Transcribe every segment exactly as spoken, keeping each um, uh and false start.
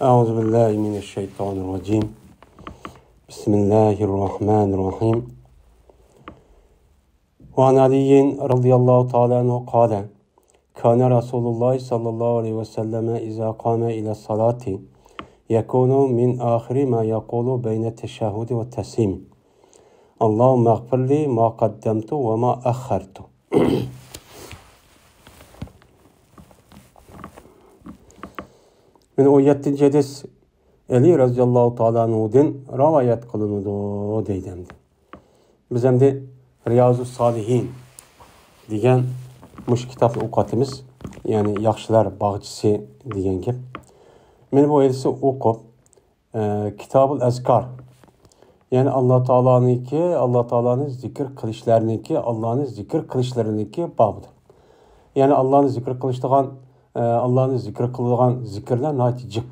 أعوذ بالله من الشيطان الرجيم. بسم الله الرحمن الرحيم. وعن علي رضي الله تعالى عنه قال: كان رسول الله صلى الله عليه وسلم إذا قام إلى الصلاة يكون من آخر ما يقول بين التشهد والتسليم: اللهم اغفر لي ما قدمت وما أخرت. مانا ئون يەتتىنچى ھەدىس ئەلى رەزىياللاھۇ تائالا ئەنھۇدىن رىۋايەت قىلىنىدۇ دەيدۇ ئەمدى. بىز ئەمدى رىيازۇس سالىھىن دېگەن مۇشۇ كىتابنى ئوقۇۋاتىمىز. يەنى ياخشىلار باغچىسى دېگەن گەپ. مانا بۇ ھەدىسنى ئوقۇپ، ئە، كىتابۇل ئەزكار، يەنى ئاللا تائالانىڭكى، ئاللا تائالانى زىكىر قىلىشلارنىڭكى، ئاللانى زىكىر قىلىشلىرىنىڭكى بابىدۇر. يەنى ئاللانى زىكىر قىلىشىدىغان، ئە، ئاللانى زىكىر قىلىدىغان زىكىرلەر ناھايىتى جىق.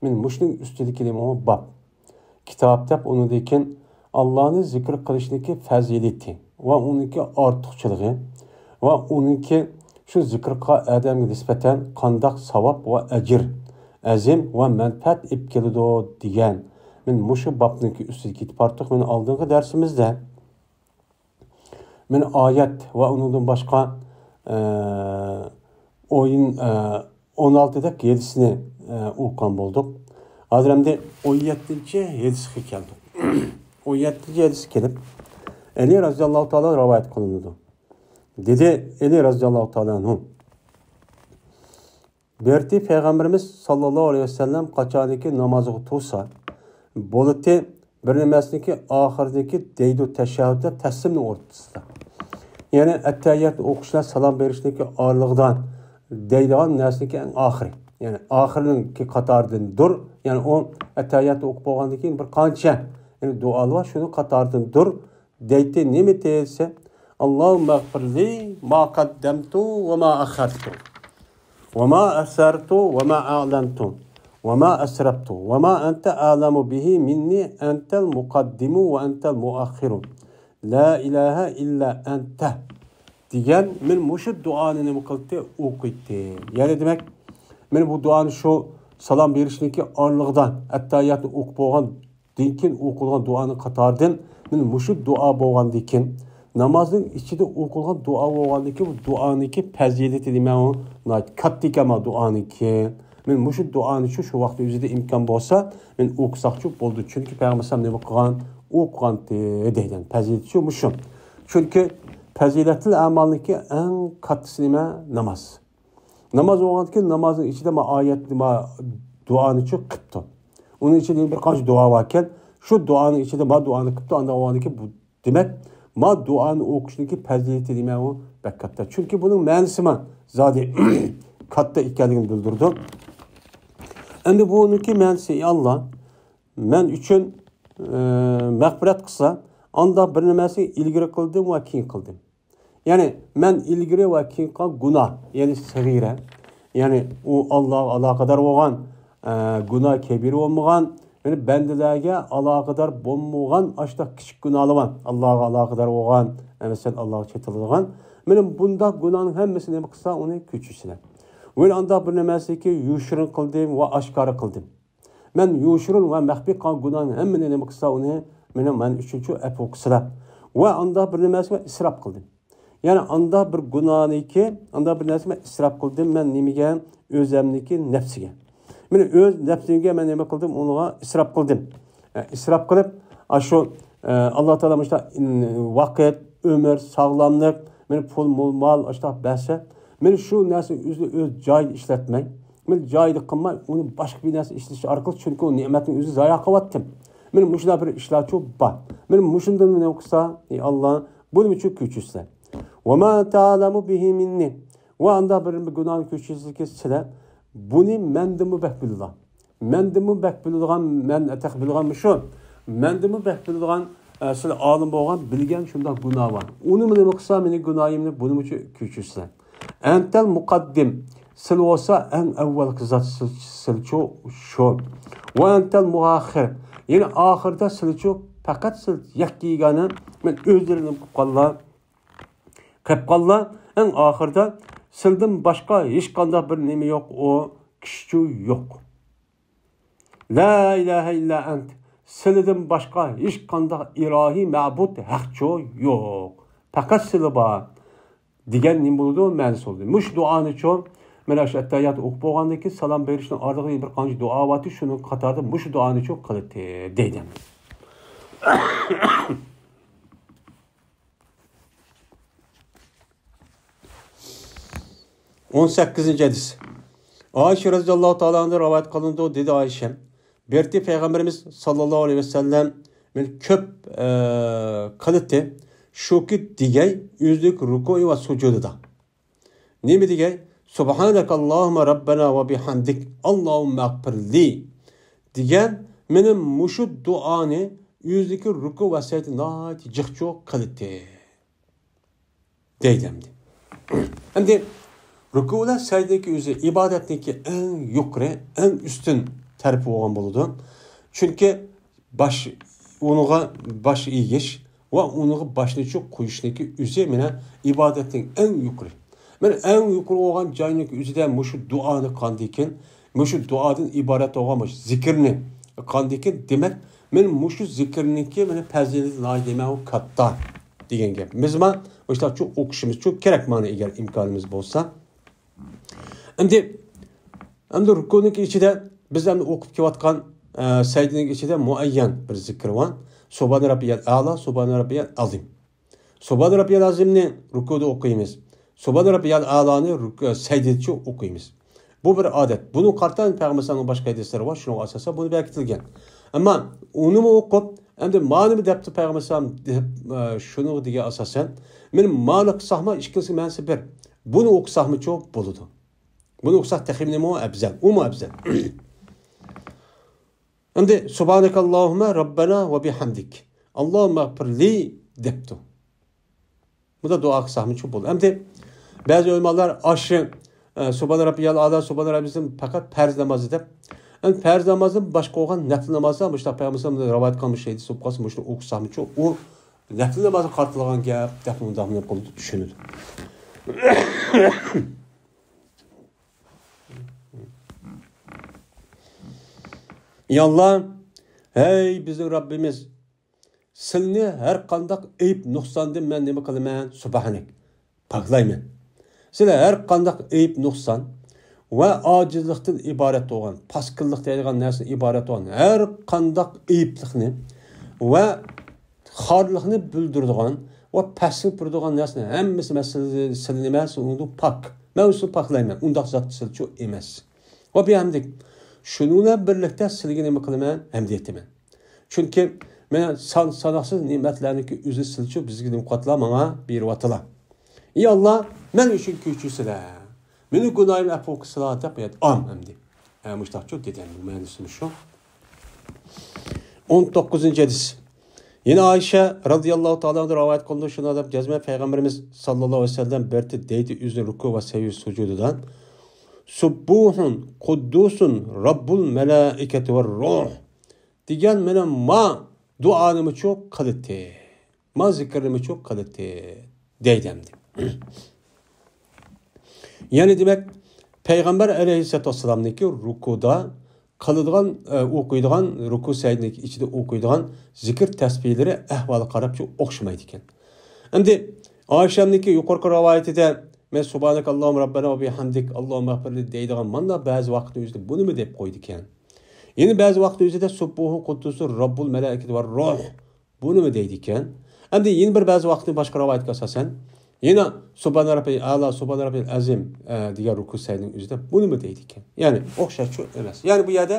مانا مۇشۇنىڭ ئۈستىدىكى نېمە باب. كىتاب دەپ ئۇنىڭدىن كېيىن ئاللانى زىكىر قىلىشنىڭكى پەزىلىتى ۋە ئۇنىڭكى ئارتۇقچىلىقى ۋە ئۇنىڭكى شۇ زىكىر قىلغان ئادەمگە نىسبەتەن قانداق ساۋاب ۋە ئەجىر، ئەزىم ۋە مەنپەئەت ئېلىپ كېلىدۇ دېگەن. مانا مۇشۇ بابنىڭكى ئۈستىدە كېتىپ بارتۇق مانا ئالدىنقى دەرسىمىزدە. مانا ئايەت ۋە ئۇنىڭدىن باشقا، ئە، ئويۇن، ئە، ئون ئالتىدەك ھەدىسنى، ئە، ئوقۇغان بولدۇق. ھازىر ئەمدى ئون يەتتىنچى ھەدىسكە كەلدۇق. ئون يەتتىنچى ھەدىسكە كېلىپ، ئەلى رەزىياللاھۇ تائالا رىۋايەت قىلىنىدۇ. دېدى ئەلى رەزىياللاھۇ تائالا ئەنھۇ. بىرتى پەيغەمبىرىمىز ساللاللاھۇ ئەلەيھى ۋەسەللەم قاچانكى نامازغا تۇرسا، بولىتى بىر نېمەسىنىڭكى ئاخىرىدىكى دەيدۇ تەشەھھۇدتا تەسلىمنىڭ ئوتتۇرىسىدا. يەنى ئەتتەھىياتنى ئوقۇشلار سالام بېرىشنىڭكى ئارىلىقىدا دەيدىغان نەرسىنىڭكى ئەڭ ئاخىرى. يەنى ئاخىرىنىڭكى قاتارىدىندۇر. يەنى ئۇ ئەتتەھىياتنى ئوقۇپ بولغاندىن كېيىن بىر قانچە، يەنى دۇئالار بار، شۇنىڭ قاتارىدىندۇر. دەيتتى، نېمە دېسە، اللهم اغفر لي ما قدمت وما أخرت وما أسررت وما أعلنت وما أسرفت وما أنت أعلم به مني أنت المقدم وأنت المؤخر لا إله إلا أنت دېگەن، مانا مۇشۇ دۇئانى نېمە قىلدى؟ ئوقۇيتتى. يەنى دېمەك، مانا بۇ دۇئانى شۇ سالام بېرىشنىڭكى ئارىلىقىدا ئەتتەھىياتنى ئوقۇپ بولغان دىن كېيىن ئوقۇلغان دۇئانىڭ قاتارىدىن مانا مۇشۇ دۇئا بولغاندىكىن، نامازنىڭ ئىچىدە ئوقۇلغان دۇئا بولغاندىكىن، بۇ دۇئانىڭكى پەزىلىتى نېمە ئۇ؟ ناھايىتى كاتتا ئىكەن ما دۇئانىڭكى. مانا مۇشۇ دۇئانى شۇ، شۇ ۋاقىتنىڭ ئۆزىدە ئىمكان بولسا، مانا ئوقۇساقچۇ بولدى. چۈنكى پەيغەمبەر ئەلەيھىسسالام نېمە قىلغان؟ ئوقۇغانتى دەيدۇ. پەزىلىتى شۇ، مۇشۇ. چۈنكى پەزىلەتلىك ئەمالنىڭكى ئەڭ كاتتىسى نېمە؟ ناماز. ناماز بولغاندىكىن نامازنىڭ ئىچىدە ما ئايەتنى، ما دۇئانىچۇ قىپتۇ. ئۇنىڭ ئىچىدە بىر قانچە دۇئا باركەن، شۇ دۇئانىڭ ئىچىدە ما دۇئانى قىپتۇ، ئاندىن ئاۋۋالدىكى بۇ، دېمەك، ما دۇئانى ئوقۇشنىڭكى پەزىلىتى نېمە ئۇ؟ بەك كاتتا. چۈنكى بۇنىڭ مەنىسى ما زادى كاتتا ئىكەنلىكىنى بىلدۈرىدۇ. ئەمدى بۇنىڭكى مەنىسى، ئى ئاللا، مەن ئۈچۈن، ئى، مەغپىرەت قىلسا، ئاندا بىر نېمەسىنى ئىلگىرى قىلدىم ۋە كېيىن قىلدىم. يەنى مەن ئىلگىرى ۋە كېيىن قىلغان گۇناھ، يەنى سەغىرە، يەنى ئۇ ئاللاغا ئالاقىدار بولغان، ئە، گۇناھ كەبىرە بولمىغان، يەنى بەندىلەرگە ئالاقىدار بولمىغان ئاشۇنداق كىچىك گۇناھلار بار. ئاللاغا ئالاقىدار بولغان، ئە، مەسىلەن، ئاللاغا چېتىلىدىغان. مانا بۇنداق گۇناھنىڭ ھەممىسىنى نېمە قىلسا، ئۇنى كۆچۈرسىلەر. ۋە ئانداق بىر نېمەسىكى يوشۇرۇن قىلدىم ۋە ئاشكارا قىلدىم. مەن يوشۇرۇن ۋە مەخپىي قىلغان گۇناھنىڭ ھەممىنى نېمە قىلسا، ئۇنى مېنىڭ، مەن ئۈچۈن شۇ ئەپۇ قىلسىلا. ۋە ئانداق بىر نېمىسىگە ئىسراپ قىلدىم. يەنى ئانداق بىر گۇناھنىكى، ئانداق بىر نەرسىگە مەن ئىسراپ قىلدىم، مەن نېمىگە؟ ئۆزەمنىكى نەپسىگە. مېنى ئۆز نەپسىمگە مەن نېمە قىلدىم؟ ئۇنىڭغا ئىسراپ قىلدىم. ئە، ئىسراپ قىلىپ، ئاشۇ، ئە، ئاللا تائالا مۇشۇنداق، ئىن-، ۋاقىت، ئۆمۈر، ساغلاملىق، مېنى پۇل، مول مال، ئاشۇنداق بەرسە، مېنى شۇ نەرسىنى ئۆزىنى ئۆز جايىدا ئىشلەتمەي، مېنى جايىدا قىلماي، ئۇنى باشقا بىر نەرسە ئىشلىتىش ئارقىلىق، چۈنكى ئۇ نېمەتنى ئۆزى زايا قىلىۋەتتىم. مېنى مۇشۇنداق بىر ئىشلارچۇ بار. مېنى مۇشۇندىن نېمە قىلسا، ئى ئاللا، بۇنى مۇشۇ كۆچۈرسە. وما أنت أعلم به مني. ۋە ئاندا بىر گۇناھنى كۆچۈرسىكى سىلەر، بۇنى مەندىنمۇ بەك بىلىدىغان. مەندىنمۇ بەك بىلىدىغان، مەن تېخى بىلىدىغان مۇشۇ. مەندىنمۇ بەك بىلىدىغان، ئە، سىلەر ئالىم بولغان، بىلگەن شۇنداق گۇناھ بار. ئۇنى نېمە قىلسا، مېنى گۇناھىمنى بۇنى مۇشۇ كۆچۈرسىلەر. أنت المقدم، سىلى بولسا ئەڭ ئەۋۋەلكى زات سىل-، سىلىچۇ شۇ. وأنت المؤخر، يەنى ئاخىردا سىلىچۇ، پەقەت سىل يەككە يېگانە، مەن ئۆزلىرىنى قىلىپ قاللا، قىلىپ قاللا، ئەڭ ئاخىردا سىلدىن باشقا ھېچقانداق بىر نېمە يوق، ئۇ كىشىچۇ يوق. لا ئىلاھە ئىللا ئەنت، سىلىدىن باشقا ھېچقانداق ئىلاھىي مەبۇد ھەقچۇ يوق. پەقەت سىلى بار. دېگەن نېمە بولىدۇ؟ مەنىسى بولىدۇ. مۇشۇ دۇئانىچۇ، مانا شۇ ئەتتەھىيات ئوقۇپ بولغاندىن كېيىن، سالام بېرىشنىڭ ئارىلىقىدا بىر قانچە دۇئا بارتى، شۇنىڭ قاتارىدا مۇشۇ دۇئانىچۇ قىلىتى دەيدۇ. ئون سەككىزىنچى ھەدىس. ئائىشە رەزىياللاھۇ تائالا ئەنھادىن رىۋايەت قىلىنىدۇ، دېدى ئائىشە، بىرتى پەيغەمبىرىمىز ساللاللاھۇ ئەلەيھى ۋەسەللەم مېنى كۆپ، ئە، قىلىتى، شۇكى دېگەي ئۆزلۈك رۇكۇئى ۋە سۇجۇدىدا. نېمە دېگەي؟ سۇبھانەكەللاھۇممە رەببەنا ۋە بىھەمدىك، ئاللاھۇممەغپىرلى دېگەن مېنى مۇشۇ دۇئانى ئۆزلۈكى رۇكۇ ۋە سەجدە ناھايىتى جىقچۇ قىلىتى. دەيدۇ ئەمدى. ئەمدى رۇكۇ بىلەن سەجدىنىڭكى ئۆزى ئىبادەتنىڭكى ئەڭ يۇقىرى، ئەڭ ئۈستۈن تەرىپى بولغان بولىدۇ. چۈنكى باش، ئۇنىڭغا باش ئېگىش ۋە ئۇنىڭغا باشنى چۇ قويۇشنىڭكى ئۆزى مانا ئىبادەتنىڭ ئەڭ يۇقىرى. مانا ئەڭ يۇقىرى بولغان جاينىڭكى ئۆزىدە مۇشۇ دۇئانى قاندىكىن، مۇشۇ دۇئادىن ئىبارەت بولغان مۇشۇ زىكىرنى قاندىكىن، دېمەك، مانا مۇشۇ زىكىرنىڭكى مانا پەزىلىتى ناھايىتى نېمە ئۇ كاتتا دېگەن گەپ. بىز ما مۇشۇنداقچۇ ئوقۇشىمىزچۇ كېرەك مانا ئەگەر ئىمكانىمىز بولسا. ئەمدى، ئەمدى رۇكۇنىڭكى ئىچىدە بىز ئەمدى ئوقۇپ كېلىۋاتقان، ئە، سەجدىنىڭ ئىچىدە مۇئەييەن بىر زىكىر بار. سۇبھان رەببىيەل ئەلا، سۇبھان رەببىيەل ئەزىم. سۇبھان رەببىيەل ئەزىمنى رۇكۇدا ئوقۇيمىز. سۇبھان رەببىيەل ئەلانى رۇكۇ، سەجدىدىچۇ ئوقۇيمىز. بۇ بىر ئادەت. بۇنى قارىتا پەيغەمبەر ئەلەيھىسسالامنىڭ باشقا ھەدىسلىرى بار، شۇنىڭغا ئاساسەن بۇنى بەكىتىلگەن. ئەمما ئۇنىمۇ ئوقۇپ، ئەمدى مانىمۇ دەپتۇ پەيغەمبەر ئەلەيھىسسالام دەپ، ئە، شۇنىڭغا دېگەن ئاساسەن، مانا مانى قىلساقمۇ ئىككىلىسى مەنىسى بىر. بۇنى ئوقۇساقمۇچۇ بولىدۇ. بۇنى ئوقۇساق تېخىمۇ ئەۋزەل، ئۇمۇ ئەۋزەل. ئەمدى سۇبھانەكەللاھۇممە رەببەنا ۋە بىھەمدىك، ئاللاھۇممەغپىرلى دەپتۇ. بۇ دا دۇئا قىلساقمۇچۇ بولدى. ئەمدى بەزى ئۆلىمالار ئاشۇ، ئە، سۇبھان رەببىيەل ئەلا، سۇبھان رەببىيەل ئەزىم پەقەت پەرز نامازدا دەپ، ئەمدى پەرز نامازدىن باشقا بولغان نەپلى نامازدا مۇشۇنداق پەيغەمبەر رىۋايەت قىلغان مۇشۇ ھەدىس بولۇپ قالسا، مۇشۇنى ئوقۇساقمۇچۇ، ئۇ نەپلى نامازغا قارىتىلغان گەپ دەپ مۇنداق نېمە قىلىدۇ، چۈشىنىدۇ. يا ئاللا، ھەي بىزنىڭ رەببىمىز، سىلنى ھەر قانداق ئەيىب نۇقساندىن مەن نېمە قىلىمەن؟ سۇبھانەك، پاكلايمەن. سىلى ھەر قانداق ئەيىب نۇقسان ۋە ئاجىزلىقتىن ئىبارەت بولغان، پاسكىللىق دەيدىغان نەرسىدىن ئىبارەت بولغان ھەر قانداق ئەيىبلىقنى ۋە خارلىقنى بىلدۈرىدىغان ۋە پەسكە تۇرىدىغان نەرسىنى ھەممىسى مەن سىلى، سىلى نېمە، سىلى ئۇنىڭدىن پاك. مەن ئۇنى پاكلايمەن. ئۇنداق زات سىلىچۇ ئەمەس. ۋە بىھەمدىك، شۇنىڭ بىلەن بىرلىكتە سىلىگە نېمە قىلىمەن؟ ھەمدە ئېيتىمەن. چۈنكى مەن سان ساناقسىز نېمەتلەرنىڭكى ئۆزى سىلىچۇ بىزگە نېمە قىلىۋاتىلا، ماڭا بېرىۋاتىلا. ئى ئاللا، مەن ئۈچۈن كۆچۈرسىلە، مېنىڭ گۇناھىمنى ئەپۇ قىلسىلا دەپ ئېيت-، ئام ئەمدى. ھە، مۇشتاقچۇ دېدى، بۇ مەنىسىمۇ شۇ. ئون توققۇزىنچى ھەدىس. يەنە ئائىشە رەزىياللاھۇ تائالا ئانھا رىۋايەت قىلىنىدۇ، شۇنداق دەپ جەزمەن پەيغەمبىرىمىز ساللاللاھۇ ئەلەيھى ۋەسەللەم بىر دەيدۇ ئۆزىنى رۇكۇ ۋە سەجدە سۇجۇدىدا، سۇببۇھۇن قۇددۇسۇن رەببۇل مەلائىكەتى ۋە روھ دېگەن مېنىڭ ما دۇئانىمىچۇ قىلىتى، ما زىكىرنىمىچۇ قىلىتى دەيدۇ ئەمدى. يەنى دېمەك، پەيغەمبەر ئەلەيھىسسالاتۇ ۋەسسالامنىڭكى رۇكۇدا قىلىدىغان، ئە، ئوقۇيدىغان، رۇكۇ سەجدىنىڭ ئىچىدە ئوقۇيدىغان زىكىر تەسبىھلىرى ئەھۋالىغا قاراپچۇ ئوخشىمايدىكەن. ئەمدى ئائىشەمنىڭكى يۇقىرىقى رىۋايىتىدە، مەن سۇبھانەكەللاھۇممە رەببەنا ۋە بىھەمدىك، ئاللاھۇممەغپىرلى دەيدىغان مانا بەزى ۋاقىتنىڭ ئۆزىدە بۇنىمۇ دەپ قويىدىكەن. يەنە بەزى ۋاقىتنىڭ ئۆزىدە سۇببۇھۇن قۇددۇسۇن رەببۇل مەلائىكەتى ۋە روھ بۇنىمۇ دەيدىكەن. ئەمدى يەنە بىر بەزى ۋاقىتنى باشقا رىۋايەتكە ئاساسەن، يەنە سۇبھانە رەببىيەل ئەلا، سۇبھانە رەببىيەل ئەزىم، ئە، دېگەن رۇكۇ سەجدىنىڭ ئۆزىدە بۇنىمۇ دەيدىكەن. يەنى ئوخشاشچۇ ئەمەس. يەنى بۇ يەردە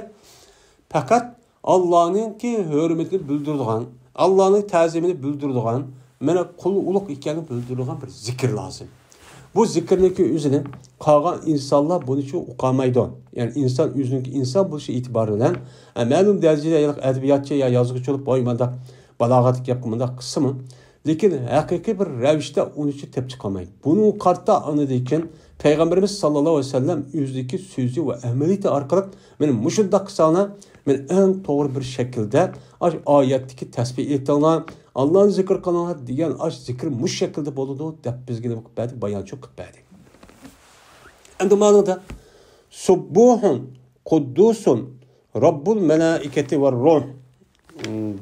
پەقەت ئاللانىڭكى ھۆرمىتىنى بىلدۈرىدىغان، ئاللانىڭ تەزىمىنى بىلدۈرىدىغان، مانا قۇل ئۇلۇغ ئىكەنلىكىنى بىلدۈرىدىغان بىر زىكىر لازىم. بۇ زىكىرنىڭكى ئۆزىنى قالغان ئىنسانلار بۇنىچۇ ئۇقالمايدۇ. يەنى ئىنسان ئۆزىنىڭكى ئىنسان بولۇشى ئېتىبارى بىلەن، ئە، مەلۇم دەرىجىدە يا ئەدەبىياتچى يا يازغۇچى بولۇپ، ۋاي مانداق بالاغەتلىك گەپ، مۇنداق قىلسىمۇ، لېكىن ھەقىقىي بىر رەۋىشتە ئۇنىچۇ تېپىپ چىقالمايدۇ. بۇنىڭغا قارىتا ئاندىن كېيىن پەيغەمبىرىمىز ساللاللاھۇ ئەلەيھى ۋەسەللەم ئۆزىدىكى سۆزى ۋە ئەمەلىيىتى ئارقىلىق، مانا مۇشۇنداق قىلساڭلار، مانا ئەڭ توغرا بىر شەكىلدە ئاشۇ ئايەتتىكى تەسبىھ ئېيتىڭلار، ئاللانى زىكىر قىلىڭلار دېگەن ئاشۇ زىكىر مۇشۇ شەكىلدە بولىدۇ دەپ بىزگە نېمە قىلىپ بەردى؟ بايانچۇ قىلىپ بەردى. ئەمدى مانىدا سۇببۇھۇن قۇددۇسۇن رب الملائكة والروح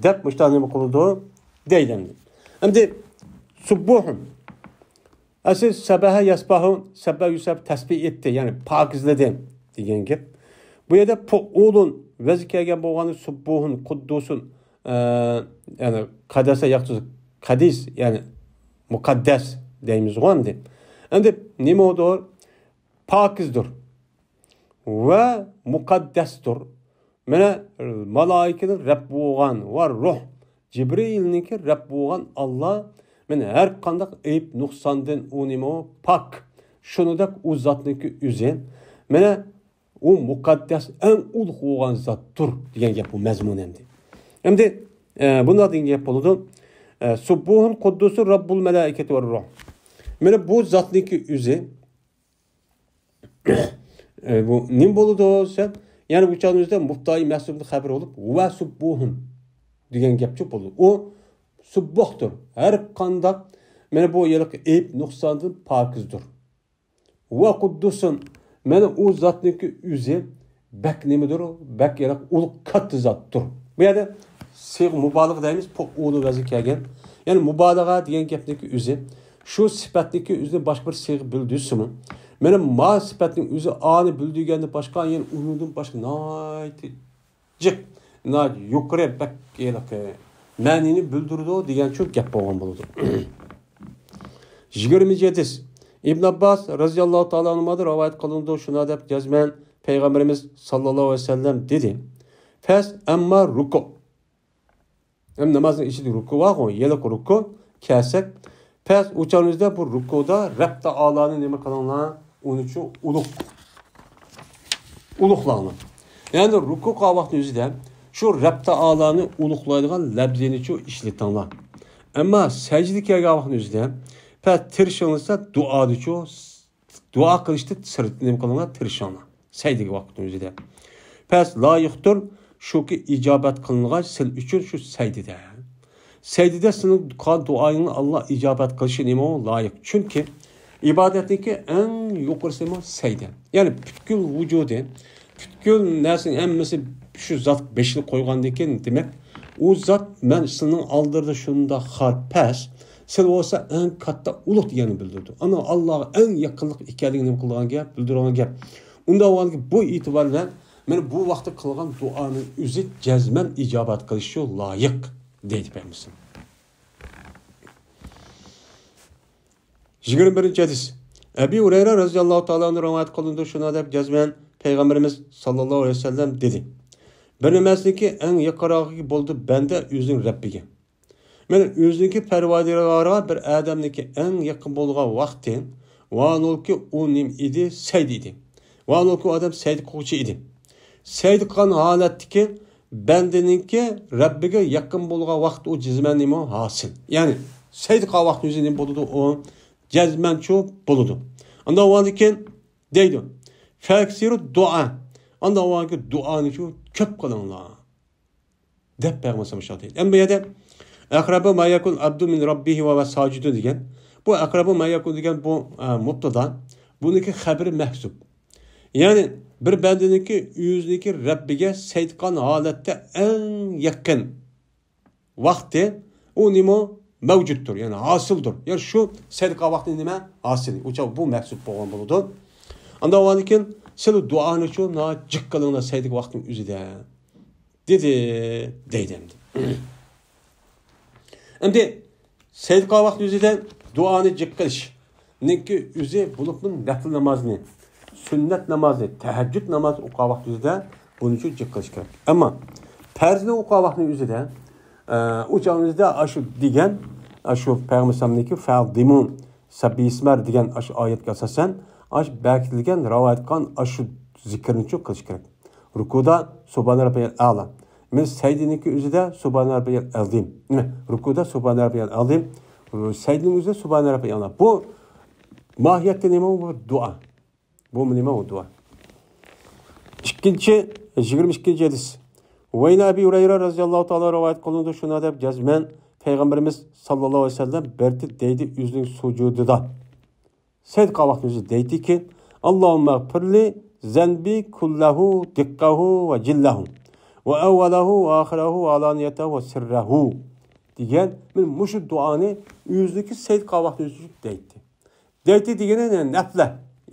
دەپ مۇشۇنداق نېمە قىلىدۇ دەيدۇ. ئەمدى سبوح. ئەسلى سەبەھە يەسبەھۇ، سەببەھ يۇسەببىھ، تەسبىھ ئېيتتى، يەنى پاكىزلىدى دېگەن گەپ. بۇ يەردە پۇئۇلۇن ۋەزىن كەلگەن بولغاندا سبوھۇن، قۇددۇسۇن، ئە، يەنى قەدەسە يەقتۇز، قەدىس، يەنى مۇقەددەس دەيمىزغۇ ئەمدى. ئەمدى نېمە بولدى؟ پاكىزدۇر ۋە مۇقەددەستۇر. مانا، مالائىكىنىڭ رەببى بولغان ۋە روھ، جىبرىئىلنىڭكى رەببى بولغان ئاللا، مانا، ھەر قانداق ئەيىب نۇقساندىن ئۇ نېمە ئۇ پاك. شۇنىڭدەك ئۇ زاتنىڭكى ئۆزى، مانا، ئۇ مۇقەددەس، ئەڭ ئۇلۇغ بولغان زاتتۇر دېگەن گەپ بۇ مەزمۇن ئەمدى. ئەمدى، ئە، بۇنداق دېگەن گەپ بولىدۇ. ئە، سبوھۇن قۇددۇسۇن رەببۇل مەلائىكەتى ۋە روھ. مانا بۇ زاتنىڭكى ئۆزى، ئە، بۇ نېمە بولىدۇ دېسە، يەنى بۇ چاغنىڭ ئۆزىدە مۇبتەدا مەھزۇپنىڭ خەۋىرى بولۇپ، ۋە سبوھۇن دېگەن گەپچۇ بولىدۇ. ئۇ سبوھتۇر. ھەر قانداق، مانا بۇ ھېلىقى ئەيىب نۇقساندىن پاكىزدۇر. ۋە قۇددۇسۇن. مانا ئۇ زاتنىڭكى ئۆزى بەك نېمىدۇر؟ بەك يەنە ئۇلۇغ كاتتا زاتتۇر. بۇ يەردە سىيغە مۇبالىغە دەيمىز، پۇئۇلۇ ۋەزىن كەلگەن. يەنى مۇبالىغە دېگەن گەپنىڭكى ئۆزى، شۇ سۈپەتنىڭكى ئۆزىنى باشقا بىر سىيغە بىلدۈرسىمۇ، مانا ما سۈپەتنىڭ ئۆزى ئانى بىلدۈرگەندىن باشقا، يەنە ئۇنىڭدىن باشقا ناھايىتى جىق، ناھايىتى يۇقىرى، بەك ھېلىقى مەنىنى بىلدۈرىدۇ دېگەنچۇ گەپ بولغان بولىدۇ. يىگىرمىنچى ھەدىس. ئىبن ئابباس رەزىياللاھۇ تائالا ئەنھۇمادىن رىۋايەت قىلىنىدۇ، شۇنداق دەپ جەزمەن پەيغەمبىرىمىز ساللاللاھۇ ئەلەيھى ۋەسەللەم دېدى، پەس ئەمما رۇكۇ. ئەمما نامازنىڭ ئىچىدە رۇكۇ بارغۇ، ھېلىقى رۇكۇ كەلسەك، پەس ئۇ چاغنىڭىزدا بۇ رۇكۇدا رەب تائالانى نېمە قىلىڭلار؟ ئۇنىچۇ ئۇلۇغ، ئۇلۇغلاڭلار. يەنى رۇكۇ قىلغان ۋاقىتنىڭ ئۆزىدە شۇ رەب تائالانى ئۇلۇغلايدىغان لەپزىنىچۇ ئىشلىتىڭلار. ئەمما سەجدە كەلگەن ۋاقىتنىڭ ئۆزىدە پەس تىرىشىڭلار دۇئادىچۇ، دۇئا قىلىشتا سىرت نېمە قىلىڭلار؟ تىرىشىڭلار. سەجدىگە ۋاقىتنىڭ ئۆزىدە. پەس لايىقتۇر، شۇكى ئىجابەت قىلىنغان سىل ئۈچۈن شۇ سەجدىدە. سەجدىدە سېنىڭ قىلغان دۇئايىڭنى ئاللا ئىجابەت قىلىشى نېمە ئۇ؟ لايىق. چۈنكى ئىبادەتنىڭكى ئەڭ يۇقىرىسى نېمە؟ سەجدە. يەنى پۈتكۈل ۋۇجۇدى، پۈتكۈل نەرسىنىڭ ھەممىسى شۇ زات بېشىنى قويغاندىن كېيىن، دېمەك، ئۇ زات مەن سېنىڭ ئالدىڭدا شۇنداق خار پەس، سىلى بولسا ئەڭ كاتتا ئۇلۇغ دېگەننى بىلدۈرىدۇ. ئانا ئاللاغا ئەڭ يېقىنلىق ئىكەنلىكىنى نېمە قىلىدىغان گەپ، بىلدۈرىدىغان گەپ. ئۇنداق بولغاندىكىن بۇ ئېتىبار بىلەن مانا بۇ ۋاقىتتا قىلغان دۇئانىڭ ئۆزى جەزمەن ئىجابەت قىلىشى لايىق دەيدۇ پەيغەمبىرىمىز. يىگىرمە بىرىنچى ھەدىس. ئەبى ھۇرەيرە رەزىياللاھۇ تائالا ئەنھۇ رىۋايەت قىلىنىدۇ، شۇنداق دەپ جەزمەن پەيغەمبىرىمىز ساللاللاھۇ ئەلەيھى ۋەسەللەم دېدى، بىر نەرسىنىڭكى ئەڭ يېقىنراقى بولىدۇ بەندە ئۆزىنىڭ رەببىگە. مانا ئۆزىنىڭكى پەرۋەردىگارىغا بىر ئادەمنىڭكى ئەڭ يېقىن بولغان ۋاقتى، ۋاھالەنكى ئۇ نېمە ئىدى؟ سەجدە ئىدى. ۋاھالەنكى ئۇ ئادەم سەجدە قىلغۇچى ئىدى. سەجدە قىلغان ھالەتتىكى بەندىنىڭكى رەببىگە يېقىن بولغان ۋاقتى ئۇ جەزمەن نېمە؟ ھاسىل. يەنى سەجدە قىلغان ۋاقتى ئۆزى نېمە بولىدۇ؟ ئۇ جەزمەنچۇ بولىدۇ. ئاندىن ئاۋۋالدىن كېيىن دەيدۇ، فەكسىرۇ دۇئا. ئاندىن ئاۋۋالكى دۇئانىچۇ كۆپ قىلىڭلار دەپ پەيغەمبەر ئەلەيھىسسالام شۇنداق دەيدۇ. ئەمما بۇ يەردە ئەقرەبۇ ما يەكۇن ئەبدۇ مىن رەببىھى ۋە ساجىدۇن دېگەن، بۇ ئەقرەبۇ ما يەكۇن دېگەن بۇ، ئە، مۇبتەدا، بۇنىڭكى خەبىرى مەھزۇپ. يەنى بىر بەندىنىڭكى ئۆزىنىڭكى رەببىگە سەجدە قىلغان ھالەتتە ئەڭ يېقىن ۋاقتى ئۇ نېمە؟ مەۋجۇتتۇر، يەنى ھاسىلدۇر. يەنى شۇ سەجدە قىلغان ۋاقتى نېمە؟ ھاسىل. ئۇ چاغ بۇ مەھزۇپ بولغان بولىدۇ. ئاندىن ئاۋۋالدىن كېيىن سىلى دۇئانىچۇ ناھايىتى جىق قىلىڭلار سەجدە قىلغان ۋاقتىنىڭ ئۆزىدە. دېدى، دەيدۇ ئەمدى. ئەمدى سەجدە قىلغان ۋاقىتنىڭ ئۆزىدە دۇئانى جىق قىلىشنىڭكى ئۆزى بولۇپمۇ نەپىل نامازنى، سۈننەت نامازنى، تەھەججۇد نامازى ئوقۇغان ۋاقىتنىڭ ئۆزىدە بۇنىڭچۇ جىق قىلىش كېرەك. ئەمما پەرزنى ئوقۇغان ۋاقىتنىڭ ئۆزىدە، ئە، ئۇ چاغنىڭ ئۆزىدە ئاشۇ دېگەن، ئاشۇ پەيغەمبەر ئەلەيھىسسالامنىڭكى فەئەزىمۇ سەببىھىسمە دېگەن ئاشۇ ئايەتكە ئاساسەن، ئاشۇ بەكىتىلگەن، رىۋايەت قىلغان ئاشۇ زىكىرنىچۇ قىلىش كېرەك. رۇكۇدا سۇبھانە رەببىيەل ئەلا. مەن سەجدىنىڭكى ئۆزىدە سۇبھانە رەببىيەل ئەزىم. نېمە؟ رۇكۇدا سۇبھانە رەببىيەل ئەزىم. سەجدىنىڭ ئۆزىدە سۇبھانە رەببىيەل ئەلا. بۇ ماھىيەتتە نېمە؟ بۇ دۇئا. بۇ نېمە؟ بۇ دۇئا. ئىككىنچى، يىگىرمە ئىككىنچى ھەدىس. ۋەينە ئەبى ھۇرەيرە رەزىياللاھۇ تائالا رىۋايەت قىلىنىدۇ، شۇنداق دەپ جەزمەن پەيغەمبىرىمىز ساللاللاھۇ ئەلەيھى ۋەسەللەم بەرتى دەيدۇ ئۆزىنىڭ سۇجۇدىدا. سەجدە قىلغان ۋاقتىدا ئۆزى دەيدىكى، ئاللاھۇممە ئەغفىرلى زەنبى كۇللەھۇ دىققەھۇ ۋە جىللەھۇ ۋە ئەۋۋەلەھۇ ۋە ئاخىرەھۇ ۋە ئالانىيەتەھۇ ۋە سىررەھۇ» دېگەن، مانا مۇشۇ دۇئانى ئۆزىنىڭكى سەيدى قىلغان ۋاقتى ئۆزى دەيتتى. دەيتتى دېگىنى نەپلە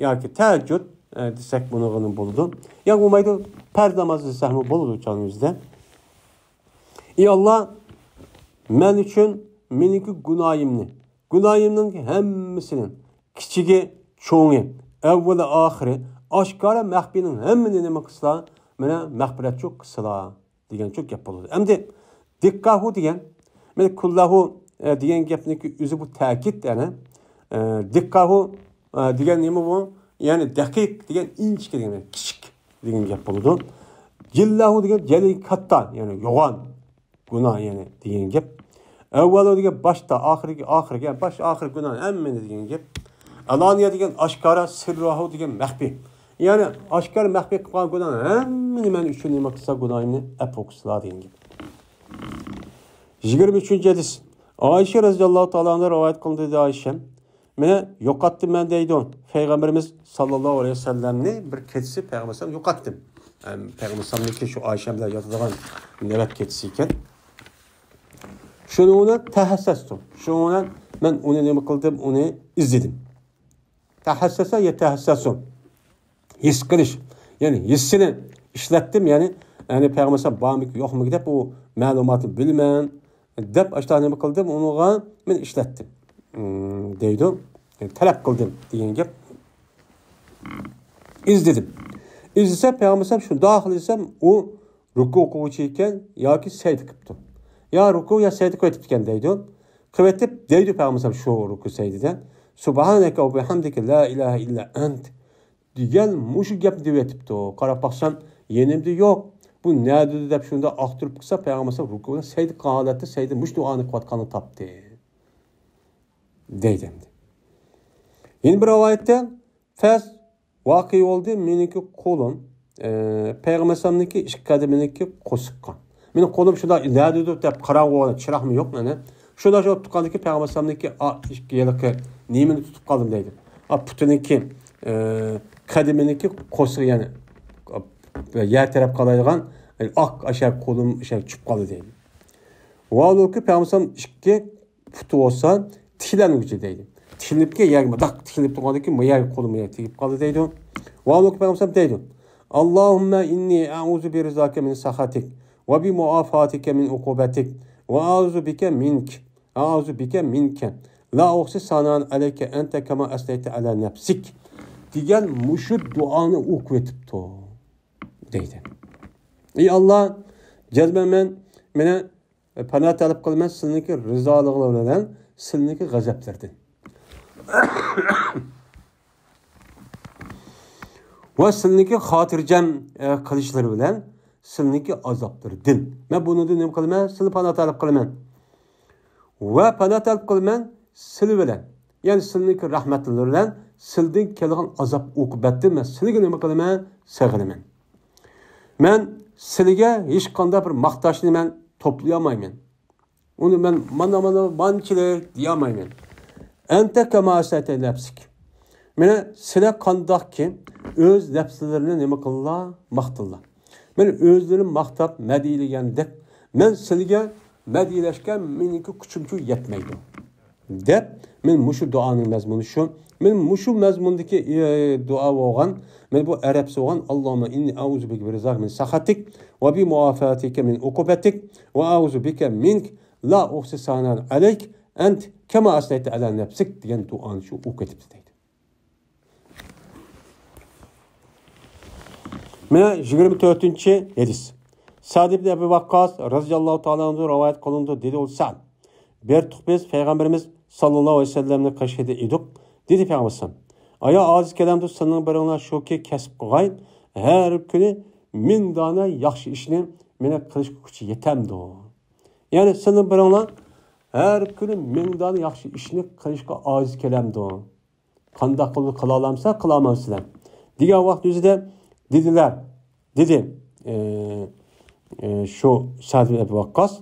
ياكى تەھەججۇد، ئە، دېسەك بۇنىڭغا بولىدۇ. يا بولمايدۇ، پەرز ناماز دېسەكمۇ بولىدۇ چاغىمىزدا. ئى ئاللا، مەن ئۈچۈن مېنىڭكى گۇناھىمنى، گۇناھىمنىڭ ھەممىسىنى، كىچىكى، چوڭى، ئەۋۋىلى، ئاخىرى، ئاشكارا، مەخپىينىڭ ھەممىنى نېمە قىلسىلا، مانا مەغپىرەتچۇ قىلسىلا دېگەنچۇ گەپ بولىدۇ. ئەمدى دىققەھۇ دېگەن، مانا كۇللەھۇ، ئە، دېگەن گەپنىڭكى ئۆزى بۇ تەكىت، يەنى، ئە، دىققەھۇ، ئە، دېگەن نېمە بۇ؟ يەنى دەقىق دېگەن ئىنچىكە دېگەن، كىچىك دېگەن گەپ بولىدۇ. جىللەھۇ دېگەن جەلىل كاتتا، يەنى يوغان گۇناھ يەنى دېگەن گەپ. ئەۋۋەلۇ دېگەن باشتا، ئاخىرى، ئاخىرى، يەنى باش، ئاخىر گۇناھ ھەممىنى دېگەن گەپ. ئالانىيە دېگەن ئاشكارا، سىررۇھۇ دېگەن مەخپىي. يەنى ئاشكارا مەخپىي قىلغان گۇناھ ھەممىنى مەن ئۈچۈن نېمە قىلسا گۇناھىمنى ئەپۇ قىلسىلا دېگەن گەپ. يىگىرمە ئۈچىنچى ھەدىس. ئائىشە رەزىياللاھۇ تائالا ئەنھا رىۋايەت قىلىندى دېدى ئائىشەم. مېنى يوقاتتىم مەن دەيدۇ. پەيغەمبىرىمىز ساللاللاھۇ ئەلەيھى ۋەسەللەمنى بىر كېچىسى پەيغەمبەر ئەلەيھىسسالام يوقاتتىم. ئەم، پەيغەمبەر ئەلەيھىسسالامنىڭكى شۇ ئائىشە بىلەن ياتىدىغان نۆۋەت كېچىسى ئىكەن. شۇنىڭ بىلەن تەھەسسەستۇ. شۇنىڭ بىلەن مەن ئۇنى نېمە قىلدىم؟ ئۇنى ئىزدىدىم. تەھەسسەسە يەتەھەسسەسۇ. ھېس قىلىش. يەنى ھېسسىنى ئىشلەتتىم. يەنى، يەنى پەيغەمبەر ئەلەيھىسسالام بارمىكىن، يوقمىكىن دەپ ئۇ مەلۇماتنى بىلىمەن دەپ ئاشۇنداق نېمە قىلدىم؟ ئۇنىڭغا مەن ئىشلەتتىم. ئىم، دەيدۇ. يەنى تەلەپ قىلدىم دېگەن گەپ. ئىزدىدىم. ئىزدىسەم، پەيغەمبەر ئەلەيھىسسالام شۇنداق دېسەم، ئۇ رۇكۇ قىلغۇچى ئىكەن ياكى سەجدە قىپتۇ. يا رۇكۇ، يا سەجدە قىلىۋېتىپتىكەن دەيدۇ. قىلىۋېتىپ دەيدۇ پەيغەمبەر ئەلەيھىسسالام شۇ رۇكۇ سەجدىدە، سۇبھانەكە ۋە بىھەمدىكە لا ئىلاھە ئىللا ئەنت دېگەن مۇشۇ گەپنى دېيىۋېتىپتۇ. قاراپ باقسام، يېنىمدا يوق. بۇ نەدىدۇ دەپ شۇنداق ئاختۇرۇپ كىرسەم، پەيغەمبەر ئەلەيھىسسالام رۇكۇ بىلەن سەجدە قىلغان ھالەتتە سەجدە مۇشۇ دۇئانى قىلىۋاتقانلىقىنى تاپتى. دەيدۇ ئەمدى. يەنە بىر رىۋايەتتە، پەس ۋەقە بولدى، مېنىڭكى قولۇم، ئە، پەيغەمبەر ئەلەيھىسسالامنىڭكى ئىككى قەدىمىنىڭكى قورسىقىغا. مېنىڭ قولۇم شۇنداق نەدىدۇ دەپ قاراڭغۇ، چىراغمۇ يوق مانا. شۇنداق شۇ تۇتقاندىكى پەيغەمبەر ئەلەيھىسسالامنىڭكى ئا، ئىككى ھېلىقى نېمىنى تۇتۇپ قالدىم دەيدۇ. ئا، پۇتىنىڭكى، ئە، قەدىمىنىڭكى قورسىقى، يەنى، ئا، يەر تەرەپ قالايدىغان، ئاق ئاشا قولۇم ئاشا چۈشۈپ قالدى دەيدۇ. ۋالۇكى پەيغەمبەر ئەلەيھىسسالام ئىككى پۇتى بولسا تىكلەنگۈچى دەيدۇ. تىكلىنىپكەن يەرگە، مۇنداق تىكلىنىپ تۇرغاندىن كېيىن بۇ يەرگە قولى بۇ يەرگە تېگىپ قالدى دەيدۇ. ۋە ئاللاھۇممە ئىننى ئەئۇزۇ بىرىزاكە مىن ساخاتىك ۋە بىمۇئافاتىكە مىن ئۇقۇبەتىك ۋە ئەئۇزۇ بىكە مىنك، ئەئۇزۇ بىكە مىنكە، لا ئۇھسى سانائەن ئەلەيكە ئەنتە كەما ئەسنەيتە ئەلا نەپسىك دېگەن مۇشۇ دۇئانى ئوقۇۋېتىپتۇ دەيدۇ. ئەي ئاللا، جەزمەن مەن، مېنى پانا تەلەپ قىلىمەن سىلىنىڭكى رىزالىقلىرى بىلەن سىلىنىڭكى غەزەپلىرىدىن. ۋە سىلىنىڭكى خاتىرجەم، ئە، قىلىشلىرى بىلەن سىلىنىڭكى ئازابلىرىدىن. مەن بۇنىڭدىن نېمە قىلىمەن؟ سىلىنى پانا تەلەپ قىلىمەن. ۋە پانا تەلەپ قىلىمەن سىلى بىلەن. يەنى سىلىنىڭكى رەھمەتلىرى بىلەن سىلىدىن كېلىدىغان ئازاب ئوقۇبەتتىن مەن سىلىگە نېمە قىلىمەن؟ سېغىنىمەن. مەن سىلىگە ھېچقانداق بىر ماختاشنى مەن توپلىيالمايمەن. ئۇنى مەن مانا، مانا، مانچىلىك دېيەلمەيمەن. ئەنتە كەما ئەسنەيتە نەپسىك. مانا سىلەر قانداقكى ئۆز نەپسلىرىنى نېمە قىلىلا؟ ماختىلا. مانا ئۆزلىرىنى ماختاپ مەدھىيلىگەندەك، مەن سىلىگە مەدھىيلەشكە مېنىڭكى كۈچۈمچۇ يەتمەيدۇ. دەپ، مەن مۇشۇ دۇئانىڭ مەزمۇنى شۇ. مەن مۇشۇ مەزمۇندىكى، ئى، دۇئا بولغان، مەن بۇ ئەرەبسى بولغان، ئاللاھۇممە ئىننى ئەئۇزۇ بىكە بىرىزاكە مىن ساخاتىك ۋە بىمۇئافاتىكە مىن ئۇقۇبەتىك ۋە ئەئۇزۇ بىكە مىنك لا ئۇھسى سانائەن ئەلەيك ئەنتە كەما ئەسنەيتە ئەلا نەپسىك دېگەن دۇئانى شۇ ئوقۇۋېتىپتۇ دەيدۇ. مانا يىگىرمە تۆتىنچى ھەدىس. سەئد ئىبن ئەبى ۋەققاس رەزىياللاھۇ تائالا ئەنھۇ رىۋايەت قىلىنىدۇ، دېدى ئۇ سەئد. بىر تۇق بىز پەيغەمبىرىمىز ساللاللاھۇ ئەلەيھى ۋەسەللەمنىڭ قېشىدا ئىدۇق. دېدى پەيغەمبەر ئەلەيھىسسالام، ئايا ئاجىز كەلەمدۇ سىلىنىڭ بىرىڭلار شۇكى كەسىپ قىلغاي، ھەر كۈنى مىڭ دانە ياخشى ئىشنى مېنى قىلىشقا كۈچى يېتەمدۇ؟ يەنى سىلىنىڭ بىرىڭلار ھەر كۈنى مىڭ دانە ياخشى ئىشنى قىلىشقا ئاجىز كەلەمدۇ؟ قانداق قىلىپ قىلالامسا، قىلالمامسىلەر دېگەن ۋاقىت يۈزىدە دېدىلەر، دېدى، ئى، ئى، شۇ سەئد ئىبن ئەبى ۋەققاس،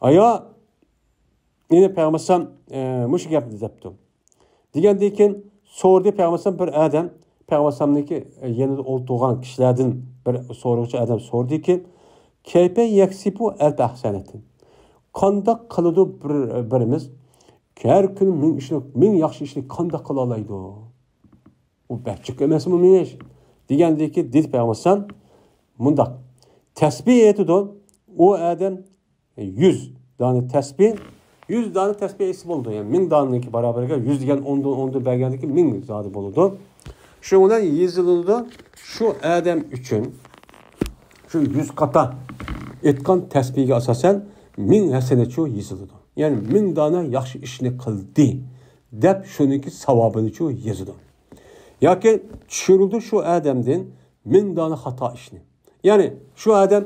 ئايا، يەنى پەيغەمبەر ئەلەيھىسسالام، ئى، مۇشۇ گەپنى دەپتۇ. دېگەندىن كېيىن سورىدى پەيغەمبەر ئەلەيھىسسالام بىر ئادەم، پەيغەمبەر ئەلەيھىسسالامنىڭكى يېنىدا ئولتۇرغان كىشىلەردىن بىر سورىغۇچى ئادەم سورىدىكى، كەيپە يەكسىبۇ ئەلپە ھەسەنەتىن، قانداق قىلىدۇ بىر بىرىمىز ھەر كۈنى مىڭ ئىشنى، مىڭ ياخشى ئىشنى قانداق قىلالايدۇ؟ ئۇ بەك جىق ئەمەسمۇ مىڭ ئىش؟ دېگەندىكى دېدى پەيغەمبەر ئەلەيھىسسالام مۇنداق، تەسبىھ ئېيتىدۇ، ئۇ ئادەم يۈز دانە تەسبىھ، يۈز دانە تەسبىھ ئېيتسا بولىدۇ. يەنى مىڭ دانىنىڭكى باراۋىرىگە يۈز دېگەن ئوندىن، ئوندىن بەرگەندىكى مىڭ زادى بولىدۇ. شۇنىڭ بىلەن يېزىلىدۇ، شۇ ئادەم ئۈچۈن شۇ يۈز قاتا ئېيتقان تەسبىھگە ئاساسەن مىڭ ھەسەنەتچۇ يېزىلىدۇ. يەنى مىڭ دانە ياخشى ئىشنى قىلدى دەپ شۇنىڭكى ساۋابىنىچۇ يېزىدۇ. ياكى چۈشۈرىدۇ شۇ ئادەمدىن مىڭ دانە خاتا ئىشنى. يەنى شۇ ئادەم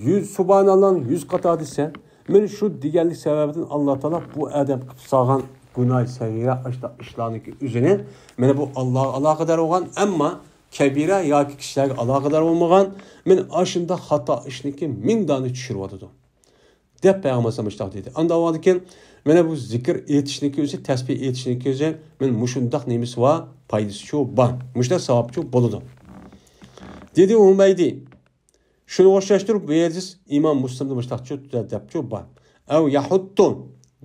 يۈز سۇبھاناللانى يۈز قاتا دېسە، مانا شۇ دېگەنلىك سەۋەبىدىن ئاللا تائالا بۇ ئادەم قىلىپ سالغان گۇناھى سەغىرە ئاشۇنداق ئىشلارنىڭكى ئۆزىنى، مانا بۇ ئاللاغا ئالاقىدار بولغان، ئەمما كەبىرە ياكى كىشىلەرگە ئالاقىدار بولمىغان، مانا ئاشۇنداق خاتا ئىشنىكى مىڭ دانە چۈشۈرۈۋاتىدۇ. دەپ پەيغەمبەر ئەلەيھىسسالام مۇشۇنداق دېدى. ئاندىن بولغاندىكىن، مانا بۇ زىكىر ئېيتىشنىڭكى ئۆزى، تەسبىھ ئېيتىشنىڭكى ئۆزى، مانا مۇشۇنداق نېمىسى بار، پايدىسىچۇ بار. مۇشۇنداق ساۋابچۇ بولىدۇ. دېدى ھۇمەيدى. شۇنى ئوخشاشتۇرۇپ بۇ ھەدىس ئىمام مۇسلىمدا مۇشۇنداقچۇ دەپچۇ بار. ئەۋ يەھۇتتۇ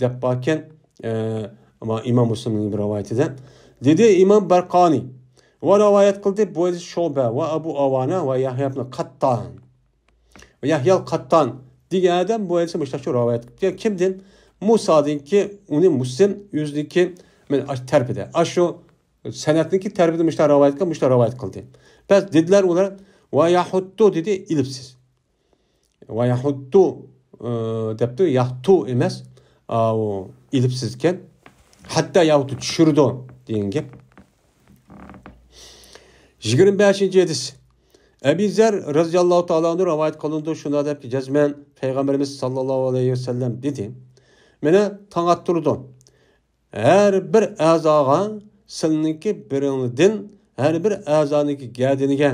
دەپ باركەن، ئە، ئەمما ئىمام مۇسلىمنىڭ بىر رىۋايىتىدە. دېدى ئىمام بەرقانى ۋە رىۋايەت قىلدى بۇ ھەدىس شۇبە ۋە ئەبۇ ئاۋانە ۋە يەھيا ئىبن قاتتان. يەھيا قاتتان دېگەن ئادەم بۇ ھەدىسنى مۇشۇنداقچە رىۋايەت قىلىپتۇ. كىمدىن؟ مۇسادىنكى، ئۇنى مۇسلىم ئۆزىنىڭكى، مانا ئاشۇ تەرىپىدە، ئاشۇ سەنەدنىڭكى تەرىپىدە مۇشۇنداق رىۋايەت قىلغان، مۇشۇنداق رىۋايەت قىلدى. بەس دېدىلەر ئۇلار، ۋە يەھۇتتۇ دېدى، ئېلىپسىز. ۋە يەھۇتتۇ، ئى، دەپتۇ، يەھتۇ ئەمەس، ئاۋۇ ئېلىپسىز ئىكەن. ھەتتا يەھۇتتۇ چۈشۈرىدۇ دېگەن گەپ. يىگىرمە بەشىنچى ھەدىس. ئەبى زەر رەزىياللاھۇ تائالا ئەنھۇ رىۋايەت قىلىنىدۇ، شۇنداق دەپتۇ، جەزمەن پەيغەمبىرىمىز ساللاللاھۇ ئەلەيھى ۋەسەللەم دېدى، مانا تاڭ ئاتتۇرىدۇ. ھەر بىر ئەزاغا سىلىنىڭكى بىرىڭدىن ھەر بىر ئەزانىڭكى گەدىنىگە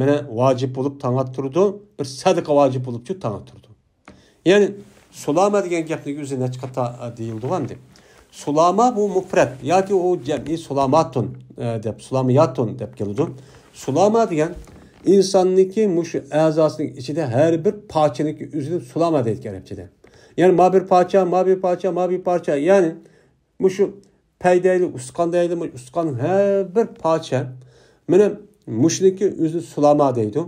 مانا ۋاجىپ بولۇپ تاڭ ئاتتۇرىدۇ، بىر سەدىقە ۋاجىپ بولۇپچۇ تاڭ ئاتتۇرىدۇ. يەنى سۇلامە دېگەن گەپنىڭ ئۆزى نەچچە قاتا، ئە، دېيىلىدۇ ئەمدى؟ سۇلامە بۇ مۇپرەت ياكى ئۇ جەمئىي سۇلاماتۇن، ئە، دەپ، سۇلامىياتۇن دەپ كېلىدۇ. سۇلامە دېگەن ئىنساننىڭكى مۇشۇ ئەزاسىنىڭ ئىچىدە ھەر بىر پارچىنىڭكى ئۆزىنى سۇلامە دەيدىكەن ئەرەبچىدە. يەنى ما بىر پارچە، ما بىر پارچە، ما بىر پارچە. يەنى مۇشۇ پەي دەيلى، ئۇسقان دەيلى، مۇشۇ ئۇسقان ھەر بىر پارچە. مانا مۇشۇنىڭكى ئۆزى سۇلامە دەيدۇ.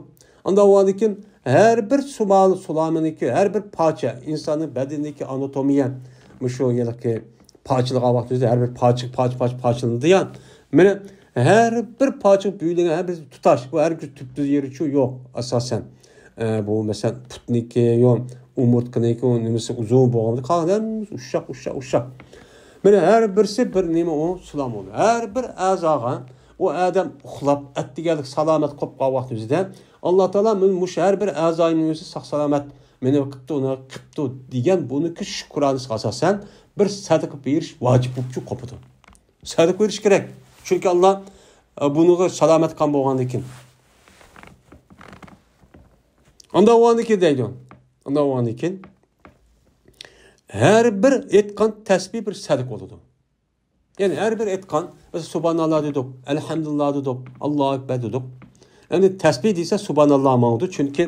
ئاندىن بولغاندىن كېيىن ھەر بىر سۇما-، سۇلامىنىڭكى ھەر بىر پارچە، ئىنساننىڭ بەدىنىدىكى ئاناتومىيە، مۇشۇ ھېلىقى پارچىلىغان ۋاقتىمىزدا ھەر بىر پارچە، پارچە، پارچە، پارچىلىنىدۇ يا. مانا ھەر بىر پارچە بۆلۈنگەن، ھەر بىر تۇتاش، بۇ ھەرگىز تۈپتۈز يېرىچۇ يوق ئاساسەن. ئە، بۇ مەسىلەن پۇتنىكى، يو، ئومۇرتقىنىكى، ئۇ نېمىسى ئۇزۇن بولغان، قالغان ھەممىسى ئۇششاق، ئۇششاق، ئۇششاق. مانا ھەر بىرسى بىر نېمە ئۇ سۇلامە بولىدۇ. ھەر بىر ئەزاغا ئۇ ئادەم ئۇخلاپ، ئەتىگەنلىك سالامەت قوپقان ۋاقتىمىزدا ئاللا تائالا مانا مۇشۇ ھەر بىر ئەزانىڭ ئۆزى ساق سالامەت مېنى قىپتۇ، ئۇنى قىپتۇ دېگەن بۇنىڭكى شۈكرانىسىغا ئاساسەن بىر سەدىقە بېرىش ۋاجىپ بولۇپچۇ قوپىدۇ. سەدىقە بېرىش كېرەك. چۈنكى ئاللا، ئە، بۇنىڭغا سالامەت قان بولغاندىن كېيىن. ئاندىن بولغاندىن كېيىن دەيدۇ. ئاندىن بولغاندىن كېيىن ھەر بىر ئېيتقان تەسبىھ بىر سەدىقە بولىدۇ. يەنى ھەر بىر ئېيتقان، مەسىلەن، سۇبھاناللا دېدۇق، ئەلھەمدۇلىللا دېدۇق، ئاللاھۇ ئەكبەر دېدۇق. يەنى تەسبىھ دېسە سۇبھاناللا ماڭىدۇ، چۈنكى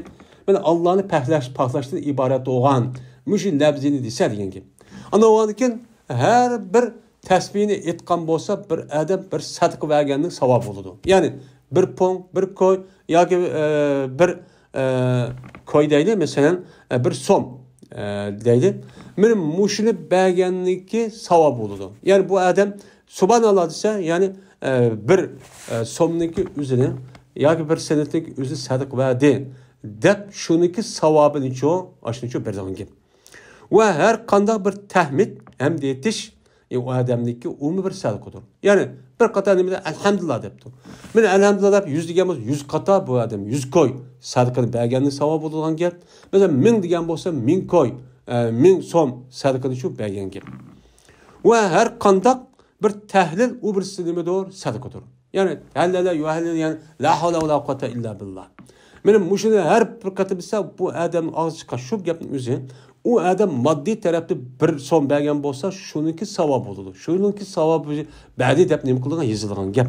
مانا ئاللانى پەخلەش، پاكلاشتىن ئىبارەت بولغان مۇشۇ لەپزىنى دېسە دېگەن گەپ. ئاندىن بولغاندىن كېيىن ھەر بىر تەسبىھنى ئېيتقان بولسا، بىر ئادەم بىر سەدىقە بەرگەننىڭ ساۋابى بولىدۇ. يەنى بىر پوڭ، بىر كوي ياكى، ئە، بىر، ئە، كوي دەيلى، مەسىلەن، ئە، بىر سوم، ئە، دەيلى. مانا مۇشۇنى بەرگەننىڭكى ساۋابى بولىدۇ. يەنى بۇ ئادەم سۇبھاناللا دېسە، يەنى، ئە، بىر، ئە، سومنىڭكى ئۆزىنى ياكى بىر سېنەتنىڭكى ئۆزىنى سەدىقە بەردى دەپ شۇنىڭكى ساۋابىنىچۇ، ئاشۇنىچۇ بېرىدىغان گەپ. ۋە ھەر قانداق بىر تەھمىد، ھەمد ئېيتىش، ئە، ئۇ ئادەمنىڭكى ئۇمۇ بىر سەدىقىدۇر. يەنى بىر قاتار نېمىدە ئەلھەمدۇلىللا دەپتۇ. مانا ئەلھەمدۇلىللا دەپ يۈز دېگەن بولسا، يۈز قاتار بۇ ئادەم يۈز كوي سەدىقىنى بەرگەننىڭ ساۋابى بولىدىغان گەپ. مەسىلەن، مىڭ دېگەن بولسا، مىڭ كوي، ئە، مىڭ سوم سەدىقىنى شۇ بەرگەن گەپ. ۋە ھەر قانداق بىر تەھلىل ئۇ بىرسى نېمىدۇر؟ سەدىقىدۇر. يەنى ھەللەلە يۇھەللىل، يەنى لا ھەۋلە ۋە لا قۇۋۋەتە ئىللا بىللا. مانا مۇشۇنى ھەر بىر قېتىم دېسە، بۇ ئادەمنىڭ ئاغزىدىن چىققان شۇ گەپنىڭ ئۆزى، ئۇ ئادەم ماددىي تەرەپتە بىر سوم بەرگەن بولسا، شۇنىڭكى ساۋابى بولىدۇ. شۇنىڭكى ساۋابى بەردى دەپ نېمە قىلىدىغان، يېزىلغان گەپ.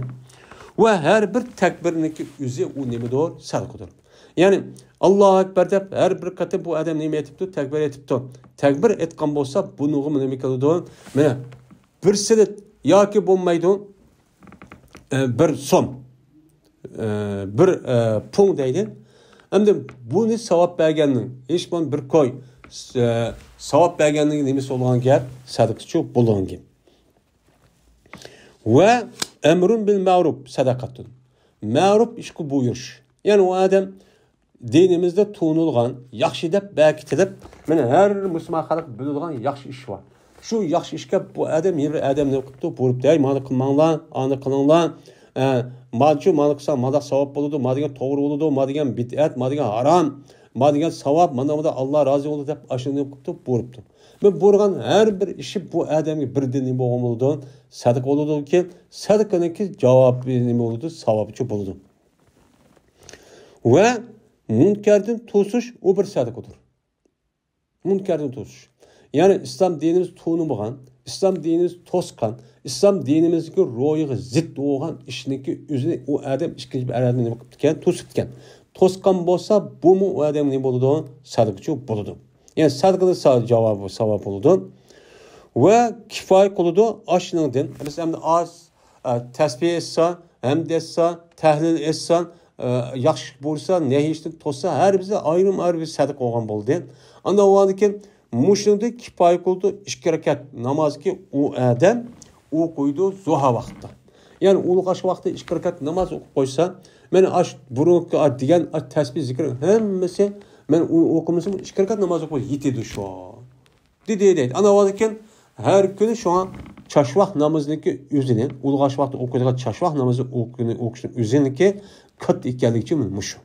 ۋە ھەر بىر تەكبىرنىڭكى ئۆزى ئۇ نېمىدۇر؟ سەدىقىدۇر. يەنى، ئاللاھۇ ئەكبەر دەپ ھەر بىر قېتىم بۇ ئادەم نېمە ئېيتىپتۇ؟ تەكبىر ئېيتىپتۇ. تەكبىر ئېيتقان بولسا، بۇنىڭغىمۇ نېمە كېلىدۇ؟ مانا، بىر سېنىت ياكى بولمايدۇ، ئە، بىر سوم، ئە، بىر، ئە، پۇڭ دەيدۇ. ئەمدى بۇنى ساۋاب بەرگەننىڭ، ھېچ بولمىغاندا بىر كوي، ئە، ساۋاب بەرگەننىڭ نېمىسى بولىدىغان گەپ؟ سەدىقىچۇ بولىدىغان گەپ. ۋە ئەمرۇن بىل مەرۇپ سەدەقەتۇن. مەرۇپ ئىشقا بۇيرۇش. يەنى ئۇ ئادەم دىنىمىزدا تونۇلغان، ياخشى دەپ بەكىتىلىپ، مانا ھەر مۇسۇلمان خەلق بىلىدىغان ياخشى ئىش بار. شۇ ياخشى ئىشقا بۇ ئادەم يەنە بىر ئادەمنى قىپتۇ، بۇيرۇپتۇ، ھەي، مانا قىلماڭلار، ئانا قىلىڭلار، ئە، مانچۇ، مانا قىلساڭ، مانداق ساۋاب بولىدۇ، ما دېگەن توغرا بولىدۇ، ما دېگەن بىدئەت، ما دېگەن ھارام، ما دېگەن ساۋاب، مانا بۇندا ئاللا رازى بولىدۇ دەپ ئاشۇنى قىپتۇ، بۇيرۇپتۇ. مەن بۇيرۇغان ھەر بىر ئىشى بۇ ئادەمگە بىردىن نېمە بولغان بولىدۇ؟ سەدىقە بولىدۇكەن، سەدىقىنىڭكى جاۋابى نېمە بولىدۇ؟ ساۋابىچۇ بولىدۇ. ۋە مۇنكەردىن توسۇش، ئۇ بىر سەدىقىدۇر. مۇنكەردىن توسۇش. يەنى ئىسلام دىنىمىز تونۇمىغان، ئىسلام دىنىمىز توسقان، ئىسلام دىنىمىزدىكى روھىغا زىت بولغان ئىشنىڭكى ئۆزىنى ئۇ ئادەم ئىككىنچى بىر ئادەمنى نېمە قىپتىكەن؟ توسۇپتىكەن. توسقان بولسا، بۇمۇ ئۇ ئادەمگە نېمە بولىدۇ؟ سەدىقىچۇ بولىدۇ. يەنى سەدىقىنىڭ سا-، جاۋابى، ساۋاب بولىدۇ. ۋە كىپايە قىلىدۇ ئاشنىڭدىن. مەسىلەن، ئەمدى ئاز، ئە، تەسبىھ ئېيتسا، ھەمد ئېيتسا، تەھلىل ئېيتسا، ئە، ياخشى بۇيرۇسا، نەھى ئىشتىن توسسا، ھەر بىرسى ئايرىم-ئايرىم بىر سەدىقە بولغان بولدى. ئاندىن ئۇنىڭدىن كېيىن مۇشۇنىڭدىن كىپايە قىلىدۇ، ئىككى رەكەت نامازكى ئۇ ئادەم ئوقۇيدۇ زۇھا ۋاقتىدا. يەنى ئۇلۇغ ئاش ۋاقتىدا ئىككى رەكەت ناماز ئوقۇپ قويسا، مانا ئاش بۇرۇنقى ئا-، دېگەن ئا-، تەسبىھ زىكىر ھەممىسى، مەن ئۇنى ئوقۇمىسام، ئىككى رەكەت ناماز ئوقۇپ يېتىدۇ شۇ. دېدى، دەيدۇ. ئانا ۋاقىتكەن ھەر كۈنى شۇڭا چاشۋاق نامىزىنىڭكى ئۆزىنى، ئۇلۇغ ئاش ۋاقتىدا ئوقۇيدىغان چاشۋاق نامىزى ئوقۇشنىڭ ئۆزىنىڭكى قىلىدىكەنلىكى مۇشۇ.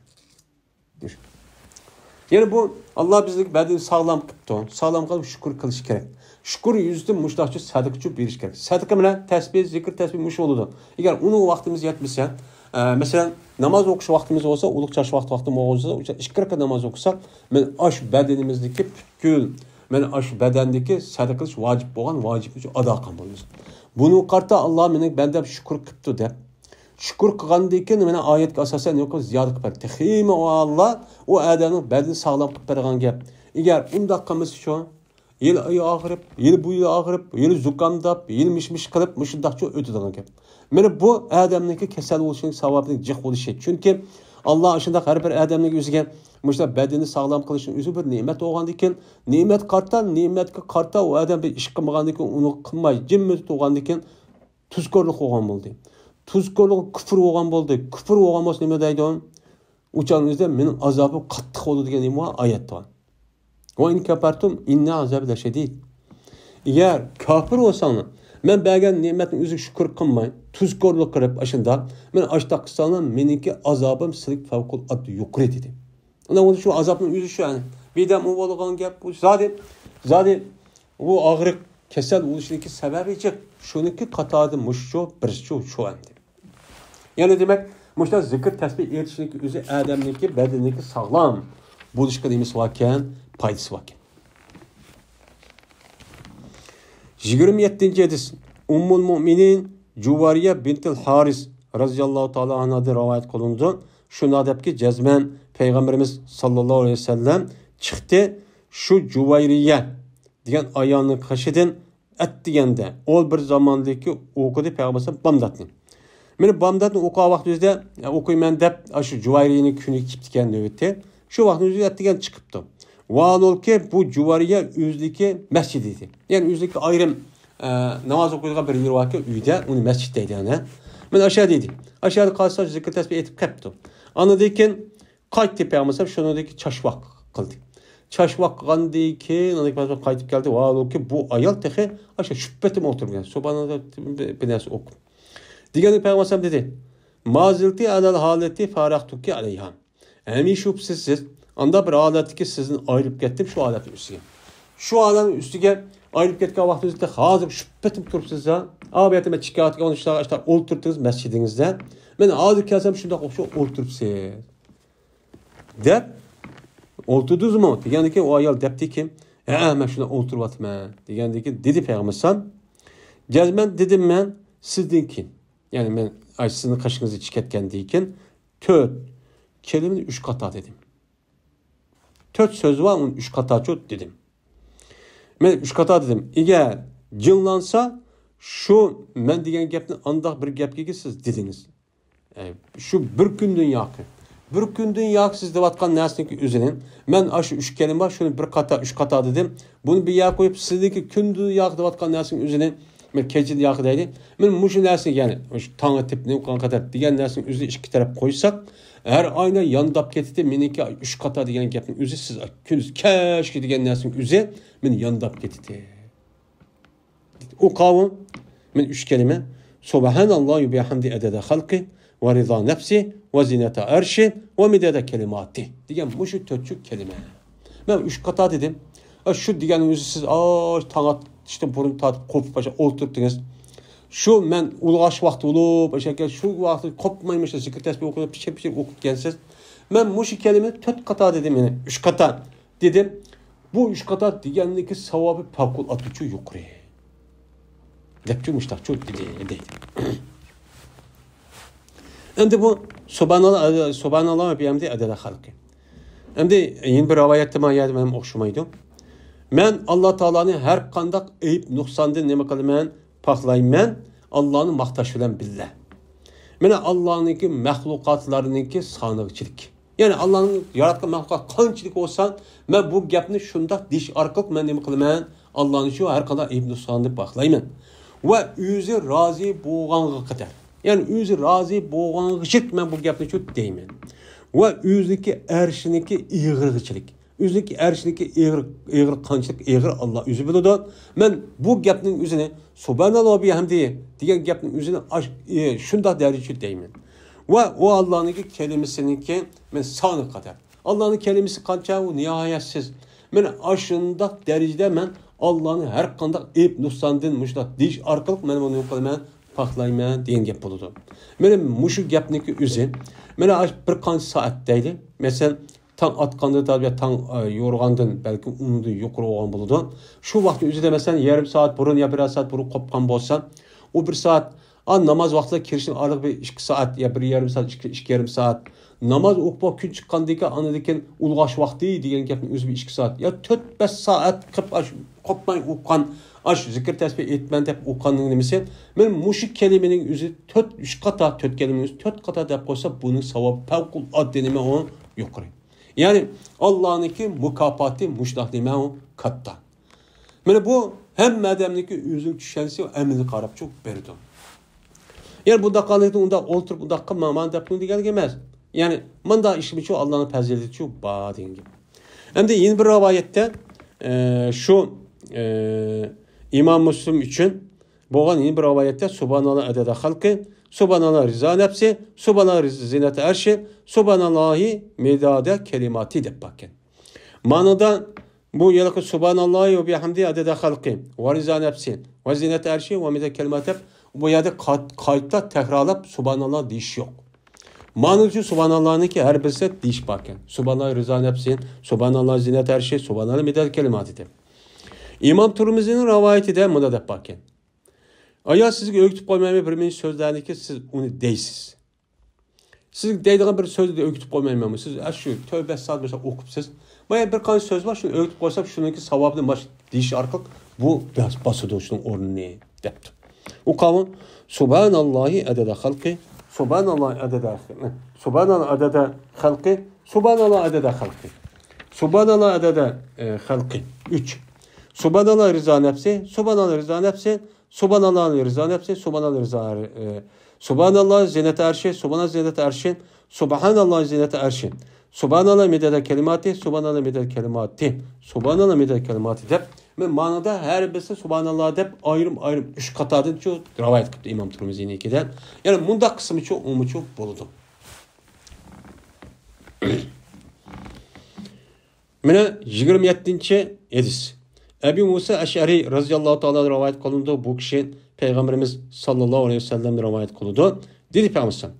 يەنى بۇ، ئاللا بىزنى بەدىنى ساغلام قىپتۇ. ساغلام قىلىپ شۈكۈر قىلىش كېرەك. شۈكۈر يۈزىسىدىن مۇشۇنداقچە سەدىقىچۇ بېرىش كېرەك. سەدىقە بىلەن تەسبىھ، زىكىر، تەسبىھ مۇشۇ بولىدۇ. ئەگەر ئۇنىڭ ۋاقتىمىز يەتمىسە، ئە، مەسىلەن، ناماز ئوقۇش ۋاقتىمىز بولسا، ئۇلۇغ چاش ۋاقتى، ۋاقتى بولغان بولسا، ئىككى رەكەت ناماز ئوقۇساق، مەن ئاش بەدىنىمىزدىكى پۈتكۈل، مەن ئاش بەدەندىكى سەدىقە قىلىش ۋاجىپ بولغان ۋاجىپنى ئادا قىلغان بولىمىز. بۇنىڭغا قارىتا ئاللا مېنىڭ بەندەم شۈكۈر قىپتۇ دەپ، شۈكۈر قىلغاندىن كېيىن مانا ئايەتكە ئاساسەن نېمە قىلىپ زىيادە قىلىپ بەردى. تېخىمۇ ئاللا ئۇ ئادەمنىڭ بەدىنى ساغلام قىلىپ بەرگەن گەپ. ئەگەر ئۇنداق قىلمىسا شۇ، يىلى ئايى ئاغرىپ، يىلى بويى ئاغرىپ، يىلى زۇكامداپ، يىلى مىش-مىش قىلىپ، مۇشۇنداقچە ئۆتىدىغان گەپ. مانا بۇ ئادەمنىڭكى كەسەل بولۇشىنىڭ سەۋەبىنىڭ جىق بولۇشى. چۈنكى ئاللا ئاشۇنداق ھەر بىر ئادەمنىڭ ئۆزىگە مۇشۇنداق بەدىنىنى ساغلام قىلىشنىڭ ئۆزى بىر نېمەت بولغاندىن كېيىن، نېمەت قارتا، نېمەتكە قارتا ئۇ ئادەم بىر ئىش قىلمىغاندىن كېيىن، ئۇنى قىلماي جىممىدە تۇرغاندىن كېيىن، تۇزكورلۇق بولغان بولدى. تۇزكورلۇق كۇفر بولغان بولدى. كۇفر بولغان بولسا نېمە دەيدۇ؟ ئۇ چاغنىڭ ئۆزىدە مېنىڭ ئازابىم قاتتىق بولىدۇ دېگەن نېمە بار؟ ئايەت بار. ۋە ئىن كەفەرتۇم ئىننە ئازابى لەشەدىد. ئەگەر كاپىر بولساڭلار، مەن بەرگەن نېمەتنىڭ ئۆزىگە شۈكۈر قىلماي، تۇزكورلۇق قىلىپ ئاشۇنداق، مېنى ئاشۇنداق قىلساڭلار، مېنىڭكى ئازابىم سىلىگە پەۋقۇلئاددە يۇقىرى دېدى. ئانا ئۇنى شۇ ئازابنىڭ ئۆزى شۇ، يەنى. بىردەم ئۇ بولغان گەپ، بۇ زادى، زادى ئۇ ئاغرىق، كېسەل بولۇشنىڭكى سەۋەبى جىق. شۇنىڭكى قاتارىدا مۇشۇ، بىرسى شۇ، شۇ ئەمدى. يەنى دېمەك، مۇشۇنداق زىكىر، تەسبىھ ئېيتىشنىڭكى ئۆزى ئادەمنىڭكى بەدىنىنىڭكى ساغلام بولۇشقا نېمىسى باركەن؟ پايدىسى باركەن. يىگىرمە يەتتىنچى ھەدىس. ئۇممۇل مۇئمىنىن جۇۋەرىيە بىنتىل ھارىس رازىياللاھۇ تائالا ئەنھادىن رىۋايەت قىلىنىدۇ. شۇنداق دەپكى، جەزمەن پەيغەمبىرىمىز ساللاللاھۇ ئەلەيھى ۋەسەللەم چىقتى. شۇ جۇۋەيرىيە دېگەن ئايالنىڭ قېشىدىن ئەتىگەندە ئول بىر زاماندىكى ئوقۇدى پەيغەمبەر بامداتنى. مانا بامداتنى ئوقۇغان ۋاقتىمىزدا، ئوقۇيمەن دەپ، شۇ جۇۋەيرىيەنىڭ كۈنى كېلىپتىكەن نۆۋىتى. شۇ ۋاقىتنىڭ ئۆزىدە ئەتىگەن چىقىپتۇ. ۋاھالۇكى، بۇ جۇۋەيرىيە ئۆزىنىڭكى مەسچىتى ئىدى. يەنى ئۆزىنىڭكى ئايرىم، ئە، ناماز ئوقۇيدىغان بىر يېرى باركەن، ئۆيدە، ئۇنى مەسچىت دەيدۇ، يەنى. مانا ئاشۇ يەردە ئىدى. ئاشۇ يەردە قالسا، زىكىر تەسبىھ ئېيتىپ قاپتۇ. ئاندىن كېيىن قايتتى پەيغەمبەر، شۇنىڭدىكى چاشۋاق قىلدى. چاشۋاق قىلغاندىن كېيىن، ئاندىن كېيىن قايتىپ كەلدى. ۋاھالۇكى، بۇ ئايال تېخى ئاشۇ شۈبھىتىم ئولتۇرۇپ، سۇبھاناللا، بىر، بىر نەرسە ئوقۇپ. دېگەندە پەيغەمبەر دېدى، ما زىلتى ئەلەل ھالەتى فارەقتۇكى ئەلەيھا. ھەمىشە شۈبھىسىز سىز ئانداق بىر ھالەتتىكى سىزدىن ئايرىلىپ كەتتىم شۇ ھالەتنىڭ ئۈستىگە. شۇ ھالەتنىڭ ئۈستىگە ئايرىلىپ كەتكەن ۋاقتىڭىزدا ھازىر شۈبھىتىم تۇرۇپسىز ھە. ئا، بۇ يەردە مەن چىكاۋاتقان ئىشلارغا ئولتۇرتتىڭىز مەسچىتىڭىزدە. مەن ھازىر كەلسەم شۇنداق ئوخشاپ ئولتۇرۇپسىز. دەپ ئولتۇردىڭىزمۇ؟ دېگەندىكىن ئۇ ئايال دەپتىكى، ھە، مەن شۇنداق ئولتۇرۇۋاتىمەن. دېگەندىكىن دېدى پەيغەمبەر ئەلەيھىسسالام، جەزمەن دېدىم مەن سىزدىن كېيىن. يەنى مەن ئاي، سىزنىڭ قېشىڭىزدا چىقىپ كەتكەندىن كېيىن تۆت كەلىمىنى ئۈچ قاتا دېدىم. تۆت سۆز بار، ئۇنى ئۈچ قاتاچۇ دېدىم. مەن ئۈچ قاتا دېدىم. ئەگەر جىڭلانسا، شۇ مەن دېگەن گەپنى ئانداق بىر گەپكە سىز دېدىڭىز. ئە، شۇ بىر كۈندىن ياقى. بىر كۈندىن ياقى سىز دەۋاتقان نەرسىنىڭكى ئۆزىنى، مەن ئاشۇ ئۈچ كەلىمە بار، شۇنى بىر قاتا، ئۈچ قاتا دېدىم. بۇنى بىر يەرگە قويۇپ، سىزنىڭكى كۈندىن ياقى دەۋاتقان نەرسىنىڭ ئۆزىنى، مەن كېچىدىن ياقى دەيلى. مەن مۇشۇ نەرسىنى، يەنى، مۇشۇ تاڭ ئېتىپ نېمە قىلغان قەدەر دېگەن نەرسىنىڭ ئۆزىنى ئىككى تەرەپ قويساق، ھەر ئاينا يانداپ كېتىتى، مېنىڭكى ئۈچ قاتا دېگەن گەپنىڭ ئۆزى، سىز كۈندۈز كەچكە دېگەن نەرسىنىڭ ئۆزى، مېنى يانداپ كېتىتى. ئۇ قاۋۇ، مەن ئۈچ كەلىمە، سۇبھاناللاھى بىھەمدى ئەدەدە خەلقى ۋە رىزا نەپسى ۋە زىنەتە ئەرشى ۋە مىدەدە كەلىماتى دېگەن مۇشۇ تۆت چۈ كەلىمە. مەن ئۈچ قاتا دېدىم. ئا، شۇ دېگەننىڭ ئۆزى سىز، ئا، تاڭ ئاتىشتىن بۇرۇن تارتىپ قوپۇپ ئاشۇ ئولتۇرۇپتىڭىز. شۇ مەن ئۇلغاش ۋاقتى بولۇپ، ئاشۇ شۇ ۋاقىتتا قوپماي مۇشۇ زىكىر تەسبىھ ئوقۇپ، پىشىر-پىشىر ئوقۇپ كەلسىز. مەن مۇشۇ كەلىمىنى تۆت قاتا دېدىم، يەنى ئۈچ قاتا دېدىم. بۇ ئۈچ قاتا دېگەننىكى ساۋابى پەۋقۇلئاددىچۇ يۇقىرى. دەپچۇ مۇشتاقچۇ دېدى، دەيدۇ. ئەمدى بۇ سۇبھاناللا، سۇبھاناللا ۋە بىھەمدى ئەدەدە خەلقى. ئەمدى يەنە بىر رىۋايەتتە مانا يەردە مەن ئوخشىمايدۇ. مەن ئاللا تائالانى ھەر قانداق ئەيىب نۇقساندىن نېمە قىلىمەن؟ پاكلايمەن. ئاللانى ماختاش بىلەن بىللە. مانا ئاللانىڭكى مەخلۇقاتلارنىڭكى سانىغىچىلىك. يەنى ئاللانىڭ ياراتقان مەخلۇقات قانچىلىك بولسا، مەن بۇ گەپنى شۇنداق دېيىش ئارقىلىق مەن نېمە قىلىمەن؟ ئاللانى شۇ ھەر قانداق ئەيىب نۇقساندىن پاكلايمەن. ۋە ئۆزى رازى بولغانغا قەدەر. يەنى ئۆزى رازى بولغانغىچە مەن بۇ گەپنى شۇ دەيمەن. ۋە ئۆزىنىڭكى ئەرشىنىڭكى ئېغىرغىچىلىك. ئۆزىنىڭكى ئەرشىنىڭكى ئېغىر، ئېغىر قانچىلىك ئېغىر ئاللا ئۆزى بىلىدۇ. مەن بۇ گەپنىڭ ئۆزىنى، سۇبھاناللا ۋە بىھەمدى دېگەن گەپنىڭ ئۆزىنى ئاش-، ئى، شۇنداق دەرىجىدە دەيمەن. ۋە ئۇ ئاللانىڭكى كەلىمىسىنىڭكى مەن سانى قەدەر. ئاللانىڭ كەلىمىسى قانچە، ئۇ نىھايەتسىز. مەن ئاشۇنداق دەرىجىدە مەن ئاللانى ھەر قانداق ئەيىب نۇقساندىن مۇشۇنداق دېيىش ئارقىلىق مەن بۇنى نېمە قىلىمەن؟ پاكلايمەن دېگەن گەپ بولىدۇ. مانا مۇشۇ گەپنىڭكى ئۆزى، مانا ئاشۇ بىر قانچە سائەت دەيلى. مەسىلەن، تاڭ ئاتقاندىن تارتىپ يا تاڭ، ئە، يورۇغاندىن بەلكى ئۇنىڭدىن يۇقىرى بولغان بولىدۇ. شۇ ۋاقىتنىڭ ئۆزىدە، مەسىلەن، يېرىم سائەت بۇرۇن يا بىرەر سائەت بۇرۇن قوپقان بولسا، ئۇ بىر سائەت، ئا، ناماز ۋاقتىدا كىرىشتىن ئارىلىق بىر ئىككى سائەت يا بىر يېرىم سائەت، ئىككى، ئىككى يېرىم سائەت ناماز ئوقۇپ كۈن چىققاندىن كېيىن، ئاندىن كېيىن ئۇلغاش ۋاقتى دېگەن گەپنىڭ ئۆزى بىر ئىككى سائەت يا تۆت، بەش سائەت قىپ-، ئاش-، قوپماي ئوقۇغان، ئاش زىكىر تەسبىھ ئېيتىمەن دەپ ئوقۇغاننىڭ نېمىسى؟ مانا مۇشۇ كەلىمىنىڭ ئۆزى تۆت، ئۈچ قاتا، تۆت كەلىمىنىڭ ئۆزى تۆت قاتا دەپ قويسا، بۇنىڭ ساۋابى پەۋقۇلئاددە نېمە ئۇ؟ يۇقىرى. يەنى ئاللانىڭكى مۇكاپاتى مۇشۇنداق نېمە ئۇ؟ كاتتا. مانا بۇ ھەممە ئادەمنىڭكى ئۆزىنىڭ چۈشەنچىسى ۋە ئەمىلىگە قاراپچۇ بېرىدۇ. يەنى بۇنداق قىلغانلىقتا ئۇنداق ئولتۇرۇپ ئۇنداق قىلماڭ، مانا دەپ دېگەنلىك ئەمەس. يەنى مۇنداق ئىشمىچۇ ئاللانىڭ پەزىلىتىچۇ بار دېگەن گەپ. ئەمدى يەنە بىر رىۋايەتتە، ئە، شۇ، ئە، ئىمام مۇسلىم ئۈچۈن بولغان يەنە بىر رىۋايەتتە سۇبھاناللا ئەدەدە خەلقى، سۇبھاناللا رىزا نەپسى، سۇبھاناللا رىز-، زىنەتە ئەرشى، سۇبھاناللاھى مىدادە كەلىماتى دەپ باركەن. مانىدا بۇ يەرلىكى سۇبھاناللاھى ۋە بىھەمدى ئەدەدە خەلقى ۋە رىزا نەپسى ۋە زىنەتە ئەرشى ۋە مىدادە كەلىماتى دەپ بۇ يەردە قا-، قايتا تەكرارلاپ سۇبھاناللا دېيىش يوق. مانىدا شۇ سۇبھاناللانىڭكى ھەر بىرسى دېيىش باركەن. سۇبھاناللا رىزا نەپسى، سۇبھاناللا زىنەت ئەرشى، سۇبھاناللا مىداد كەلىماتى دەپ. ئىمام تۇرمۇزىنىڭ رىۋايىتىدە مۇنداق دەپ باركەن. ئايا سىزگە ئۆگىتىپ قويمايمەن بىر مىنۇت سۆزلەرنىكى سىز ئۇنى دەيسىز. سىزگە دەيدىغان بىر سۆزنى ئۆگىتىپ قويمايمەنمۇ؟ سىز ئاشۇ تۆت بەش سائەت مەسىلەن ئوقۇپسىز. مانا بىر قانچە سۆز بار، شۇنى ئۆگىتىپ قويسام، شۇنىڭكى ساۋابىنى ماش دېيىش ئارقىلىق بۇ بەس-، باسىدۇ شۇنىڭ ئورنىنى، دەپتۇ. ئۇ قاۋۇل، سۇبھاناللاھى ئەدەدە خەلقى، سۇبھاناللاھى ئەدەدە خەلقى، سۇبھاناللاھى ئەدەدە خەلقى، سۇبھاناللاھى ئەدەدە خەلقى. سۇبھاناللاھى ئەدەدە، ئە، خەلقى. ئۈچ. سۇبھاناللاھى رىزا نەپسى، سۇبھاناللاھى رىزا نەپسى، سۇبھاناللاھى رىزا نەپسى، سۇبھاناللاھى رىزا، ئە، سۇبھاناللاھى زىنەتە ئەرشى، سۇبھاناللاھى زىنەتە ئەرشى، سۇبھاناللاھى مىدادە كەلىماتى، سۇبھاناللاھى مىدادە كەلىماتى، سۇبھاناللاھى مىدادە كەلىماتى دەپ، مەن مانىدا ھەر بىرسى سۇبھاناللاھ دەپ ئايرىم-ئايرىم ئۈچ قاتاردىن شۇ رىۋايەت قىپتۇ ئىمام تۇرمۇزىنىڭكىدە. يەنى مۇنداق قىسمىچۇ، ئۇمۇچۇ بولىدۇ. مانا يىگىرمە يەتتىنچى ھەدىس. ئەبى مۇسا ئەشئەرى رەزىياللاھۇ تائالا رىۋايەت قىلىنىدۇ. بۇ كىشى پەيغەمبىرىمىز ساللاللاھۇ ئەلەيھى ۋەسەللەمدىن رىۋايەت قىلىدۇ. دېدى پەيغەمبەر،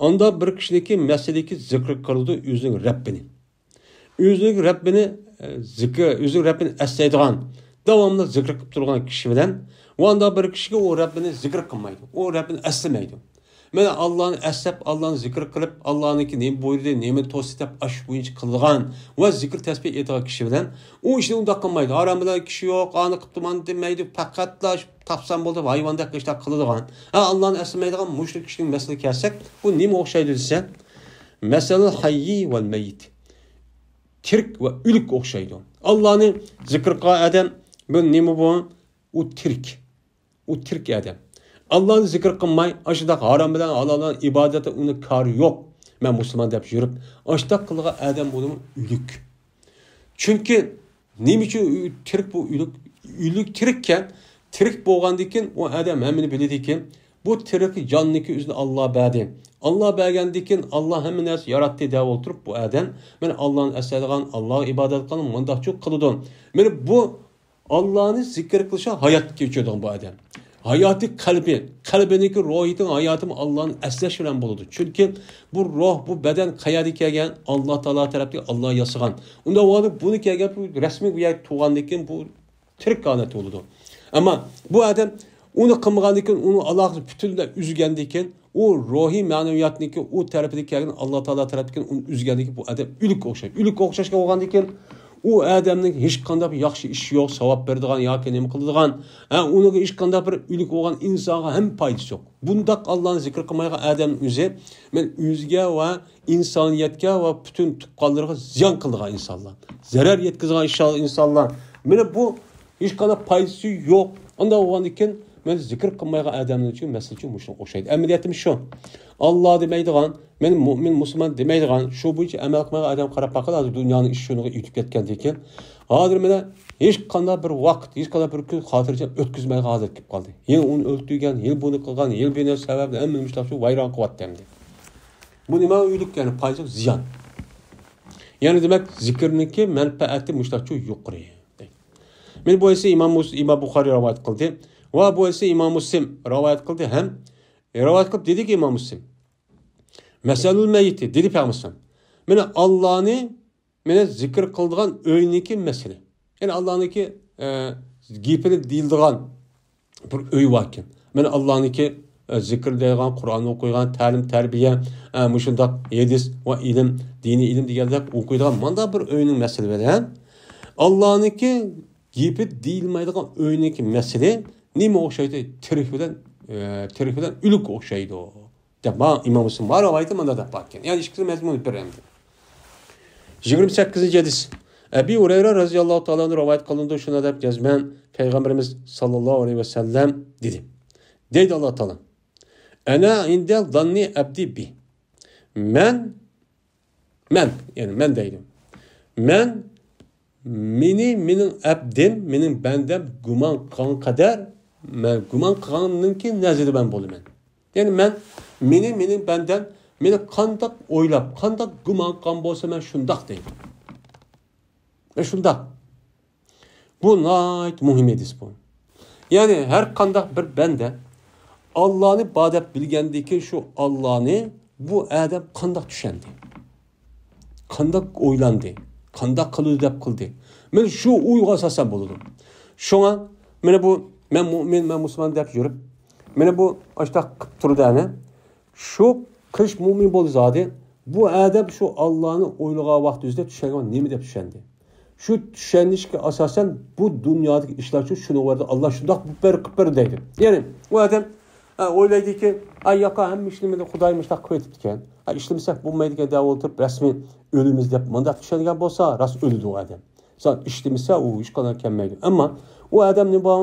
ئاندا بىر كىشىنىڭكى مەسىلىكى زىكىر قىلىدۇ ئۆزىنىڭ رەببىنى. ئۆزىنىڭ رەببىنى، ئە، زىكىر، ئۆزىنىڭ رەببىنى ئەسلەيدىغان، داۋاملىق زىكىر قىلىپ تۇرغان كىشى بىلەن، ۋە ئاندا بىر كىشىگە ئۇ رەببىنى زىكىر قىلمايدۇ، ئۇ رەببىنى ئەسلىمەيدۇ. مانا ئاللانى ئەسلەپ، ئاللانى زىكىر قىلىپ، ئاللانىڭكى نېمە بۇيرۇدى، نېمە توستى دەپ ئاش بويىچە قىلىدىغان ۋە زىكىر تەسبىھ ئېيتىدىغان كىشى بىلەن ئۇ ئىشنى ئۇنداق قىلمايدۇ. ھارام بىلەن كىشى يوق، ئانى قىپتۇ، مانا دېمەيدۇ، پەقەتلا تاپسام بولدى، ھايۋاندەك ئىشلار قىلىدىغان. ھە، ئاللانى ئەسلىمەيدىغان مۇشرىك كىشىنىڭ مەسىلىگە كەلسەك، بۇ نېمە ئوخشايدۇ دېسە، مەسەلۇل ھەييى ۋەل مەييىت. تىرىك ۋە ئۆلۈككە ئوخشايدۇ. ئاللانى زىكىر قىلغان ئادەم، بۇ نېمە بۇ؟ ئۇ تىرىك. ئۇ تىرىك ئادەم. ئاللانى زىكىر قىلماي، ئاشۇنداق ھارام بىلەن ھالال بىلەن ئىبادەتتە ئۇنىڭ كارى يوق. مەن مۇسۇلمان دەپ يۈرۈپ، ئاشۇنداق قىلغان ئادەم بولىمۇ ئۆلۈك. چۈنكى نېمە ئۈچۈن ئۆ-، تىرىك بۇ ئۆلۈك؟ ئۆلۈك تىرىككەن. تىرىك بولغاندىن كېيىن ئۇ ئادەم ھەممىنى بىلىدىكەن. بۇ تىرىك جاننىكى ئۆزىنى ئاللا بەردى. ئاللا بەرگەندىن كېيىن ئاللا ھەممە نەرسە ياراتتى دەپ ئولتۇرۇپ بۇ ئادەم، مەن ئاللانى ئەسلەيدىغان، ئاللاغا ئىبادەت قىلغان، مۇنداقچۇ قىلىدۇ. مانا بۇ ئاللانى زىكىر قىلىشى ھاياتقا كۆچىدىغان بۇ ئادەم. ھاياتى قەلبى، قەلبىنىڭكى روھىيىتىنىڭ ھاياتىمۇ ئاللانى ئەسلەش بىلەن بولىدۇ. چۈنكى بۇ روھ، بۇ بەدەن قەيەردىن كەلگەن؟ ئاللا تائالا تەرەپتىن، ئاللا ياسىغان. ئۇنداق بولغاندا بۇنى كەلگەن بۇ رەسمىي بۇ يەرگە تۇغاندىن كېيىن بۇ تىرىك ھالەتتە بولىدۇ. ئەمما بۇ ئادەم ئۇنى قىلمىغاندىن كېيىن، ئۇنىڭ ئالاقىسىنى پۈتۈنلەي ئۈزگەندىن كېيىن، ئۇ روھىي مەنىۋىياتنىڭكى ئۇ تەرىپىدىن كەلگەن، ئاللا تائالا تەرەپتىن كەلگەن ئۇنى ئۈزگەندىن كېيىن بۇ ئادەم ئۆلۈككە ئوخشايدۇ. ئۆلۈككە ئوخشاشقا بولغاندىن كېيىن، ئۇ ئادەمنىڭ ھېچقانداق بىر ياخشى ئىشى يوق، ساۋاب بېرىدىغان ياكى نېمە قىلىدىغان، ھە، ئۇنىڭغا ھېچقانداق بىر ئۆلۈك بولغان ئىنسانغا ھەم پايدىسى يوق. بۇنداق ئاللانى زىكىر قىلمايدىغان ئادەمنىڭ ئۆزى، مەن ئۆزىگە ۋە ئىنسانىيەتكە ۋە پۈتۈن تۇغقانلىرىغا زىيان قىلىدىغان ئىنسانلار، زەرەر يەتكۈزىدىغان ئىنسان-، ئىنسانلار. مانا بۇ ھېچقانداق پايدىسى يوق. ئۇنداق بولغاندىن كېيىن، مەن زىكىر قىلمايدىغان ئادەمنىڭ ئۈچۈن مەسىلە ئۈچۈن مۇشۇنىڭغا ئوخشايدۇ. ئەمەلىيىتىمىز شۇ. ئاللا دېمەيدىغان، مەن مۇئمىن، مۇسۇلمان دېمەيدىغان، شۇ بويىچە ئەمەل قىلمايدىغان ئادەم قاراپ باققىلى، ھازىر دۇنيانىڭ ئىشى شۇنىڭغا ئۆتۈپ كەتكەندىن كېيىن، ھازىر مانا ھېچقانداق بىر ۋاقىت، ھېچقانداق بىر كۈن خاتىرجەم ئۆتكۈزمەيدىغان ھالەتكە كېلىپ قالدى. يەنە ئۇنى ئۆلتۈرگەن، يەنە بۇنى قىلغان، يەنە بىر نەرسە سەۋەبلەر ھەممىنى مۇشۇنداق شۇ ۋەيران قىلىۋەتتى ئەمدى. بۇ نېمە ئۆلۈك، يەنى پايدىسى يوق، زىيان. يەنە دېمەك، زىكىرنىڭكى مەنپەئەتى مۇشۇنداق شۇ يۇقىرى. مانا بۇ ھەدىسنى ئىمام مۇس-، ئىمام بۇخارىي رىۋايەت قىلدى. ۋە بۇ ھەدىسنى ئىمام مۇسلىم رىۋايەت قىلدى ھەم رىۋايەت قىلىپ دېدىكى ئىمام مۇسلىم، مەسەلۇل مەييىتى، دېدى پەيغەمبەر ئەلەيھىسسالام. مانا ئاللانى، مانا زىكىر قىلىدىغان ئۆينىڭكى مەسىلى. يەنى ئاللانىڭكى، ئە، گېپىنى دېيىلىدىغان بىر ئۆي باركەن. مانا ئاللانىڭكى، ئە، زىكىر دەيدىغان، قۇرئان ئوقۇيدىغان، تەلىم تەربىيە، ئە، مۇشۇنداق ھەدىس ۋە ئىلىم، دىنىي ئىلىم دېگەندەك ئوقۇيدىغان مانداق بىر ئۆينىڭ مەسىلى بىلەن ئاللانىڭكى گېپى دېيىلمەيدىغان ئۆينىڭكى مەسىلى نېمە ئوخشايدۇ؟ تىرىك بىلەن، ئە، تىرىك بىلەن ئۆلۈككە ئوخشايدۇ. دەپ ما-، ئىمام مۇسلىم ما رىۋايىتى مانا دەپ باركەن. يەنى ئىككىسى مەزمۇنى بىر ئەمدى. يىگىرمە سەككىزىنچى ھەدىس. ئەبى ھۇرەيرە رەزىياللاھۇ تائالا ئەنھۇ رىۋايەت قىلىنىدۇ، شۇنداق دەپ جەزمەن پەيغەمبىرىمىز ساللاللاھۇ ئەلەيھى ۋەسەللەم دېدى. دەيدۇ ئاللا تائالا، «ئەنە ئىندە زاننى ئەبدى بى.» مەن، مەن، يەنى مەن دەيدۇ. مەن مېنى مېنىڭ ئەبدىم، مېنىڭ بەندەم گۇمان قىلغان قەدەر، مەن گۇمان قىلغاننىڭكى نەزىرىدە مەن بولىمەن. يەنى مەن، مېنى مېنىڭ بەندەم مېنى قانداق ئويلاپ، قانداق گۇمان قىلغان بولسا، مەن شۇنداق دەيمەن. مەن شۇنداق. بۇ ناھايىتى مۇھىم ھەدىس بۇ. يەنى ھەر قانداق بىر بەندە ئاللانى بار دەپ بىلگەندىن كېيىن، شۇ ئاللانى بۇ ئادەم قانداق چۈشەندى؟ قانداق ئويلاندى؟ قانداق قىلىدۇ دەپ قىلدى؟ مانا شۇ ئويغا ئاساسەن بولىدۇ. شۇڭا مانا بۇ، مەن مۇئمىن، مەن مۇسۇلمان دەپ يۈرۈپ، مانا بۇ ئاشتاق قىلىپ تۇرىدۇ ئەنە. شۇ قىلىش مۇمكىن بولدى زادى. بۇ ئادەم شۇ ئاللانى ئويلىغان ۋاقتى ئۆزىدە چۈشەنگەن نېمە دەپ چۈشەندى؟ شۇ چۈشەنىشكە ئاساسەن بۇ دۇنيادىكى ئىشلار شۇ، شۇنىڭ ۋەردى ئاللا شۇنداق بىر قىلىپ بەردى دەيدۇ. يەنى ئۇ ئادەم، ئە، ئويلايدىكى، ئاي ياقا ھەممە ئىشنى مانا خۇداي مۇشۇنداق قىلىۋېتىپتىكەن. ئا، ئىشلىمىسەك بولمايدىكەن دەپ ئولتۇرۇپ رەسمىي ئۆلىمىز دەپ مۇنداق چۈشەنگەن بولسا راست ئۆلىدۇ ئۇ ئادەم. زادى ئىشلىمىسە ئۇ ھېچقانداق كەلمەيدۇ. ئەمما ئۇ ئادەم نېمە بار؟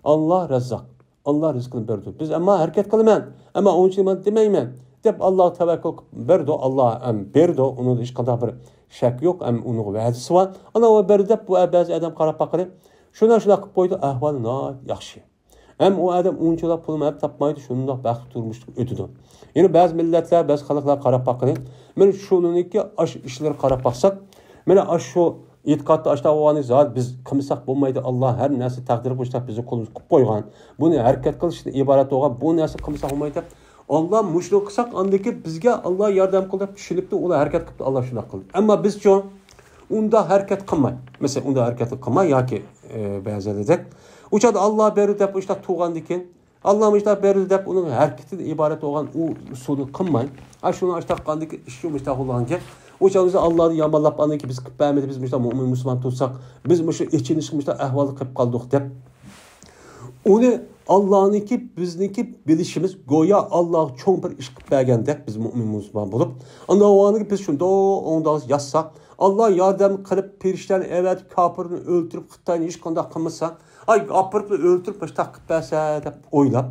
ئاللا رەززاق. ئاللا رىزقىنى بېرىدۇ. بىز ئەمما ھەرىكەت قىلىمەن، ئەمما ئۇنچىلىك مەن دېمەيمەن دەپ ئاللاغا تەۋەككۈل قىلىپ بېرىدۇ. ئاللا ھەم بېرىدۇ. ئۇنىڭدا ھېچقانداق بىر شەك يوق. ھەم ئۇنىڭ ۋەدىسى بار. ئانا ئۇ بېرىدۇ دەپ بۇ بەزى ئادەم قاراپ باققىلى. شۇنداق شۇنداق قىلىپ قويدى. ئەھۋالى ناھايىتى ياخشى. ھەم ئۇ ئادەم ئۇنچىلا پۇلمۇ ھەم تاپمايدۇ. شۇنداق بەختلىك تۇرمۇشتا ئۆتىدۇ. يەنە بەزى مىللەتلەر، بەزى خەلقلەر قاراپ باققىلى. مانا شۇنىڭكى ئاشۇ ئىشلىرىغا قاراپ باقساق، مانا ئاشۇ ئېتىقادتا ئاشتا بولغاننى زادى بىز قىلمىساق بولمايدۇ. ئاللا ھەر نەرسە تەقدىر بويىچە بىزنىڭ قولىمىزغا قىلىپ قويغان. بۇنى ھەرىكەت قىلىشتىن ئىبارەت بولغان. بۇ نەرسە قىلمىساق بولمايدۇ دەپ، ئاللا مۇشۇنى قىلساق، ئاندىن كېيىن بىزگە ئاللا ياردەم قىل دەپ چۈشىنىپتۇ. ئۇلار ھەرىكەت قىلىپتۇ. ئاللا شۇنداق قىلدى. ئەمما بىزچۇ؟ ئۇنداق ھەرىكەت قىلماي. مەسىلەن، ئۇنداق ھەرىكەت قىلماي ياكى، ئە، بەزىلەردەك. ئۇ چاغدا ئاللا بېرىدۇ دەپ ئۇشتا تۇرغاندىن كېيىن، ئاللا مۇشۇنداق بەردى دەپ ئۇنىڭ ھەرىكىتىدىن ئىبارەت بولغان ئۇ ئۇسۇلنى قىلماي، ئا، شۇنى ئاشتاق قىلغاندىكى ئىشى مۇشۇنداق بولغانكەن، ئۇ چاغدا بىز ئاللانى يامانلاپ، ئاندىن كېيىن بىز قىلىپ بەرمىدى، بىز مۇشۇنداق مۆمىن مۇسۇلمان تۇرساق، بىز مۇشۇ ئېچىنىشقا مۇشۇنداق ئەھۋالدا قېلىپ قالدۇق دەپ، ئۇنى ئاللانىڭكى، بىزنىڭكى بىلىشىمىز گويا ئاللاغا چوڭ بىر ئىش قىلىپ بەرگەندەك، بىز مۆمىن مۇسۇلمان بولۇپ، ئاندىن بىز شۇنداق ئوڭداق يازساق، ئاللا ياردەم قىلىپ، پېرىشتىلەرنى ئەۋەتىپ، كاپىرنى ئۆلتۈرۈپ، خىتاينى ھېچقانداق قىلمىسا، ئاي، ئاپىرىپ ئۆلتۈرۈپ، مۇشۇنداق قىلىپ بەرسە دەپ ئويلاپ،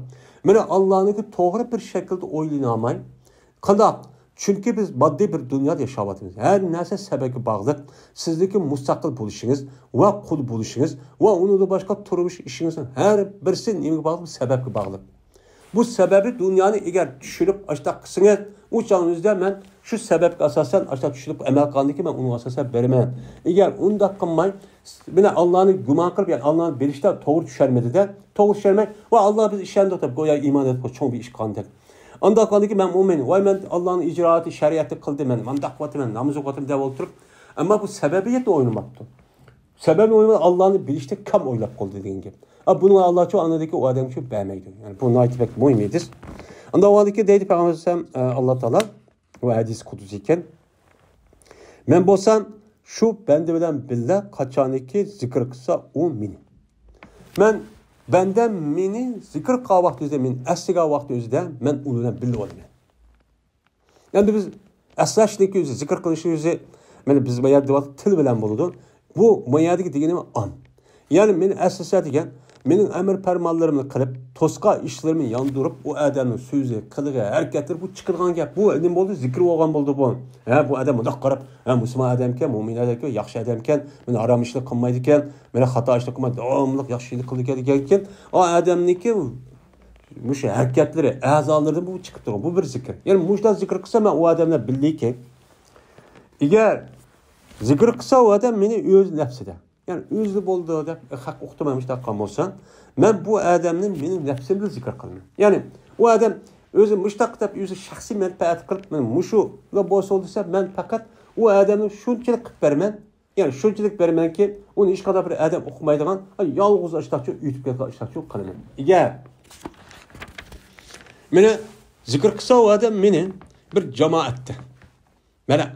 مانا ئاللانىڭكى توغرا بىر شەكىلدە ئويلىنالماي، قانداق؟ چۈنكى بىز ماددىي بىر دۇنيادا ياشاۋاتىمىز. ھەر نەرسە سەۋەبكە باغلىق. سىزنىڭكى مۇستەقىل بولۇشىڭىز ۋە قۇل بولۇشىڭىز ۋە ئۇنىڭدىن باشقا تۇرمۇش ئىشىڭىزنىڭ ھەر بىرسى نېمىگە باغلىق؟ سەۋەبكە باغلىق. بۇ سەۋەبى دۇنيانى ئەگەر چۈشىنىپ ئاشتاق قىلسىڭىز، ئۇ چاغنىڭىزدا مەن شۇ سەۋەبكە ئاساسەن ئاشتاق چۈشىنىپ ئەمەل قىلغاندىن كېيىن مەن ئۇنىڭغا ئاساسەن بېرىمەن. ئەگەر ئۇنداق قىلماي، مانا ئاللانى گۇمان قىلىپ، يەنى ئاللانى بىلىشتە توغرا چۈشەنمىدى-دە، توغرا چۈشەنمەي، ۋە ئاللا بىز ئىشەندۇق دەپ گويا ئىمان ئېيتقان چوڭ بىر ئىش قىلغاندەك. ئانداق قىلغاندىكىن مەن مۇئمىن، ۋاي مەن ئاللانىڭ ئىجرائاتى، شەرىئەتنى قىلدىم، مەن مانداق قىلىۋاتىمەن، ناماز ئوقۇۋاتىمەن دەپ ئولتۇرۇپ، ئەمما بۇ سەۋەبىيەتنى ئويلىماپتۇ. سەۋەبنى ئويلىماي، ئاللانى بىلىشتە كام ئويلاپ قالدى دېگەن گەپ. ئا، بۇنى ئاللا شۇ ئاندىكى ئۇ ئادەمگە شۇ بەرمەيدۇ. يەنى بۇ ناھايىتى بەك مۇھىم ھەدىس. ئاندىن ئۇ ئادەمگە دەيدۇ پەيغەمبەر ئەلەيھىسسالام، ئە، ئاللا تائالا بۇ ھەدىس قۇدسىي ئىكەن. مەن بولسام شۇ بەندە بىلەن بىللە قاچانكى زىكىر قىلسا ئۇ مېنى. مەن بەندەم مېنى زىكىر قىلغان ۋاقتى ئۆزىدە، مېنى ئەسلىگەن ۋاقتى ئۆزىدە مەن ئۇ بىلەن بىللە بولىمەن. ئەمدى بىز ئەسلەشنىكى ئۆزى، زىكىر قىلىشنىڭ ئۆزى، مانا بىز بۇ يەردە دەۋاتقان تىل بىلەن بولىدۇ. بۇ، بۇ يەردىكى دېگىنىم ئام. يەنى مېنى ئەسلىسە دېگەن، مېنىڭ ئەمر پەرمانلىرىمنى قىلىپ، توسقا ئىشلىرىمنى ياندۇرۇپ، ئۇ ئادەمنىڭ سۆزى، قىلىقى، ھەرىكەتلىرى بۇ چىقىدىغان گەپ. بۇ نېمە بولدى؟ زىكىر بولغان بولدى بۇ. ھە، بۇ ئادەم مۇنداق قاراپ، ھە، مۇسۇلمان ئادەمكەن، مۆمىن ئادەمكەن، ياخشى ئادەمكەن، مانا ھارام ئىشنى قىلمايدىكەن، مانا خاتا ئىشنى قىلمايدۇ، داۋاملىق ياخشى ئىشنى قىلىدىكەن دېگەنكىن، ئۇ ئادەمنىڭكى مۇشۇ ھەرىكەتلىرى، ئەزالىرىدىن بۇ چىقىپ تۇرغان. بۇ بىر زىكىر. يەنى مۇشۇنداق زىكىر قىلسا، مەن ئۇ ئادەم بىلەن بىللىكەن. ئەگەر زىكىر قىلسا، ئۇ ئادەم مېنى ئۆز نەپسىدە، يەنى ئۆزىدە بولىدۇ دەپ خەق ئۇقتۇرماي مۇشۇنداق قىلغان بولسا، مەن بۇ ئادەمنى مېنىڭ نەپسىمدە زىكىر قىلىمەن. يەنى ئۇ ئادەم ئۆزى مۇشۇنداق دەپ ئۆزى شەخسىي مەنپەئەت قىلىپ، مانا مۇشۇلا بولسا دېسە، مەن پەقەت ئۇ ئادەمنى شۇنچىلىك قىلىپ بېرىمەن، يەنى شۇنچىلىك بېرىمەنكى، ئۇنى ھېچقانداق بىر ئادەم ئوقۇمايدىغان، يالغۇز ئاشتاقچۇ ئۆتۈپ كەتكەن ئاشتاقچۇ قىلىمەن. ئەگەر مېنى زىكىر قىلسا، ئۇ ئادەم مېنى بىر جامائەتتە، مانا،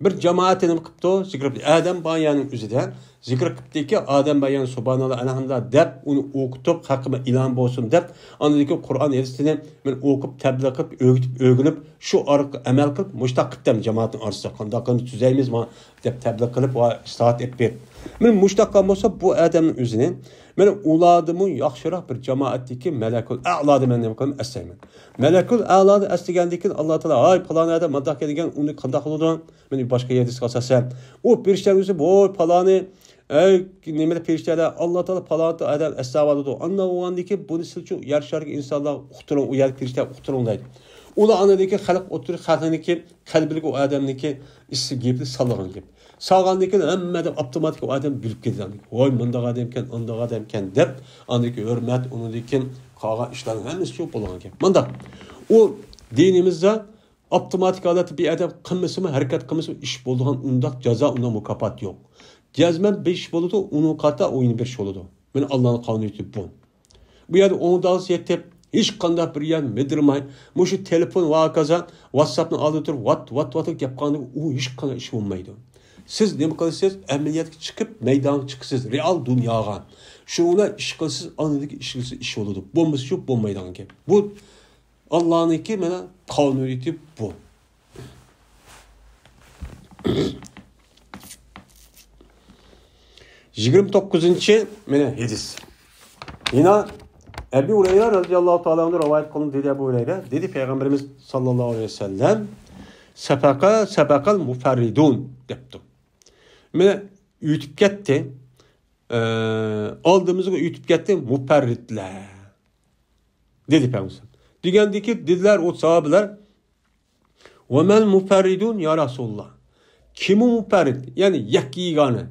بىر جامائەتتە نېمە قىپتۇ؟ زىكىر، ئادەم بار يەرنىڭ ئۆزىدە زىكىر قىپتىكى، ئادەم بار يەرنىڭ سۇبھاناللا، ئەلھەمدۇلىللا دەپ، ئۇنى ئوقۇتۇپ، خەققە ئىلھام بولسۇن دەپ، ئاندىن كېيىن قۇرئان ھەدىسىنى مەن ئوقۇپ، تەبلىغ قىلىپ، ئۆگىتىپ، ئۆگىنىپ، شۇ ئارقا ئەمەل قىلىپ، مۇشتاق قىپتەم جامائەتنىڭ ئارىسىدا قانداق قىلىپ تۈزەيمىز ما دەپ تەبلىغ قىلىپ ۋە ئىسلاھات ئېلىپ بېرىپ. مانا مۇشتاق قىلغان بولسا، بۇ ئادەمنىڭ ئۆزىنى مانا ئۇلاردىنمۇ ياخشىراق بىر جامائەتتىكى مەلەكۇل ئەلادا مەن نېمە قىلىمەن؟ ئەسلەيمەن. مەلەكۇل ئەلادا ئەسلىگەندىن كېيىن، ئاللا تائالا، ھاي، پالان ئادەم مۇنداق دېگەن، ئۇنى قانداق قىلىدۇ؟ مانا باشقا ھەدىسكە ئاساسەن، ئۇ پېرىشتە ئۆزى، ۋوي، پالانى، ئەي، نېمىدە پېرىشتەلەر، ئاللا تائالا پالان ئادەم ئەسلەۋاتىدۇ. ئاندىن بولغاندىن كېيىن بۇنى سىلچۇ يەر شارىدىكى ئىنسانلارغا ئۇقتۇرۇڭ، ئۇ يەردە پېرىشتە ئۇقتۇرۇڭ دەيدۇ. ئۇلار ئاندىن كېيىن خەلق ئوتتۇرا، خەلقنىڭكى قەلبىگە ئۇ ئادەمنىڭكى ئىسسىق گېپىنى سالىدىغان گەپ. سالغاندىن كېيىن ھەممە ئادەم ئاپتوماتىك ئۇ ئادەم بىلىپ كېتىدۇ. ۋاي، مۇنداق ئادەمكەن، ئانداق ئادەمكەن دەپ، ئاندىن كېيىن ھۆرمەت، ئۇنىڭدىن كېيىن قالغان ئىشلارنىڭ ھەممىسى شۇ بولغان گەپ. مۇنداق، ئۇ دىنىمىزدا ئاپتوماتىك ھالەتتە بىر ئادەم قىلمىسىمۇ، ھەرىكەت قىلمىسىمۇ ئىش بولىدىغان ئۇنداق جازا، ئۇنداق مۇكاپات يوق. جەزمەن بېرىش بولىدۇ، ئۇنىڭ قاتا ئويۇن بېرىش بولىدۇ. مانا ئاللانىڭ قانۇنىيىتى بۇ. بۇ يەردە ئوڭدالسا يېتىپ، ھېچقانداق بىر يەر مىدىرماي، مۇشۇ تېلېفون ۋە ھاكازا ۋاتساپنىڭ ئالدىدا تۇرۇپ، ۋات، ۋات، ۋات گەپ قىلغاندا ئۇ ھېچقانداق ئىش بولمايدۇ. سىز نېمە قىلىسىز؟ ئەمەلىيەتكە چىقىپ، مەيدانغا چىقىسىز، رېئال دۇنياغا. شۇنىڭ بىلەن ئىش قىلسىز، ئاندىن كېيىن ئىش قىلسىز، ئىش بولىدۇ. بولمىسا شۇ بولمايدىغان گەپ. بۇ ئاللانىڭكى مانا قانۇنىيىتى بۇ. يىگىرمە توققۇزىنچى مانا ھەدىس. يەنە ئەبۇ ھۇرەيرە رەزىياللاھۇ تائالا ئەنھۇ رىۋايەت قىلىندى، دېدى ئەبۇ ھۇرەيرە، دېدى پەيغەمبىرىمىز ساللاللاھۇ ئەلەيھى ۋەسەللەم، سەبەقە، سەبەقەل مۇفەررىدۇن دەپتۇ. مانا ئۆتۈپ كەتتى. ئە، ئالدىمىزغا ئۆتۈپ كەتتى مۇپەررىدلەر. دېدى پەيغەمبەر. دېگەندىكى دېدىلەر ئۇ ساھابىلەر، ۋە مەل مۇپەررىدۇن يا رەسۇلاللا. كىم ئۇ مۇپەررىد؟ يەنى يەككە يېگانە.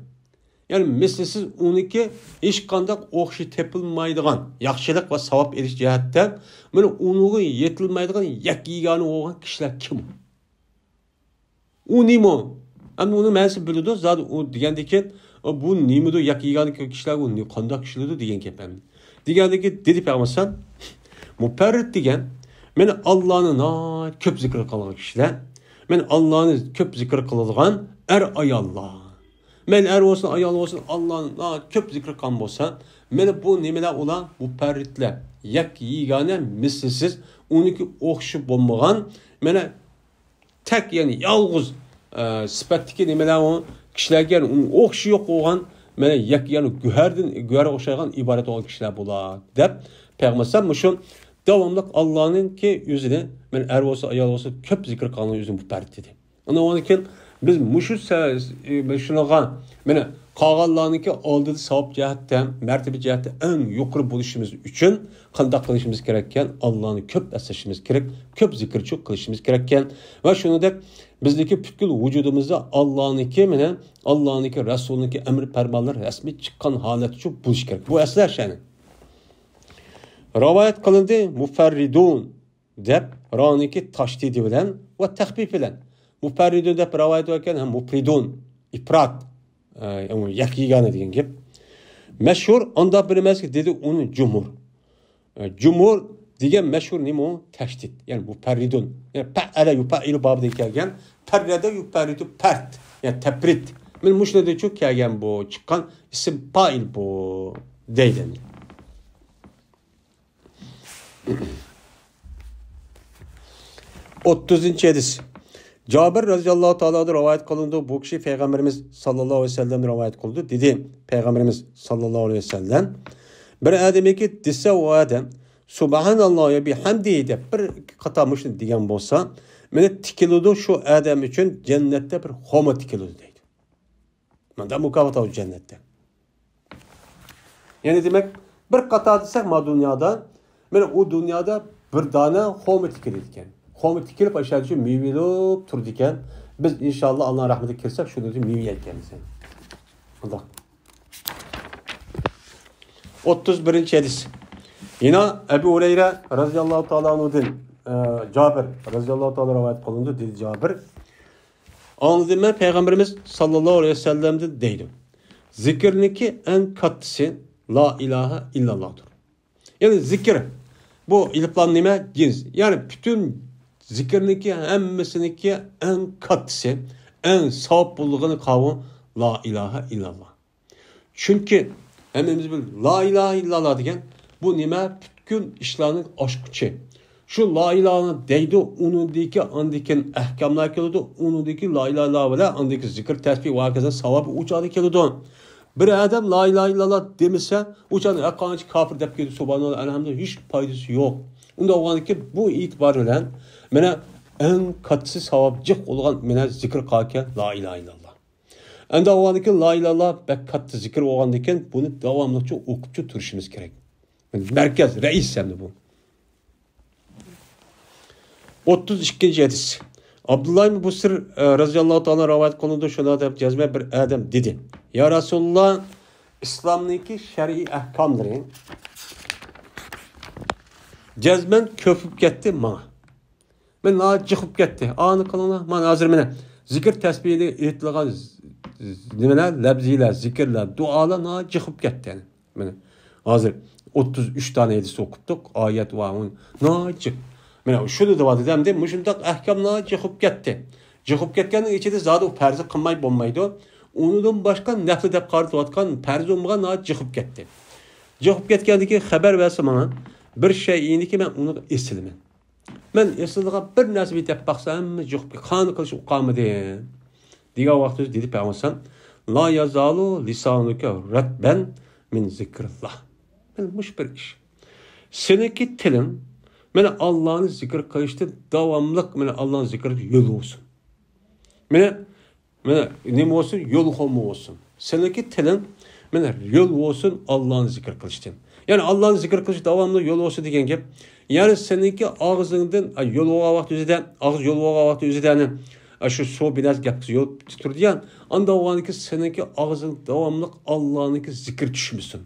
يەنى مىسلىسىز ئۇنىڭكى ھېچقانداق ئوخشىشى تېپىلمايدىغان ياخشىلىق ۋە ساۋاب ئېلىش جەھەتتە، مانا ئۇنىڭغا يېتىلمەيدىغان يەككە يېگانە بولغان كىشىلەر كىم؟ ئۇ نېمە؟ ئەمدى ئۇنىڭ مەنىسىنى بىلىدۇ، زادى ئۇ دېگەندىكىن، بۇ نېمىدۇ؟ يەككە يېگانە كىشىلەر ئۇ نې-، قانداق كىشىلىدۇ دېگەن گەپ ئەمدى. دېگەندىكىن دېدى پەيغەمبەر ئەلەيھىسسالام، مۇپەررىت دېگەن، مانا ئاللانى ناھايىتى كۆپ زىكىر قىلغان كىشىلەر، مانا ئاللانى كۆپ زىكىر قىلىدىغان ئەر-ئاياللار. مەيلى ئەر بولسۇن، ئايال بولسۇن، ئاللانى ناھايىتى كۆپ زىكىر قىلغان بولسا، مانا بۇ نېمىلەر ئۇلار؟ مۇپەررىتلەر، يەككە-يېگانە، مىسلىسىز، ئۇنىڭكى ئوخشىشى بولمىغان، مانا تەك، يەنى يالغۇز، ئە، سۈپەتتىكى نېمىلەر ئۇ كىشىلەرگە، يەنى ئۇنىڭ ئوخشىشى يوق بولغان، مانا يەككە، يەنى گۆھەردىن، گۆھەرگە ئوخشايدىغان ئىبارەت بولغان كىشىلەر بۇلار، دەپ پەيغەمبەر مۇشۇ داۋاملىق ئاللانىڭكى ئۆزىنى، مانا ئەر بولسا، ئايال بولسا، كۆپ زىكىر قىلغاننىڭ ئۆزىنى مۇپەررىت دېدى. ئۇنىڭدىن كېيىن بىز مۇشۇ سە-، شۇنىڭغا، مانا قالغانلارنىڭكى ئالدىدا ساۋاب جەھەتتە، مەرتىبە جەھەتتە ئەڭ يۇقىرى بولۇشىمىز ئۈچۈن قانداق قىلىشىمىز كېرەككەن؟ ئاللانى كۆپ ئەسلىشىمىز كېرەك، كۆپ زىكىرچۇ قىلىشىمىز كېرەككەن. ۋە شۇنىڭدەك بىزنىڭكى پۈتكۈل ۋۇجۇدىمىزدا ئاللانىڭكى، مانا ئاللانىڭكى، رەسۇلنىڭكى ئەمر پەرمانلىرى رەسمىي چىققان ھالەتتە بولۇشى كېرەك. بۇ ئەسلى شەنى. رىۋايەت قىلىندى مۇفەررىدۇن دەپ، رانىڭكى تاشدىدى بىلەن ۋە تەخپىپ بىلەن. مۇپەررىدۇن دەپ رىۋايەت باركەن، ھەم مۇپرىدۇن، ئىپرات، ئە، يەككە يېگانە دېگەن گەپ. مەشھۇر، ئانداق بىر ئەمەس، دېدى ئۇنى جۇمھۇر. ئە، جۇمھۇر دېگەن مەشھۇر نېمە ئۇ؟ تەشدىد. يەنى مۇپەررىدۇن. يەنى پەئەلە يۇپەئىلۇ بابىدىن كەلگەن. پەررەدە يۇپەررىدۇ پەرت. يەنى تەپرىد. مانا مۇشۇنىڭدىنچۇ كەلگەن بۇ، چىققان ئىسىم پائىل بۇ دەيدۇ. ئوتتۇزىنچى ھەدىس. جابىر رەزىياللاھۇ تائالا ئەنھۇدىن رىۋايەت قىلىنىدۇ. بۇ كىشى پەيغەمبىرىمىز ساللاللاھۇ ئەلەيھى ۋەسەللەمدىن رىۋايەت قىلىدۇ. دېدى پەيغەمبىرىمىز ساللاللاھۇ ئەلەيھى ۋەسەللەم، بىر ئادەمگە دېسە ئۇ ئادەم سۇبھاناللاھى ۋە بىھەمدىھى دەپ بىر قاتا مۇشۇنى دېگەن بولسا، مانا تىكىلىدۇ شۇ ئادەم ئۈچۈن جەننەتتە بىر خورما تىكىلىدۇ دەيدۇ. مۇنداق مۇكاپات ئالىدۇ جەننەتتە. يەنى دېمەك، بىر قاتا دېسەك، ما دۇنيادا، مانا ئۇ دۇنيادا بىر دانە خورما تىكىلىدىكەن. خورما تىكىلىپ، ئاشۇ يەردە شۇ مېۋىلىپ تۇرىدىكەن. بىز ئىنشاللا ئاللانىڭ رەھمىتىگە كىرسەك، شۇنىڭدىن مېۋە يەيدىكەنمىز. مۇنداق. ئوتتۇز بىرىنچى ھەدىس. يەنە ئەبۇ ھۇرەيرە رەزىياللاھۇ تائالا ئەنھۇدىن، ئە، جابىر رەزىياللاھۇ تائالا رىۋايەت قىلىنىدۇ، دېدى جابىر. ئاڭلىدىم مەن پەيغەمبىرىمىز ساللاللاھۇ ئەلەيھى ۋەسەللەمدىن دەيدۇ. زىكىرنىڭكى ئەڭ كاتتىسى لا ئىلاھە ئىللاللاھدۇر. يەنى زىكىر، بۇ ئېلىپلام نېمە؟ جىنس. يەنى پۈتۈن زىكىرنىڭكى ھەممىسىنىڭكى ئەڭ كاتتىسى، ئەڭ ساۋاب بولىدىغىنى قاۋۇ لا ئىلاھە ئىللاللا. چۈنكى ھەممىمىز بىل لا ئىلاھە ئىللاللا دېگەن بۇ نېمە؟ پۈتكۈل ئىشلارنىڭ ئاچقۇچى. شۇ لا ئىلاھە دەيدۇ، ئۇنىڭدىكى ئاندىكىن ئەھكاملار كېلىدۇ، ئۇنىڭدىكى لا ئىلاھە ئىللاللا بىلەن ئاندىكى زىكىر تەسبىھ ۋە ھاكازا ساۋابى ئۇ چاغدا كېلىدۇ. بىر ئادەم لا ئىلاھە ئىللاللا دېمىسە، ئۇ چاغدا ھەققانچە كاپىر دەپ كېلىدۇ، سۇبھاناللا، ئەلھەمدۇلىللا، ھېچ پايدىسى يوق. ئۇنداق بولغاندىكىن بۇ ئېتىبار بىلەن مانا ئەڭ كاتتىسى ساۋاب جىق بولغان مانا زىكىر قالكەن لا ئىلاھە ئىللاللا. ئەمدى ئاۋۋالدىكى لا ئىلاھە ئىللاللا بەك كاتتا زىكىر بولغاندىكىن، بۇنى داۋاملىقچە ئوقۇپچە تۇرۇشىمىز كېرەك. مەركەز، رەئىس ئەمدى بۇ. ئوتتۇز ئىككىنچى ھەدىس. ئابدۇللا ئىبن بۇسىر، ئە، رەزىياللاھۇ تائالا رىۋايەت قىلىنىدۇ، شۇنداق دەپ جەزمەن بىر ئادەم دېدى: يا رەسۇلاللا، ئىسلامنىڭكى شەرئىي ئەھكاملىرى جەزمەن كۆپ بولۇپ كەتتى ماڭا. مەن ناھايىتى جىق بولۇپ كەتتى. ئانى قىلىڭلار. مانا ھازىر مانا زىكىر تەسبىھنى ئېيتىلغان ز-، ز-، نېمىلەر، لەپزىلەر، زىكىرلەر، دۇئالار ناھايىتى جىق بولۇپ كەتتى. مانا ھازىر ئوتتۇز ئۈچ دانە ھەدىس ئوقۇپتۇق. ئايەت ۋە ئۇن ناھايىتى جىق. مانا شۇنى دەۋاتىدۇ ئەمدى. مۇشۇنداق ئەھكام ناھايىتى جىق بولۇپ كەتتى. جىق بولۇپ كەتكەننىڭ ئىچىدە زادى ئۇ پەرزى قىلماي بولمايدۇ. ئۇنىڭدىن باشقا نەپلى دەپ قارىتىۋاتقان پەرزى بولمىغان ناھايىتى جىق بولۇپ كەتتى. جىق بولۇپ كەتكەندىكى خەۋەر بەرسە ماڭا، بىر شەيئىنىكى مەن ئۇنىڭغا ئېسىلىمەن. مەن ئېسىلىدىغان بىر نەرسە بىر دەپ باقسام، ھەممە جىق، قانى قىلىش ئۇقالمىدى دېگەن ۋاقىتتا دېدى پەيغەمبەر: لا يازالۇ لىسانۇكە رەتبەن مىن زىكرىللا. مانا مۇشۇ بىر ئىش. سېنىڭكى تىلىڭ مانا ئاللانى زىكىر قىلىشتىن داۋاملىق مانا ئاللانى زىكىر قىلىپ يول بولسۇن. مانا مانا نېمە بولسۇن؟ يول خورما بولسۇن. سېنىڭكى تىلىڭ مانا يول بولسۇن ئاللانى زىكىر قىلىشتىن. يەنى ئاللانى زىكىر قىلىش داۋاملىق يول بولسۇن دېگەن گەپ. يەنى سېنىڭكى ئاغزىڭدىن، ئا، يول بولغان ۋاقىت ئۆزىدە، ئاغزى يول بولغان ۋاقىت ئۆزىدە، ئا، شۇ سۇ بىر نەرسە گەپ قىلسا يول تۇرىدۇ يا. ئانداق بولغاندىكىن سېنىڭكى ئاغزىڭ داۋاملىق ئاللانىڭكى زىكىر چۈشمىسۇن.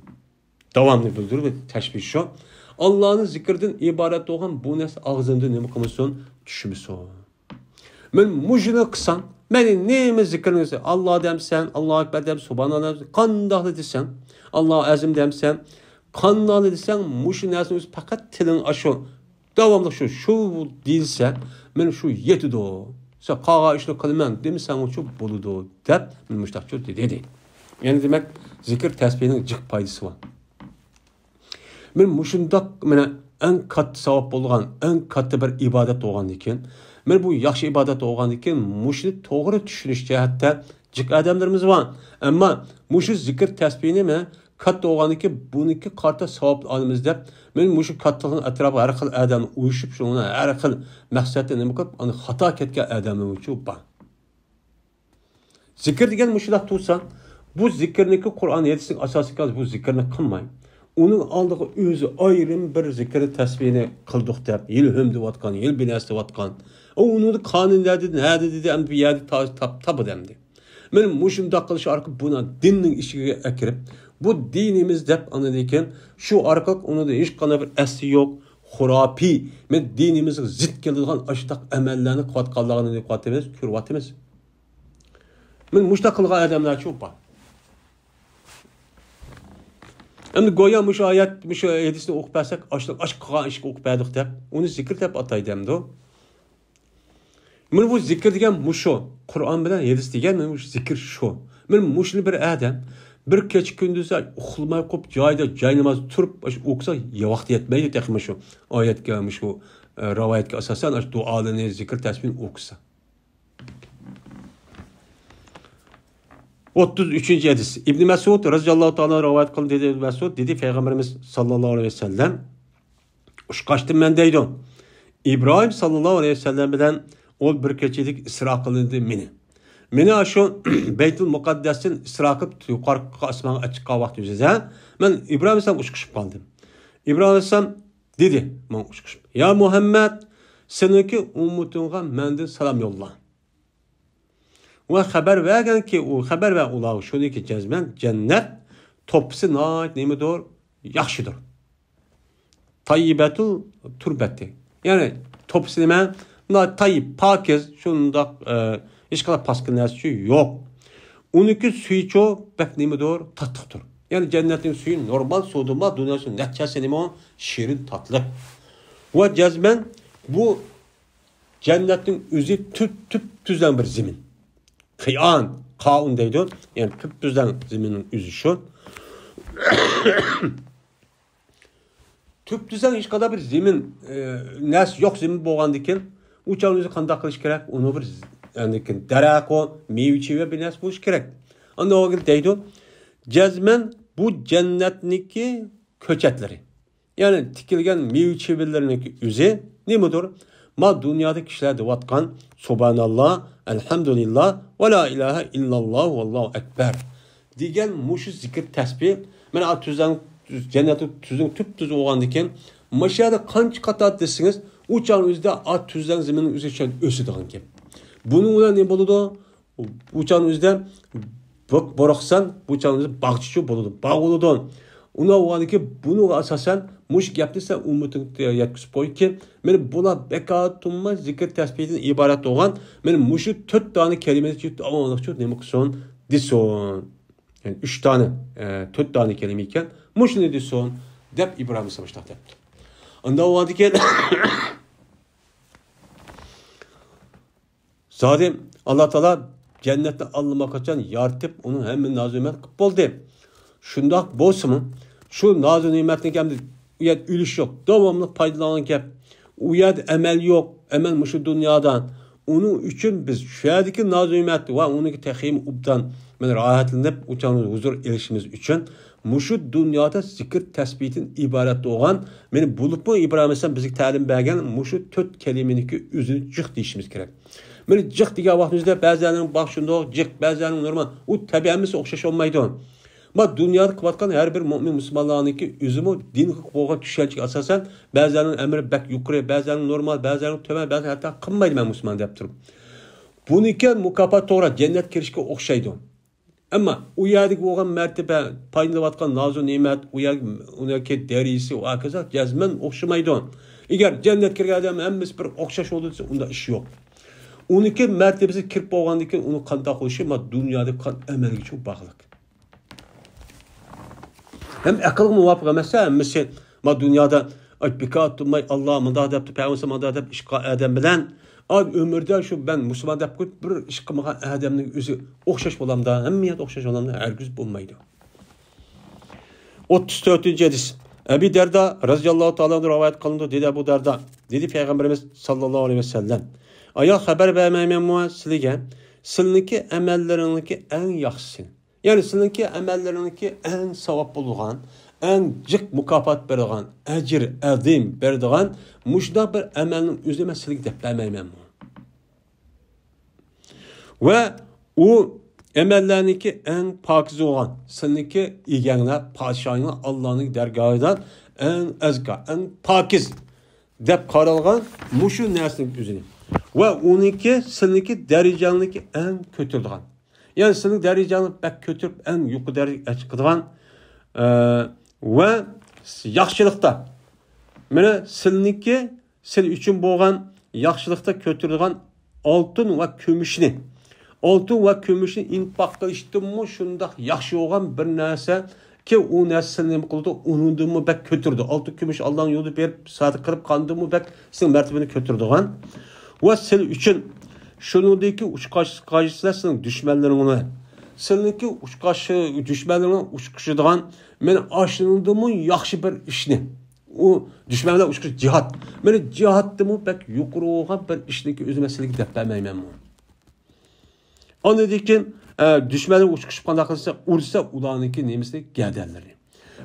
داۋامنى بىلدۈرۈپ تەشبىھ شۇ. ئاللانى زىكىردىن ئىبارەت بولغان بۇ نەرسە ئاغزىڭدىن نېمە قىلمىسۇن؟ چۈشمىسۇن. مەن مۇشۇنى قىلسام، مەن نېمە زىكىرنى قىلسام، ئاللا دەمسەن، ئاللا ئەكبەر دەمسەن، سۇبھاناللا دەمسەن، قانداقلا دېسەڭ، ئاللا ئەزىم دەمسەن، قانداق دېسەڭ، مۇشۇ نەرسىنى ئۆزى پەقەت تىلىڭ ئاشۇ، داۋاملىق شۇ، شۇ دېيىلسە، مەن شۇ يېتىدۇ. سەن قالغان ئىشنى قىلىمەن دېمىسەڭچۇ بولىدۇ، دەپ مەن مۇشۇنداقچۇ دېدى. يەنى دېمەك، زىكىر تەسبىھنىڭ جىق پايدىسى بار. مەن مۇشۇنداق، مانا، ئەڭ كاتتا ساۋاب بولغان، ئەڭ كاتتا بىر ئىبادەت بولغاندىكىن، مەن بۇ ياخشى ئىبادەت بولغاندىكىن، مۇشۇنى توغرا چۈشىنىش جەھەتتە جىق ئادەملىرىمىز بار. ئەمما مۇشۇ زىكىر تەسبىھنى مەن كاتتا بولغاندىكىن، بۇنىڭكى قارىتا ساۋابنى ئالىمىز دەپ، مەن مۇشۇ كاتتىلىقنىڭ ئەتراپىغا ھەر خىل ئادەم ئۇيۇشۇپ، شۇنىڭ ھەر خىل مەقسەتتە نېمە قىلىپ، ئاندىن خاتا كەتكەن ئادەملەرمۇ بار. زىكىر دېگەن مۇشۇنداق تۇرسا، بۇ زىكىرنىڭكى قۇرئان ھەدىسنىڭ ئاساسىي كالىسى بۇ زىكىرنى قىلماي، ئۇنىڭ ئالدىغا ئۆزى ئايرىم بىر زىكىرنى، تەسبىھنى قىلدۇق دەپ، يىل ھۆم دەۋاتقان، يىل بىنەسى دەۋاتقان. ئۇ ئۇنىڭدا قانۇن نەدە، نەدە دېدى، ئەمدى بۇ يەردە تا-، تاپ-، تاپىدۇ ئەمدى. مانا مۇشۇنداق قىلىش ئارقىلىق بۇنى دىننىڭ ئىچىگە ئەكىرىپ، بۇ دىنىمىز دەپ، ئاندىن كېيىن شۇ ئارقىلىق ئۇنىڭدا ھېچقانداق بىر ئەسلى يوق، خۇراپىي، مەن دىنىمىزغا زىت كېلىدىغان ئاشۇنداق ئەمەللەرنى قىلىۋاتقانلىقىنى نېمە قىلىۋاتىمىز، كۆرۈۋاتىمىز. مانا مۇشۇنداق قىلغان ئادەملەرچۇ بار. ئەمدى گويا مۇشۇ ئايەت، مۇشۇ ھەدىسنى ئوقۇپ بەرسەك، ئاشۇنداق ئاش قىلغان ئىشقا ئوقۇپ بەردۇق دەپ، ئۇنى زىكىر دەپ ئاتايدۇ ئەمدى. مانا بۇ زىكىر دېگەن مۇشۇ. قۇرئان بىلەن ھەدىس دېگەن مانا مۇشۇ زىكىر شۇ. مانا مۇشۇنى بىر ئادەم بىر كېچە كۈندۈز ئۇخلىماي قويۇپ، جايىدا جايناماز تۇرۇپ، ئاشۇ ئوقۇسا، يا ۋاقتى يەتمەيدۇ تېخى مۇشۇ ئايەتكە، مۇشۇ، ئە، رىۋايەتكە ئاساسەن، ئاشۇ دۇئالىرىنى، زىكىر تەسبىھنى ئوقۇسا. ئوتتۇز ئۈچىنچى ھەدىس. ئىبن مەسئۇد رەزىياللاھۇ تائالا رىۋايەت قىلدى، دېدى ئىبن مەسئۇد، دېدى، پەيغەمبىرىمىز ساللاللاھۇ ئەلەيھى ۋەسەللەم، ئۇچقاچتىم مەن دەيدۇ. ئىبراھىم ساللاللاھۇ ئەلەيھى ۋەسەللەم بىلەن ئۇ بىر كېچىلىك ئىسرا قىلىندى مېنى. مېنى ئاشۇ بەيتۇل مۇقەددەستىن ئىسرا قىلىپ يۇقىرىقى ئاسمانغا چىققان ۋاقتى يۈزىدە مەن ئىبراھىم ئەلەيھىسسالام ئۇچقۇچۇپ قالدىم. ئىبراھىم ئەلەيھىسسالام دېدى ماڭا ئۇچقۇچۇپ، يا مۇھەممەد، سېنىڭكى ئۈممىتىڭغا مەندىن سالام يوللا. ۋە خەۋەر بەرگەنكى، ئۇ خەۋەر بەر ئۇلارغا شۇنىكى جەزمەن جەننەت توپىسى ناھايىتى نېمىدۇر؟ ياخشىدۇر. تاييىبەتۇل تۇربەتى. يەنى توپىسى نېمە؟ ناھايىتى تاييىپ، پاكىز، شۇنداق، ئە، ھېچقانداق پاسكىنا نەرسىچۇ يوق. ئۇنىڭكى سۈيىچۇ بەك نېمىدۇر؟ تاتلىقتۇر. يەنى جەننەتنىڭ سۈيى نورمال سۇدىنمۇ دۇنياسى نەچچە ھەسسە نېمە؟ شېرىن، تاتلىق. ۋە جەزمەن بۇ جەننەتنىڭ ئۆزى تۈپ، تۈپتۈزلەڭ بىر زېمىن. قىئان، قائۇن دەيدۇ. يەنى تۈپتۈزلەڭ زېمىننىڭ ئۆزى شۇ. تۈپتۈزلەڭ ھېچقانداق بىر زېمىن، ئە، نەرسە يوق زېمىن بولغاندىكىن، ئۇ چاغنىڭ ئۆزى قانداق قىلىش كېرەك؟ ئۇنى بىر ز-، يەنى دەرەخۇ، مېۋە چېۋە بىر نەرسە بولۇش كېرەك. ئاندىن ئۇ دەيدۇ، جەزمەن بۇ جەننەتنىڭكى كۆچەتلىرى. يەنى تىكىلگەن مېۋە چېۋىلىرىنىڭ ئۆزى نېمىدۇر؟ ما دۇنيادا كىشىلەر دەۋاتقان سۇبھاناللا، ئەلھەمدۇلىللا، ۋە لا ئىلاھە ئىللاللا، ۋاللاھۇ ئەكبەر دېگەن مۇشۇ زىكىر تەسبىھ. مانا ئا تۈزلەڭ، جەننەتنىڭ تۈزلىڭ تۈپتۈز بولغاندىكىن، ماشۇ يەردە قانچە قاتار دېسىڭىز، ئۇ چاغنىڭ ئۆزىدە ئا تۈزلەڭ زېمىننىڭ ئۆزى ئۆسىدىغان گەپ. بۇنىڭ بىلەن نېمە بولىدۇ؟ بۇ چاغنىڭ ئۆزىدە بۇ-، بۇرۇقسان، بۇ چاغنىڭ ئۆزىدە باغچىچۇ بولىدۇ، باغ بولىدۇ. ئۇنىڭ بولغاندىكى بۇنىڭغا ئاساسەن مۇشۇ گەپنى سەن ئۈممىتىڭگە يەتكۈزۈپ قويكى، مانا بۇلار بەكار تۇنماي زىكىر تەسبىھدىن ئىبارەت بولغان، مانا مۇشۇ تۆت دانە كەلىمىنى داۋاملىقچۇ نېمە قىلسۇن، دېسۇن. يەنى ئۈچ دانە، ئە، تۆت دانە كەلىمە ئىكەن، مۇشۇنى دېسۇن، دەپ ئىبراھىم ئەلەيھىسسالام مۇشۇنداق دەپتۇ. ئاندىن بولغاندىكىن زادى ئاللا تائالا جەننەتنى ئاللىماقاچان يارىتىپ، ئۇنىڭ ھەممە نازۇ نېمەت قىلىپ بولدى. شۇنداق بولسىمۇ، شۇ نازۇ نېمەتنىڭ ئەمدى ئۇ يەردە ئۆلۈش يوق، داۋاملىق پايدىلانغان گەپ. ئۇ يەردە ئەمەل يوق، ئەمەل مۇشۇ دۇنيادا. ئۇنىڭ ئۈچۈن بىز شۇ يەردىكى نازۇ نېمەت ۋە ئۇنىڭكى تېخىمۇ ئوبدان، مانا، راھەتلىنىپ، ئۇ چاغدا ھۇزۇر ئېلىشىمىز ئۈچۈن مۇشۇ دۇنيادا زىكىر تەسبىھتىن ئىبارەت بولغان، مانا، بولۇپمۇ ئىبراھىم ئەلەيھىسسالام بىزگە تەلىم بەرگەن مۇشۇ تۆت كەلىمىنىڭكى ئۆزىنى جىق دېيىشىمىز كېرەك. مانا، جىق دېگەن ۋاقتىمىزدا بەزىلەرنىڭ باق شۇنداق جىق، بەزىلەرنىڭ نورمال. ئۇ تەبىئىي ھەممىسى ئوخشاش بولمايدۇ. ما دۇنيادا قىلىۋاتقان ھەر بىر مۆمىن مۇسۇلمانلارنىڭكى ئۆزىمۇ دىنغا بولغان چۈشەنچىگە ئاساسەن، بەزىلەرنىڭ ئەمرى بەك يۇقىرى، بەزىلەرنىڭ نورمال، بەزىلەرنىڭ تۆۋەن، بەزىلەر ھەتتا قىلمايدۇ مەن مۇسۇلمان دەپ تۇرۇپ. بۇنىڭكى مۇكاپات توغرا جەننەت كىرىشكە ئوخشايدۇ. ئەمما ئۇ يەردىكى بولغان مەرتىبە، پايدىلىنىۋاتقان نازۇ نېمەت، ئۇ يەر، ئۇنىڭكى دەرىجىسى، ۋە ھاكازا جەزمەن ئوخشىمايدۇ. ئەگەر جەننەتكە كىرگەن ئادەم ھەممىسى بىر ئوخشاش بولىدۇ دېسە، ئۇنداق ئىش يوق. ئۇنىڭكى مەرتىبىسىگە كىرىپ بولغاندىن كېيىن ئۇنىڭ قانداق بولۇشى ما دۇنيادا قىلغان ئەمەلگىچۇ باغلىق. ھەم ئەقىلگە مۇۋاپىق ئەمەس ھەممىسى. ما دۇنيادا، ئاي، بىكار تۇرماي، ئاللا مۇنداق دەپتۇ، پەيغەمبەر مۇنداق دەپ ئىش قىلغان ئادەم بىلەن، ئاي، ئۆمرىدە شۇ مەن مۇسۇلمان دەپ قويۇپ، بىر ئىش قىلمىغان ئادەمنىڭ ئۆزى ئوخشاش بولامدا؟ ھەممە يەردە ئوخشاش بولامدا؟ ھەرگىز بولمايدۇ. ئوتتۇز تۆتىنچى ھەدىس. ئەبى دەردا رەزىياللاھۇ تائالا ئەنھۇ رىۋايەت قىلىنىدۇ، دېدى ئەبۇ دەردا. دېدى پەيغەمبىرىمىز ساللاللاھۇ ئەلەيھى ۋەسەللەم، ئايا، خەبەر بەرمەيمەنمۇ سىلىگە؟ سىلىنىڭكى ئەمەللىرىڭنىڭكى ئەڭ ياخشىسى. يەنى سىلىنىڭكى ئەمەللىرىڭنىڭكى ئەڭ ساۋاب بولىدىغان، ئەڭ جىق مۇكاپات بېرىدىغان، ئەجىر ئەزىم بېرىدىغان مۇشۇنداق بىر ئەمەلنىڭ ئۆزىنى مەن سىلىگە دەپ بەرمەيمەنمۇ؟ ۋە ئۇ ئەمەللەرنىڭكى ئەڭ پاكىز بولغان، سىلىنىڭكى ئىگەڭلەر، پادىشاھىڭلار ئاللانىڭ دەرگاھىدا ئەڭ ئەزكا، ئەڭ پاكىز دەپ قارالغان مۇشۇ نەرسىنىڭ ئۆزىنى. ۋە ئۇنىڭكى، سىلىنىڭكى دەرىجەڭنىڭكى ئەڭ كۆتۈرىدىغان. يەنى سىلىنىڭ دەرىجەڭنى بەك كۆتۈرۈپ، ئەڭ يۇقىرى دەرىجىگە چىقىدىغان، ئە، ۋە ياخشىلىقتا. مانا سىلىنىڭكى سىل ئۈچۈن بولغان ياخشىلىقتا كۆتۈرىدىغان ئالتۇن ۋە كۈمۈشنى، ئالتۇن ۋە كۈمۈشنى ئىنپاق قىلىشتىنمۇ شۇنداق ياخشى بولغان بىر نەرسەكى، ئۇ نەرسە سىلنى نېمە قىلىدۇ؟ ئۇنىڭدىنمۇ بەك كۆتۈرىدۇ. ئالتۇن، كۈمۈش ئاللانىڭ يولىدا بېرىپ سەدىقە قىلىپ قاندىنمۇ بەك سىلنىڭ مەرتىۋىنى كۆتۈرىدىغان ۋە سىل ئۈچۈن شۇنىڭدىكى ئۇچقاش، قايسىلەر سىلنىڭ دۈشمەنلىرىڭلار، سىلنىڭكى ئۇچقاش، دۈشمەنلىرىڭلار ئۇچقۇشىدىغان، مانا ئاشۇنىڭدىنمۇ ياخشى بىر ئىشنى، ئۇ دۈشمەن بىلەن ئۇچقۇچ جىھاد. مانا جىھادتىنمۇ بەك يۇقىرى بولغان بىر ئىشنىڭكى ئۆزى مەسىلىگە دەپ بەرمەيمەنمۇ؟ ئاندىن كېيىن، ئە، دۈشمەن بىلەن ئۇچقۇچۇپ قانداق قىلسا، ئۇرسا ئۇلارنىڭكى نېمىسىنى، گەدەنلىرى.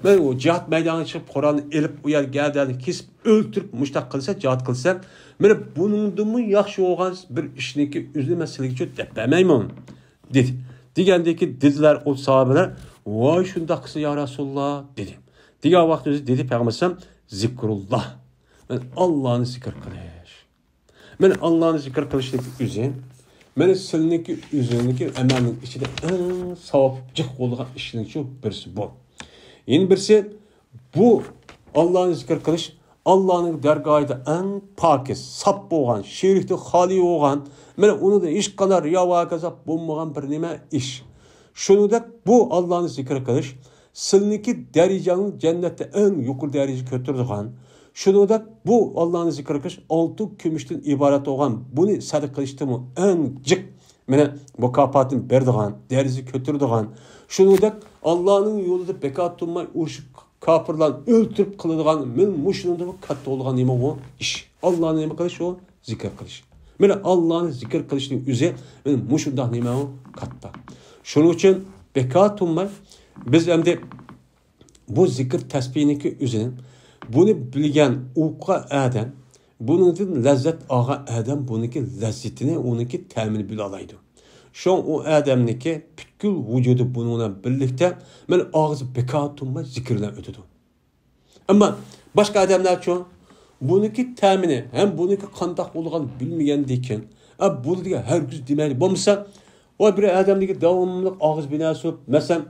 مانا ئۇ جىھاد مەيدانىغا چىقىپ، قورالنى ئېلىپ، ئۇ يەر گەدەننى كېسىپ، ئۆلتۈرۈپ، مۇشتاق قىلسا، جىھاد قىلسا، مانا بۇنىڭدىنمۇ ياخشى بولغان بىر ئىشنىڭكى ئۆزىنى مەسىلىگە دەپ بەرمەيمەن. دېدى. دېگەندىكى دېدىلەر ئۇ ساھابىلەر، ۋاي شۇنداق قىلسا يا رەسۇلاللا، دېدى. دېگەن ۋاقىت ئۆزى دېدى پەيغەمبەر ئەلەيھىسسالام، زىكرۇللا. مانا ئاللانى زىكىر قىلىش. مانا ئاللانى زىكىر قىلىشنىڭ ئۆزى. مانا سىلنىڭكى ئۆزۈڭنىڭكى ئەمەلنىڭ ئىچىدە ئەڭ ساۋاب جىق بولىدىغان ئىشنىڭ شۇ بىرسى بۇ. يەنە بىرسى، بۇ ئاللانى زىكىر قىلىش ئاللانىڭ دەرگاھىدا ئەڭ پاكىز، ساپ بولغان، شېرىكتىن خالىي بولغان، مانا ئۇنىڭدا ھېچقانداق رىيا ۋە ھاكازا بولمىغان بىر نېمە ئىش. شۇنىڭدەك بۇ ئاللانى زىكىر قىلىش سىلنىڭكى دەرىجەڭنى جەننەتتە ئەڭ يۇقىرى دەرىجىگە كۆتۈرىدىغان. شۇنىڭدەك بۇ ئاللانى زىكىر قىلىش ئالتۇن كۈمۈشتىن ئىبارەت بولغان، بۇنى سەدىقە قىلىشتىنمۇ ئەڭ جىق مانا مۇكاپاتىنى بېرىدىغان، دەرىجىسىنى كۆتۈرىدىغان، شۇنىڭدەك ئاللانىڭ يولىدا بىكار تۇرماي ئۇرۇشۇپ، كاپىرلارنى ئۆلتۈرۈپ قىلىدىغان، مانا مۇشۇنىڭدىنمۇ كاتتا بولىدىغان نېمە بۇ ئىش؟ ئاللانى نېمە قىلىش ئۇ؟ زىكىر قىلىش. مانا ئاللانى زىكىر قىلىشنىڭ ئۆزى مانا مۇشۇنداق نېمە ئۇ؟ كاتتا. شۇنىڭ ئۈچۈن بىكار تۇرماي بىز ئەمدى بۇ زىكىر تەسبىھنىڭكى ئۆزىنى، بۇنى بىلگەن ئوقۇغان ئادەم، بۇنىڭدىن لەززەت ئالغان ئادەم بۇنىڭكى لەززىتىنى، ئۇنىڭكى تەمىنى بىلالايدۇ. شۇڭا ئۇ ئادەمنىڭكى پۈتكۈل ۋۇجۇدى بۇنىڭ بىلەن بىرلىكتە مانا ئاغزى بىكار تۇرماي زىكىر بىلەن ئۆتىدۇ. ئەمما باشقا ئادەملەرچۇ؟ بۇنىڭكى تەمىنى ھەم بۇنىڭكى قانداق بولىدىغانلىقىنى بىلمىگەندىكىن، ئە، بۇ دېگەن ھەرگىز دېمەيدۇ. بولمىسا، ۋە بىر ئادەمدىكى داۋاملىق ئاغزى بىناسىپ، مەسىلەن،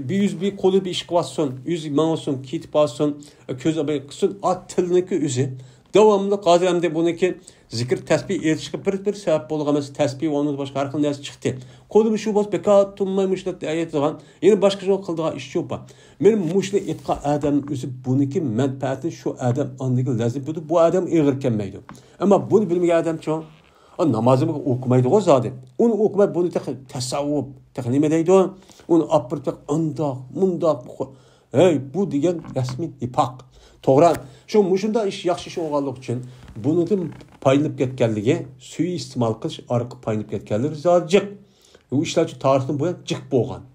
بىر يۈز بىر قولى بىر ئىش قىلىۋاتسۇن، يۈزى ماڭسۇن، كېتىپ بارسۇن، كۆزى بىر قىلسۇن، ئا، تىلنىڭكى ئۆزى داۋاملىق ھازىر ئەمدى بۇنىڭكى زىكىر تەسبىھ ئېيتىشقا بىر، بىر سەۋەب بولغان ئەمەس، تەسبىھ ۋە ئۇنىڭدىن باشقا ھەر خىل نەرسە چىقتى. قولىمۇ شۇ بولسا بىكار تۇرماي مۇشۇنداق ئېيتىدىغان، يەنە باشقا شۇ قىلىدىغان ئىش يوق بار. مېنىڭ مۇشۇنى ئېيتقان ئادەمنىڭ ئۆزى بۇنىڭكى مەنپەئەتىنى شۇ ئادەم ئاندىكى لەززەت بىلىدۇ، بۇ ئادەم ئېغىر كەلمەيدۇ. ئەمما بۇنى بىلمىگەن ئادەمچۇ؟ ئا، نامازىمۇ ئوقۇمايدىغۇ زادى. ئۇنى ئوقۇماي، بۇنى تېخى تەسەۋۋۇپ، تېخى نېمە دەيدۇ؟ ئۇنى ئاپىرىپ تېخى ئانداق، مۇنداق، ھەي، بۇ دېگەن رەسمىي نىپاق. توغرا، شۇ مۇشۇنداق ئىش، ياخشى ئىش بولغانلىقى ئۈچۈن بۇنىڭدىن پايدىلىنىپ كەتكەنلىكى، سۇيىئىستېمال قىلىش ئارقىلىق پايدىلىنىپ كەتكەنلىكى زادى جىق. بۇ ئىشلار شۇ تارىختىن بۇيان جىق بولغان.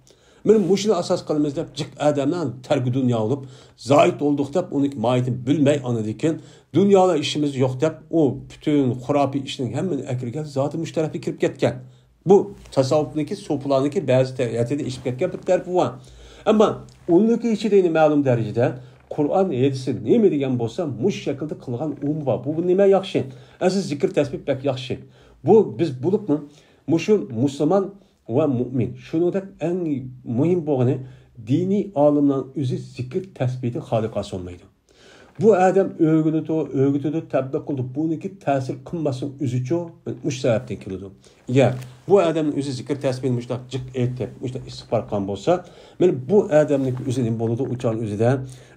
مانا مۇشۇنى ئاساس قىلىمىز دەپ جىق ئادەملەر تەركى دۇنيا بولۇپ، زاھىد بولدۇق دەپ، ئۇنىڭ ماھىيىتىنى بىلمەي، ئاندىن كېيىن دۇنيا بىلەن ئىشىمىز يوق دەپ، ئۇ پۈتۈن خۇراپىي ئىشنىڭ ھەممىنى ئەكىرگەن زادى مۇشۇ تەرەپكە كىرىپ كەتكەن. بۇ تەسەۋۋۇپنىڭكى، سوپىلارنىڭكى بەزى تەرەپتىن ئېشىپ كەتكەن بىر تەرىپى بار. ئەمما ئۇنىڭكى ئىچىدە يەنە مەلۇم دەرىجىدە قۇرئان، ھەدىسى نېمە دېگەن بولسا، مۇشۇ شەكىلدە قىلغان ئۇمۇ بار. بۇ، بۇ نېمە ياخشى؟ ئەسلى زىكىر تەسبىھ بەك ياخشى. بۇ بىز بولۇپمۇ مۇشۇ مۇسۇلمان ۋە مۇئمىن، شۇنىڭدەك ئەڭ مۇھىم بولغىنى، دىنىي ئالىملارنىڭ ئۆزى زىكىر تەسبىھتىن خالىي قالسا بولمايدۇ. بۇ ئادەم ئۆگىنىدۇ، ئۆگىتىدۇ، تەبلىغ قىلىدۇ. بۇنىڭكى تەسىر قىلماسلىقنىڭ ئۆزىچۇ مۇشۇ سەۋەبتىن كېلىدۇ. يا بۇ ئادەمنىڭ ئۆزى زىكىر تەسبىھنى مۇشۇنداق جىق ئېيتىپ، مۇشۇنداق ئىستىغپار قىلغان بولسا، مانا بۇ ئادەمنىڭ ئۆزى نېمە بولىدۇ؟ ئۇ چاغنىڭ ئۆزىدە،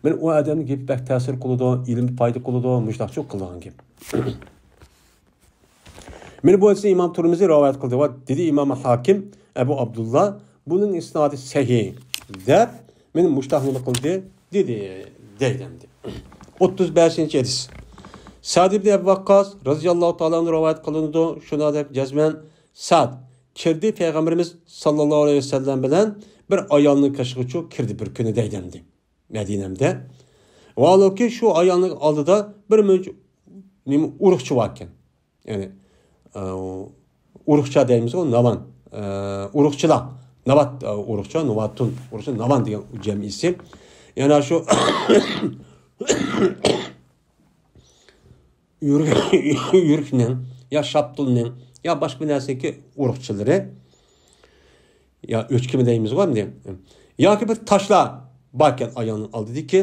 مانا ئۇ ئادەمنىڭ گېپى بەك تەسىر قىلىدۇ، ئىلمى پايدا قىلىدۇ، مۇشۇنداقچۇ قىلىدىغان گەپ. مانا بۇ ھەدىسنى ئىمام تۇرمىزى رىۋايەت قىلدى. ۋە دېدى ئىمام ھاكىم، ئەبۇ ئابدۇللا، بۇنىڭ ئىسنادى سەھىھ، دەپ، مانا مۇشۇنداق نېمە قىلدى، دېدى، دەيدۇ ئەمدى. ئوتتۇز بەشىنچى ھەدىس. سەد ئىبن ئەبى ۋەققاس رەزىياللاھۇ تائالا ئەنھۇ رىۋايەت قىلىنىدۇ. شۇنىڭ دەپ جەزمەن سەد كىردى، پەيغەمبىرىمىز ساللاللاھۇ ئەلەيھى ۋەسەللەم بىلەن بىر ئايالنىڭ قېشىغىچۇ كىردى بىر كۈنى دەيدۇ ئەمدى. مەدىنەمدە. ۋاھالەنكى شۇ ئايالنىڭ ئالدىدا بىر مۇنچە نېمە ئۇرۇقچى بار ئىكەن. يەنى، ئە، ئۇرۇقچى دەيمىزغۇ، ناۋان. ئە، ئۇرۇقچىلار. ناۋات، ئە، ئۇرۇقچى، نوۋاتۇن، ئۇرۇقچى، ناۋان دېگەن جەمئىيسى. يەنە شۇ يۈرۈك-، يۈرۈكنىڭ يا شاپتۇلنىڭ يا باشقا بىر نەرسىنىڭكى ئۇرۇقچىلىرى يا ئۆچكىمۇ دەيمىزغۇ ئەمدى. ياكى بىر تاشلار باركەن ئايالنىڭ ئالدىدىكى.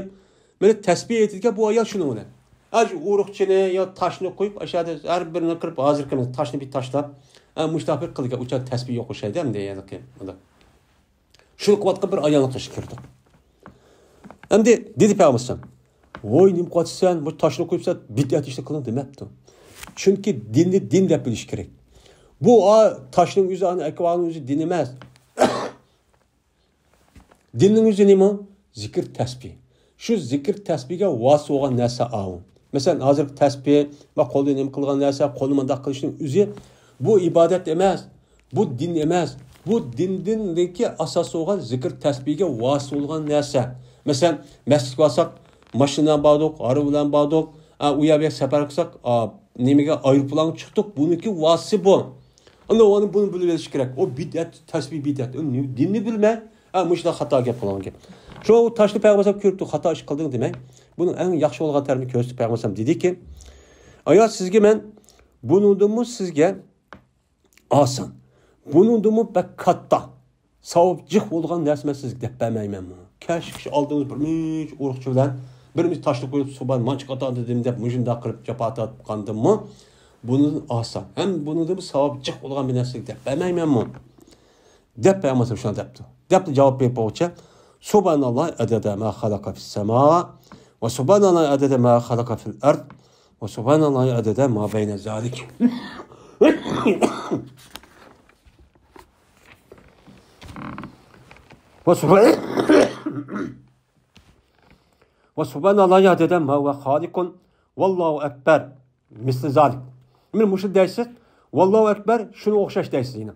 مانا تەسبىھ ئېيتىدىكەن بۇ ئايال شۇنىڭ بىلەن. ئاشۇ ئۇرۇقچىنى يا تاشنى قويۇپ، ئاشۇ يەردە ھەر بىرىنى قىلىپ، ھازىرقى تاشنى بىر تاشلاپ، ھە، مۇشۇنداق بىر قىلىدىكەن. ئۇ چاغ تەسبىھ يوق ئوخشايدۇ ئەمدى، ھېلىقى، مۇنداق. شۇنى قىلىۋاتقان بىر ئايالنىڭ قېشىغا كىردۇق. ئەمدى دېدى پەيغەمبەر ئەلەيھىسسالام، ۋوي، نېمە قىلىۋاتىسەن؟ بۇ تاشنى قويۇپسەن، بىدئەت ئىشنى قىلدىڭ دېمەپتۇ. چۈنكى دىننى دىن دەپ بىلىش كېرەك. بۇ، ئا، تاشنىڭ ئۆزى، ئانا ئەكىۋالغان ئۆزى دىن ئەمەس. دىننىڭ ئۆزى نېمە؟ زىكىر تەسبىھ. شۇ زىكىر تەسبىھگە ۋاسىتە بولغان نەرسە ئاۋۇ. مەسىلەن، ھازىرقى تەسبىھ ۋە قولدا نېمە قىلغان نەرسە، قولنى مۇنداق قىلىشنىڭ ئۆزى بۇ ئىبادەت ئەمەس، بۇ دىن ئەمەس. بۇ دىندىنكى ئاساس بولغان زىكىر تەسبىھگە ۋاسىتە بولغان نەرسە. مەسىلەن، مەسچىتكە بارساق، ماشىنا بىلەن باردۇق، ھارۋا بىلەن باردۇق، ئا، ئۇ يەر بۇ يەر سەپەر قىلساق، ئا، نېمىگە، ئايروپىلانغا چىقتۇق، بۇنىڭكى ۋاسىتىسى بۇ. ئەمدى ئۇنى بۇنى بىلىۋېلىش كېرەك. ئۇ بىدئەت، تەسبىھ بىدئەت. ئۇ نېمە؟ دىننى بىلمەي، ھە، مۇشۇنداق خاتا گەپ قىلغان گەپ. شۇ تاشنى پەيغەمبەر ئەلەيھىسسالام كۆرۈپتۇ، خاتا ئىش قىلدىڭ دېمەي. بۇنىڭ ئەڭ ياخشى بولغان تەرىپىنى كۆرسىتىپ پەيغەمبەر ئەلەيھىسسالام دېدىكى، ئايا، سىزگە مەن بۇنىڭدىنمۇ سىزگە ئاسان، بۇنىڭدىنمۇ بەك كاتتا، ساۋاب جىق بولغان نەرسە مەن سىزگە دەپ بەرمەيمەنمۇ؟ كەچ كىشى ئالدىڭىز بىر مۇنچە ئۇرۇقچى بىلەن بىر مۇنچە تاشنى قويۇپ، سۇبھان مانچە قاتاندىن دەپ مۇشۇنداق قىلىپ جاپا تارتقاندىنمۇ بۇنىڭدىن ئاسان، ھەم بۇنىڭدىنمۇ ساۋاب جىق بولغان بىر نەرسە سىزگە دەپ بەرمەيمەنمۇ؟ دەپ پەيغەمبەر شۇنداق دەپتۇ. دەپلا جاۋاب بېرىپ بولغۇچە، سۇبھاناللاھ ئەدەدە ما خەلەقە فىس سەما ۋە سۇبھاناللاھ ئەدەدە ما خەلەقە فىل ئەرد ۋە سۇبھاناللاھ ئەدەدە ما بەينە زالىك. ۋە سۇبھان-، ۋە سۇبھاناللاھ ئەدەدە ما ھۇۋە خالىقۇن. ۋاللاھۇ ئەكبەر. مىسلى زالىك. مانا مۇشۇ دەيسىز. ۋاللاھۇ ئەكبەر، شۇنىڭغا ئوخشاش دەيسىز يەنە.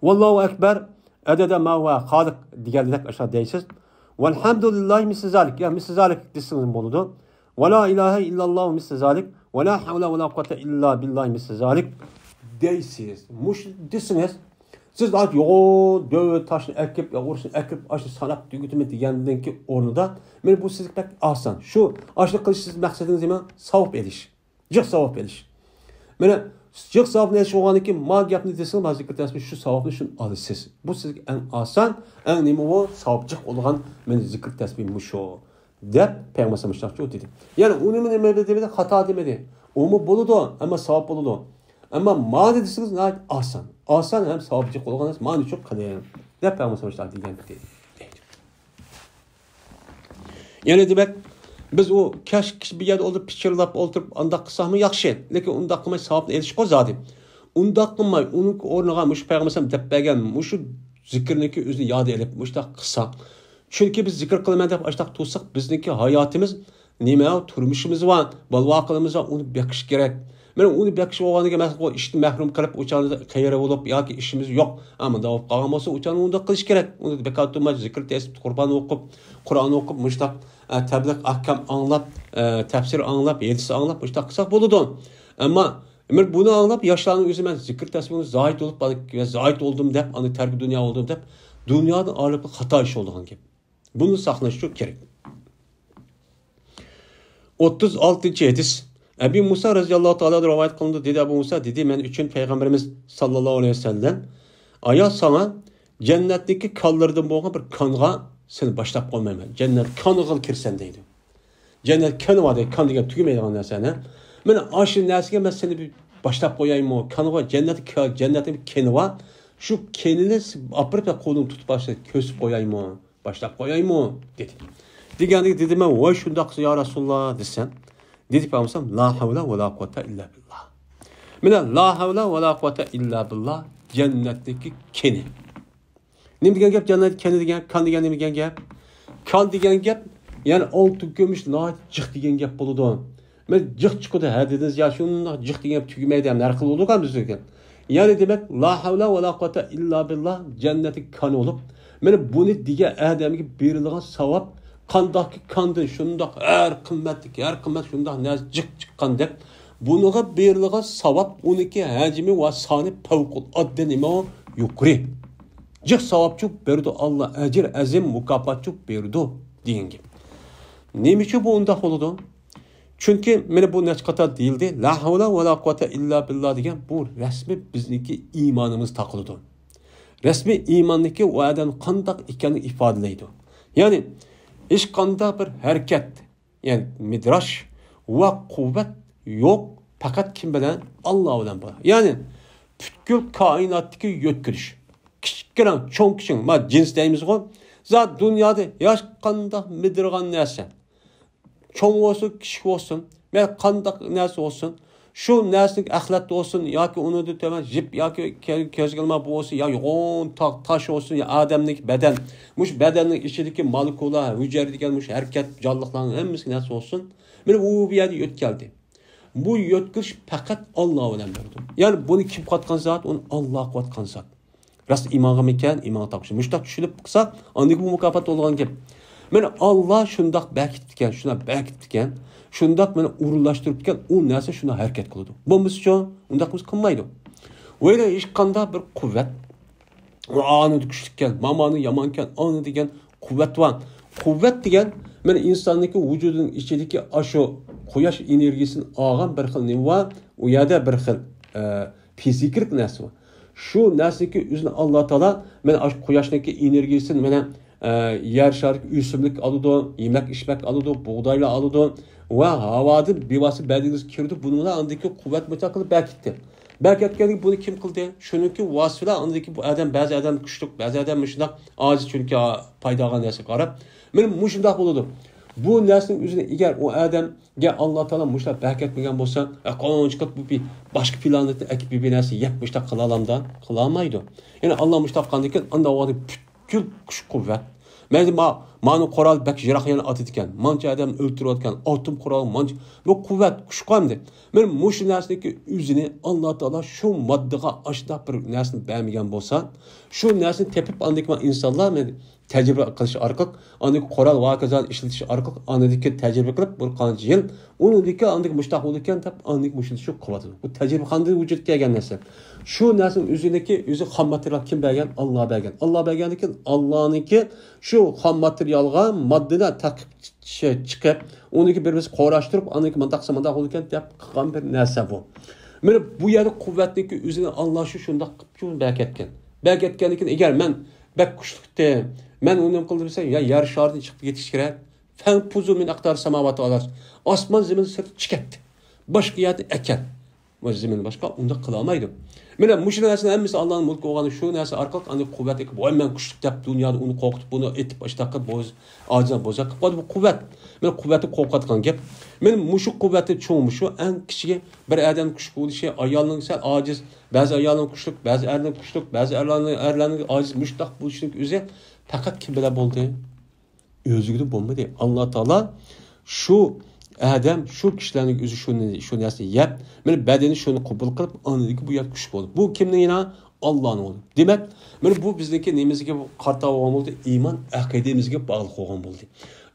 ۋاللاھۇ ئەكبەر، ئەدەدە ما ھۇۋە خالىق دېگەندەك ئاشۇنداق دەيسىز. ۋەلھەمدۇلىللاھى مىسلى زالىك. يا مىسلى زالىك دېسىڭىز بولىدۇ. ۋەلا ئىلاھە ئىللاللاھۇ مىسلى زالىك. ۋەلا ھەۋلە ۋەلا قۇۋۋەتە ئىللا بىللاھى مىسلى زالىك دەيسىز. مۇشۇ دېسىڭىز، سىز ھازىر يوغان دۆۋە تاشنى ئەكىپ، يا ئۇرۇشنى ئەكىپ، ئاشۇ ساناپ تۈگىتىمەن دېگەندىنكى ئورنىدا، مانا بۇ سىزگە بەك ئاسان. شۇ، ئاشۇنى قىلىش سىز مەقسىتىڭىز نېمە؟ ساۋاب ئېلىش. جىق ساۋاب ئېلىش. مانا، جىق ساۋابنى ئېلىش بولغاندىن كېيىن، ما گەپنى دېسىڭىز، ھازىر زىكىر تەسبىھ شۇ ساۋابنى شۇنى ئالىسىز. بۇ سىزگە ئەڭ ئاسان، ئەڭ نېمە بۇ؟ ساۋاب جىق بولغان مانا زىكىر تەسبىھ مۇشۇ. دەپ پەيغەمبەر ئەلەيھىسسالام مۇشۇنداق دېدى. يەنى ئۇنىمۇ نېمە دېمىدى؟ خاتا دېمىدى. ئۇمۇ بولىدۇ، ئەمما ساۋاب بولىدۇ. ئەمما مانا دېسىڭىز ناھايىتى ئاسان. ئاسان ھەم ساۋاب جىق بولغان نەرسە، مانا شۇ قىلىڭ دەپ پەيغەمبەر ئەلەيھىسسالام مۇشۇنداق دېگەن. يەنى دېمەك، بىز ئۇ كەچ بىر يەردە ئولتۇرۇپ پىچىرلاپ ئولتۇرۇپ ئانداق قىلساقمۇ ياخشى. لېكىن ئۇنداق قىلماي ساۋابنى ئېلىشقا زادى. ئۇنداق قىلماي ئۇنىڭ ئورنىغا مۇشۇ پەيغەمبەر ئەلەيھىسسالام دەپ بەرگەن مۇشۇ زىكىرنىكى ئۆزىنى ياد ئېلىپ مۇشۇنداق قىلساق. چۈنكى بىز زىكىر قىلىمەن دەپ ئاشۇنداق تۇرساق، بىزنىڭكى ھاياتىمىز نېمە، تۇرمۇشىمىز بار، بالا-ۋاقىلىمىز بار، ئۇنى بېقىش كېرەك. مانا ئۇنى بېقىش بولغاندىكىن، مەسىلەن، ئىشتىن مەھرۇم قېلىپ، ئۇچاندا قەيرى بولۇپ ياكى ئىشىمىز يوق، ئە، مۇنداق بولۇپ قالغان بولسا، ئۇچاندا ئۇنداق قىلىش كېرەك. ئۇنى بىكار تۇرماي، زىكىر تەسبىھ، قۇربان ئوقۇپ، قۇرئان ئوقۇپ، مۇشۇنداق، ئە، تەبلىغ ئەھكام ئاڭلاپ، ئە، تەپسىر ئاڭلاپ، ھەدىس ئاڭلاپ، مۇشۇنداق قىلساق بولىدۇ. ئەمما، مانا بۇنى ئاڭلاپ، ياشلارنىڭ ئۆزى، مەن زىكىر تەسبىھنى زاھىد بولۇپ، زاھىد بولدۇم دەپ، ئانا تەركى دۇنيا بولدۇم دەپ، دۇنيادىن ئايرىلىپ خاتا ئىش بولىدىغان گەپ. بۇنى ساقلىنىشى كېرەك. ئوتتۇز ئالتىنچى ھەدىس. ئەبى مۇسا رەزىياللاھۇ تائالا رىۋايەت قىلىندى. دېدى ئەبۇ مۇسا، دېدى، مەن ئۈچۈن پەيغەمبىرىمىز ساللاللاھۇ ئەلەيھى ۋەسەللەم، ئايا، ساڭا جەننەتتىكى كانلىرىدىن بولغان بىر كانغا سېنى باشلاپ قويمايمەن. جەننەت كانىغا كىرسەن دەيدۇ. جەننەت كانى بار دەيدۇ، كان دېگەن تۈگىمەيدىغان نەرسە، ھە؟ مانا ئاشۇ نەرسىگە مەن سېنى بىر باشلاپ قويايمۇ؟ كانى بار، جەننەت، جەننەتنىڭ بىر كانى بار. شۇ كانىنى ئاپىرىپ قولۇڭ تۇتۇپ باشلاپ كۆرسىتىپ قويايمۇ؟ باشلاپ قويايمۇ؟ دېدى. دېگەندىكىن دېدىم مەن، ۋاي شۇنداق يا رەسۇلاللا دېسەم، دېدى پەيغەمبەر، لا ھەۋلە ۋە لا قۇۋۋەتە ئىللا بىللا. مانا لا ھەۋلە ۋە لا قۇۋۋەتە ئىللا بىللا جەننەتتىكى كانى. نېمە دېگەن گەپ جەننەت كانى دېگەن، كان دېگەن نېمە دېگەن گەپ؟ كان دېگەن گەپ، يەنى ئالتۇن كۈمۈش ناھايىتى جىق دېگەن گەپ بولىدۇ. مەن جىق چىقىدۇ ھە دېدىڭىز يا، شۇنداق جىق دېگەن گەپ تۈگىمەيدۇ ھەم ھەر خىل بولىدۇ بىزگە. يەنى دېمەك، لا ھەۋلە ۋە لا قۇۋۋەتە ئىللا بىللا جەننەتتىكى كان بولۇپ، مانا بۇنى دېگەن ئادەمگە بېرىلىدىغان ساۋاب قانداقكى كاندىن شۇنداق ھەر قىممەتلىك، ھەر قىممەت شۇنداق نەرسە جىق چىققاندەك، بۇنىڭغا بېرىلىدىغان ساۋاب ئۇنىڭكى ھەجمى ۋە سانى پەۋقۇلئاددە نېمە يۇقىرى. جىق ساۋابچۇ بېرىدۇ ئاللا، ئەجىر ئەزىم مۇكاپاتچۇ بېرىدۇ دېگەن گەپ. نېمە ئۈچۈن بۇ ئۇنداق بولىدۇ؟ چۈنكى مانا بۇ نەچچە قېتىم دېيىلدى، لا ھەۋلە ۋە لا قۇۋۋەتە ئىللا بىللا دېگەن بۇ رەسمىي بىزنىڭكى ئىمانىمىز تاقىلىدۇ. رەسمىي ئىماننىڭكى ئۇ ئادەم قانداق ئىكەنلىكىنى ئىپادىلەيدۇ. يەنى ھېچقانداق بىر ھەرىكەت، يەنى مىدراش ۋە قۇۋۋەت يوق، پەقەت كىم بىلەن؟ ئاللا بىلەن بار. يەنى پۈتكۈل كائىناتتىكى يۆتكىلىش، كىچىككىنە، چوڭ كىچىك، ما جىنس دەيمىزغۇ، زادى دۇنيادا ھېچقانداق مىدىرغان نەرسە، چوڭ بولسۇن، كىچىك بولسۇن، مەيلى قانداق نەرسە بولسۇن، شۇ نەرسىنىڭ ئەخلەت بولسۇن ياكى ئۇنىڭدىن تۆۋەن يىپ ياكى كە-، كۆزگە ئىلماق بولسۇن يا يوغان تا-، تاش بولسۇن يا ئادەمنىڭ بەدەن، مۇشۇ بەدەننىڭ ئىچىدىكى مولېكۇلا، ھۈجەيرە دېگەن مۇشۇ ھەرىكەت، جانلىقلارنىڭ ھەممىسى نەرسە بولسۇن، مانا ئۇ بۇ يەردە يۆتكەلدى. بۇ يۆتكىلىش پەقەت ئاللا بىلەن بولىدۇ. يەنى بۇنى كىم قىلىۋاتقان زات؟ ئۇنى ئاللا قىلىۋاتقان زات. راست ئىمانغىمىكەن؟ ئىمانغا تاپشۇر. مۇشۇنداق چۈشىنىپ قىلسا، ئاندىن كېيىن بۇ مۇكاپات بولىدىغان گەپ. مانا ئاللا شۇنداق بەكىتىپتىكەن، شۇنداق بەكىتىپتىكەن، شۇنداق مانا ئورۇنلاشتۇرۇپتىكەن، ئۇ نەرسە شۇنداق ھەرىكەت قىلىدۇ. بولمىسىچۇ؟ ئۇنداق بولسا قىلمايدۇ. ۋەيران ھېچقانداق بىر قۇۋۋەت، ئۇ ئانىدا كۈچلۈككەن، مامانىڭ يامانكەن، ئانا دېگەن قۇۋۋەت بار. قۇۋۋەت دېگەن مانا ئىنساننىڭكى ۋۇجۇدىنىڭ ئىچىدىكى ئاشۇ قۇياش ئېنېرگىيىسىدىن ئالغان بىر خىل نېمە بار، ئۇ يەردە بىر خىل، ئە، فىزىكىلىق نەرسە بار. شۇ نەرسىنىڭكى ئۆزىنى ئاللا تائالا مانا ئاشۇ قۇياشنىڭكى ئېنېرگىيىسىدىن مانا، ئە، يەر شارىدىكى ئۆسۈملۈك ئالىدۇ، يېمەك ئىچمەك ئالىدۇ، بۇغدايلار ئالىدۇ ۋە ھاۋادىن بىۋاسىتە بەدىنىڭىزگە كىرىدۇ. بۇنىڭ بىلەن ئاندىكى قۇۋۋەت مۇشۇنداق قىلىپ بەكىتتى. بەكەتكەندىن كېيىن بۇنى كىم قىلدى؟ شۇنىڭكى ۋاسىتە بىلەن ئاندىن كېيىن بۇ ئادەم، بەزى ئادەم كۈچلۈك، بەزى ئادەم مۇشۇنداق ئاجىز، چۈنكى پايدا ئالغان نەرسىگە قاراپ. مانا مۇشۇنداق بولىدۇ. بۇ نەرسىنىڭ ئۆزىنى ئەگەر ئۇ ئادەمگە ئاللا تائالا مۇشۇنداق بەرىكەتمىگەن بولسا، ئە، قانچە قېتىم بۇ بىر باشقا پىلانىتنى ئەكىپ بىر، بىر نەرسە يەپ مۇشۇنداق قىلالامدا؟ قىلالمايدۇ. يەنى ئاللا مۇشۇنداق قىلغاندىن كېيىن ئانداق ۋاقىتتا پۈتكۈل كۈچ قۇۋۋەت. مەيلى ما-، مانىڭ قورالى بەك يىراق يەرنى ئاتىدىكەن، مانچە ئادەمنى ئۆلتۈرۈۋاتىدىكەن، ئاتوم قورالى مانچە. بۇ قۇۋۋەت، كۈچ قامدى. مانا مۇشۇ نەرسىنىڭكى ئۆزىنى ئاللا تائالا شۇ ماددىغا ئاشۇنداق بىر نەرسىنى بەرمىگەن بولسا، شۇ نەرسىنى تېپىپ ئاندىن كېيىن ئىنسانلار مانا تەجرىبە قىلىش ئارقىلىق، ئاندىن قورال ۋە ھاكازانى ئىشلىتىش ئارقىلىق، ئاندىن كېيىن تەجرىبە قىلىپ بىر قانچە يىل، ئۇنىڭدىن كېيىن ئاندىن كېيىن مۇشۇنداق بولىدىكەن دەپ، ئاندىن كېيىن مۇشۇنى شۇ قىلىۋاتىدۇ. بۇ تەجرىبىخانىدا ۋۇجۇدقا كەلگەن نەرسە. شۇ نەرسىنىڭ ئۆزىنىڭكى، ئۆزى خام ماتېرىيال كىم بەرگەن؟ ئاللا بەرگەن. ئاللا بەرگەندىن كېيىن ئاللانىڭكى شۇ خام ماتېرىيالغا ماددىنى تەقىپ چىقىپ، ئۇنىڭكى بىر بىرسى قوراشتۇرۇپ، ئاندىن كېيىن مۇنداق قىلسا مۇنداق بولىدىكەن دەپ قىلغان بىر نەرسە بۇ. مانا بۇ يەردە قۇۋۋەتنىڭكى ئۆزىنى ئاللا شۇ شۇنداق قىلىپ شۇ بەركەتكەن. بەركەتكەندىن كېيىن ئەگەر مەن بەك كۈچلۈكتىم، مەن ئۇنى نېمە قىلدىم دېسە، يا يەر شارىدىن چىقىپ كېتىش كېرەك. فەنفۇزۇ مىن ئەقتارىس ساماۋاتى ۋەل ئەرز. ئاسمان زېمىن سىرتىغا چىقىپ كەت. باشقا يەردىن ئەكەل. ۋە زېمىن باشقا ئۇنداق قىلالمايدۇ. مانا مۇشۇ نەرسىنىڭ ھەممىسى ئاللانىڭ مۈلكى بولغان، شۇ نەرسە ئارقىلىق ئاندىن قۇۋۋەت ئېكىپ، ۋاي مەن كۈچلۈك دەپ دۇنيادا ئۇنى قورقۇتۇپ، بۇنى ئېتىپ، ئاشتاق قىلىپ، بوز-، ئاجىزلار بوزەك قىلىپ قويدى. بۇ قۇۋۋەت. مانا قۇۋۋەتنى قورقۇتقان گەپ. مانا مۇشۇ قۇۋۋەتنى چوڭ، مۇشۇ ئەڭ كىچىكى بىر ئادەم كۈچلۈك بولۇشى، ئايالنىڭ سەل ئاجىز، بەزى ئايالنىڭ كۈچلۈك، بەزى ئەرنىڭ كۈچلۈك، بەزى ئەرلەرنىڭ، ئەرلەرنىڭ ئاجىز، مۇشۇنداق بولۇشىنىڭ ئۆزى پەقەت كىم بىلەن بولدى؟ ئۆزىگىدە بولمىدى. ئاللا تائالا شۇ ئادەم، شۇ كىشىلەرنىڭ ئۆزى شۇنى، شۇ نەرسىنى يەپ، مانا بەدىنى شۇنى قوبۇل قىلىپ، ئاندىن كېيىن بۇ يەر كۈچ بولدى. بۇ كىمنىڭ يەنە؟ ئاللانىڭ بولدى. دېمەك، مانا بۇ بىزنىڭكى نېمىمىزگە قارىتا بولغان بولدى؟ ئىمان ئەقىدىمىزگە باغلىق بولغان بولدى.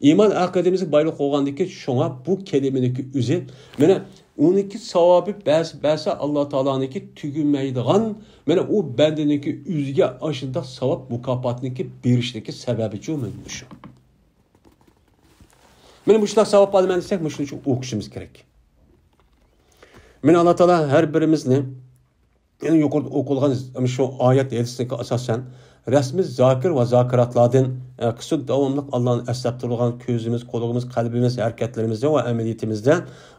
ئىمان ئەقىدىمىزگە باغلىق بولغاندىن كېيىن شۇڭا بۇ كەلىمىنىڭكى ئۆزى، مانا ئۇنىڭكى ساۋابى بەرسە، بەرسە ئاللا تائالانىڭكى تۈگىمەيدىغان، مانا ئۇ بەندىنىڭكى ئۆزىگە ئاشۇنداق ساۋاب مۇكاپاتىنىڭكى بېرىشىنىڭكى سەۋەبىچۇ مانا مۇشۇ. مانا مۇشۇنداق ساۋاب ئالىمەن دېسەك، مۇشۇنىڭ ئۈچۈن ئوقۇشىمىز كېرەك. مانا ئاللا تائالا ھەر بىرىمىزنى يەنە يۇقىرىدا ئوقۇلغان شۇ ئايەت ھەدىسلەرگە ئاساسەن، رەسمىي زاكىر ۋە زاكىراتلاردىن، ئە، قىسىم داۋاملىق ئاللانى ئەسلەپ تۇرىدىغان كۆزىمىز، قولىمىز، قەلبىمىز، ھەرىكەتلىرىمىزدە ۋە ئەمەلىيىتىمىزدە،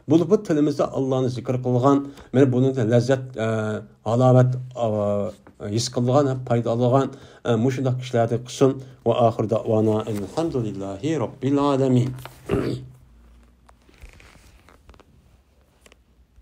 بولۇپمۇ تىلىمىزدا ئاللانى زىكىر قىلغان، مانا بۇنىڭدىن لەززەت، ئە، ھالاۋەت، ئە، ھېس قىلىدىغان، پايدا ئالىدىغان، ئە، مۇشۇنداق كىشىلەردىن قىلسۇن. ۋە ئاخىر دەۋانا ئەلھەمدۇلىللاھى رەببىل ئالەمىن.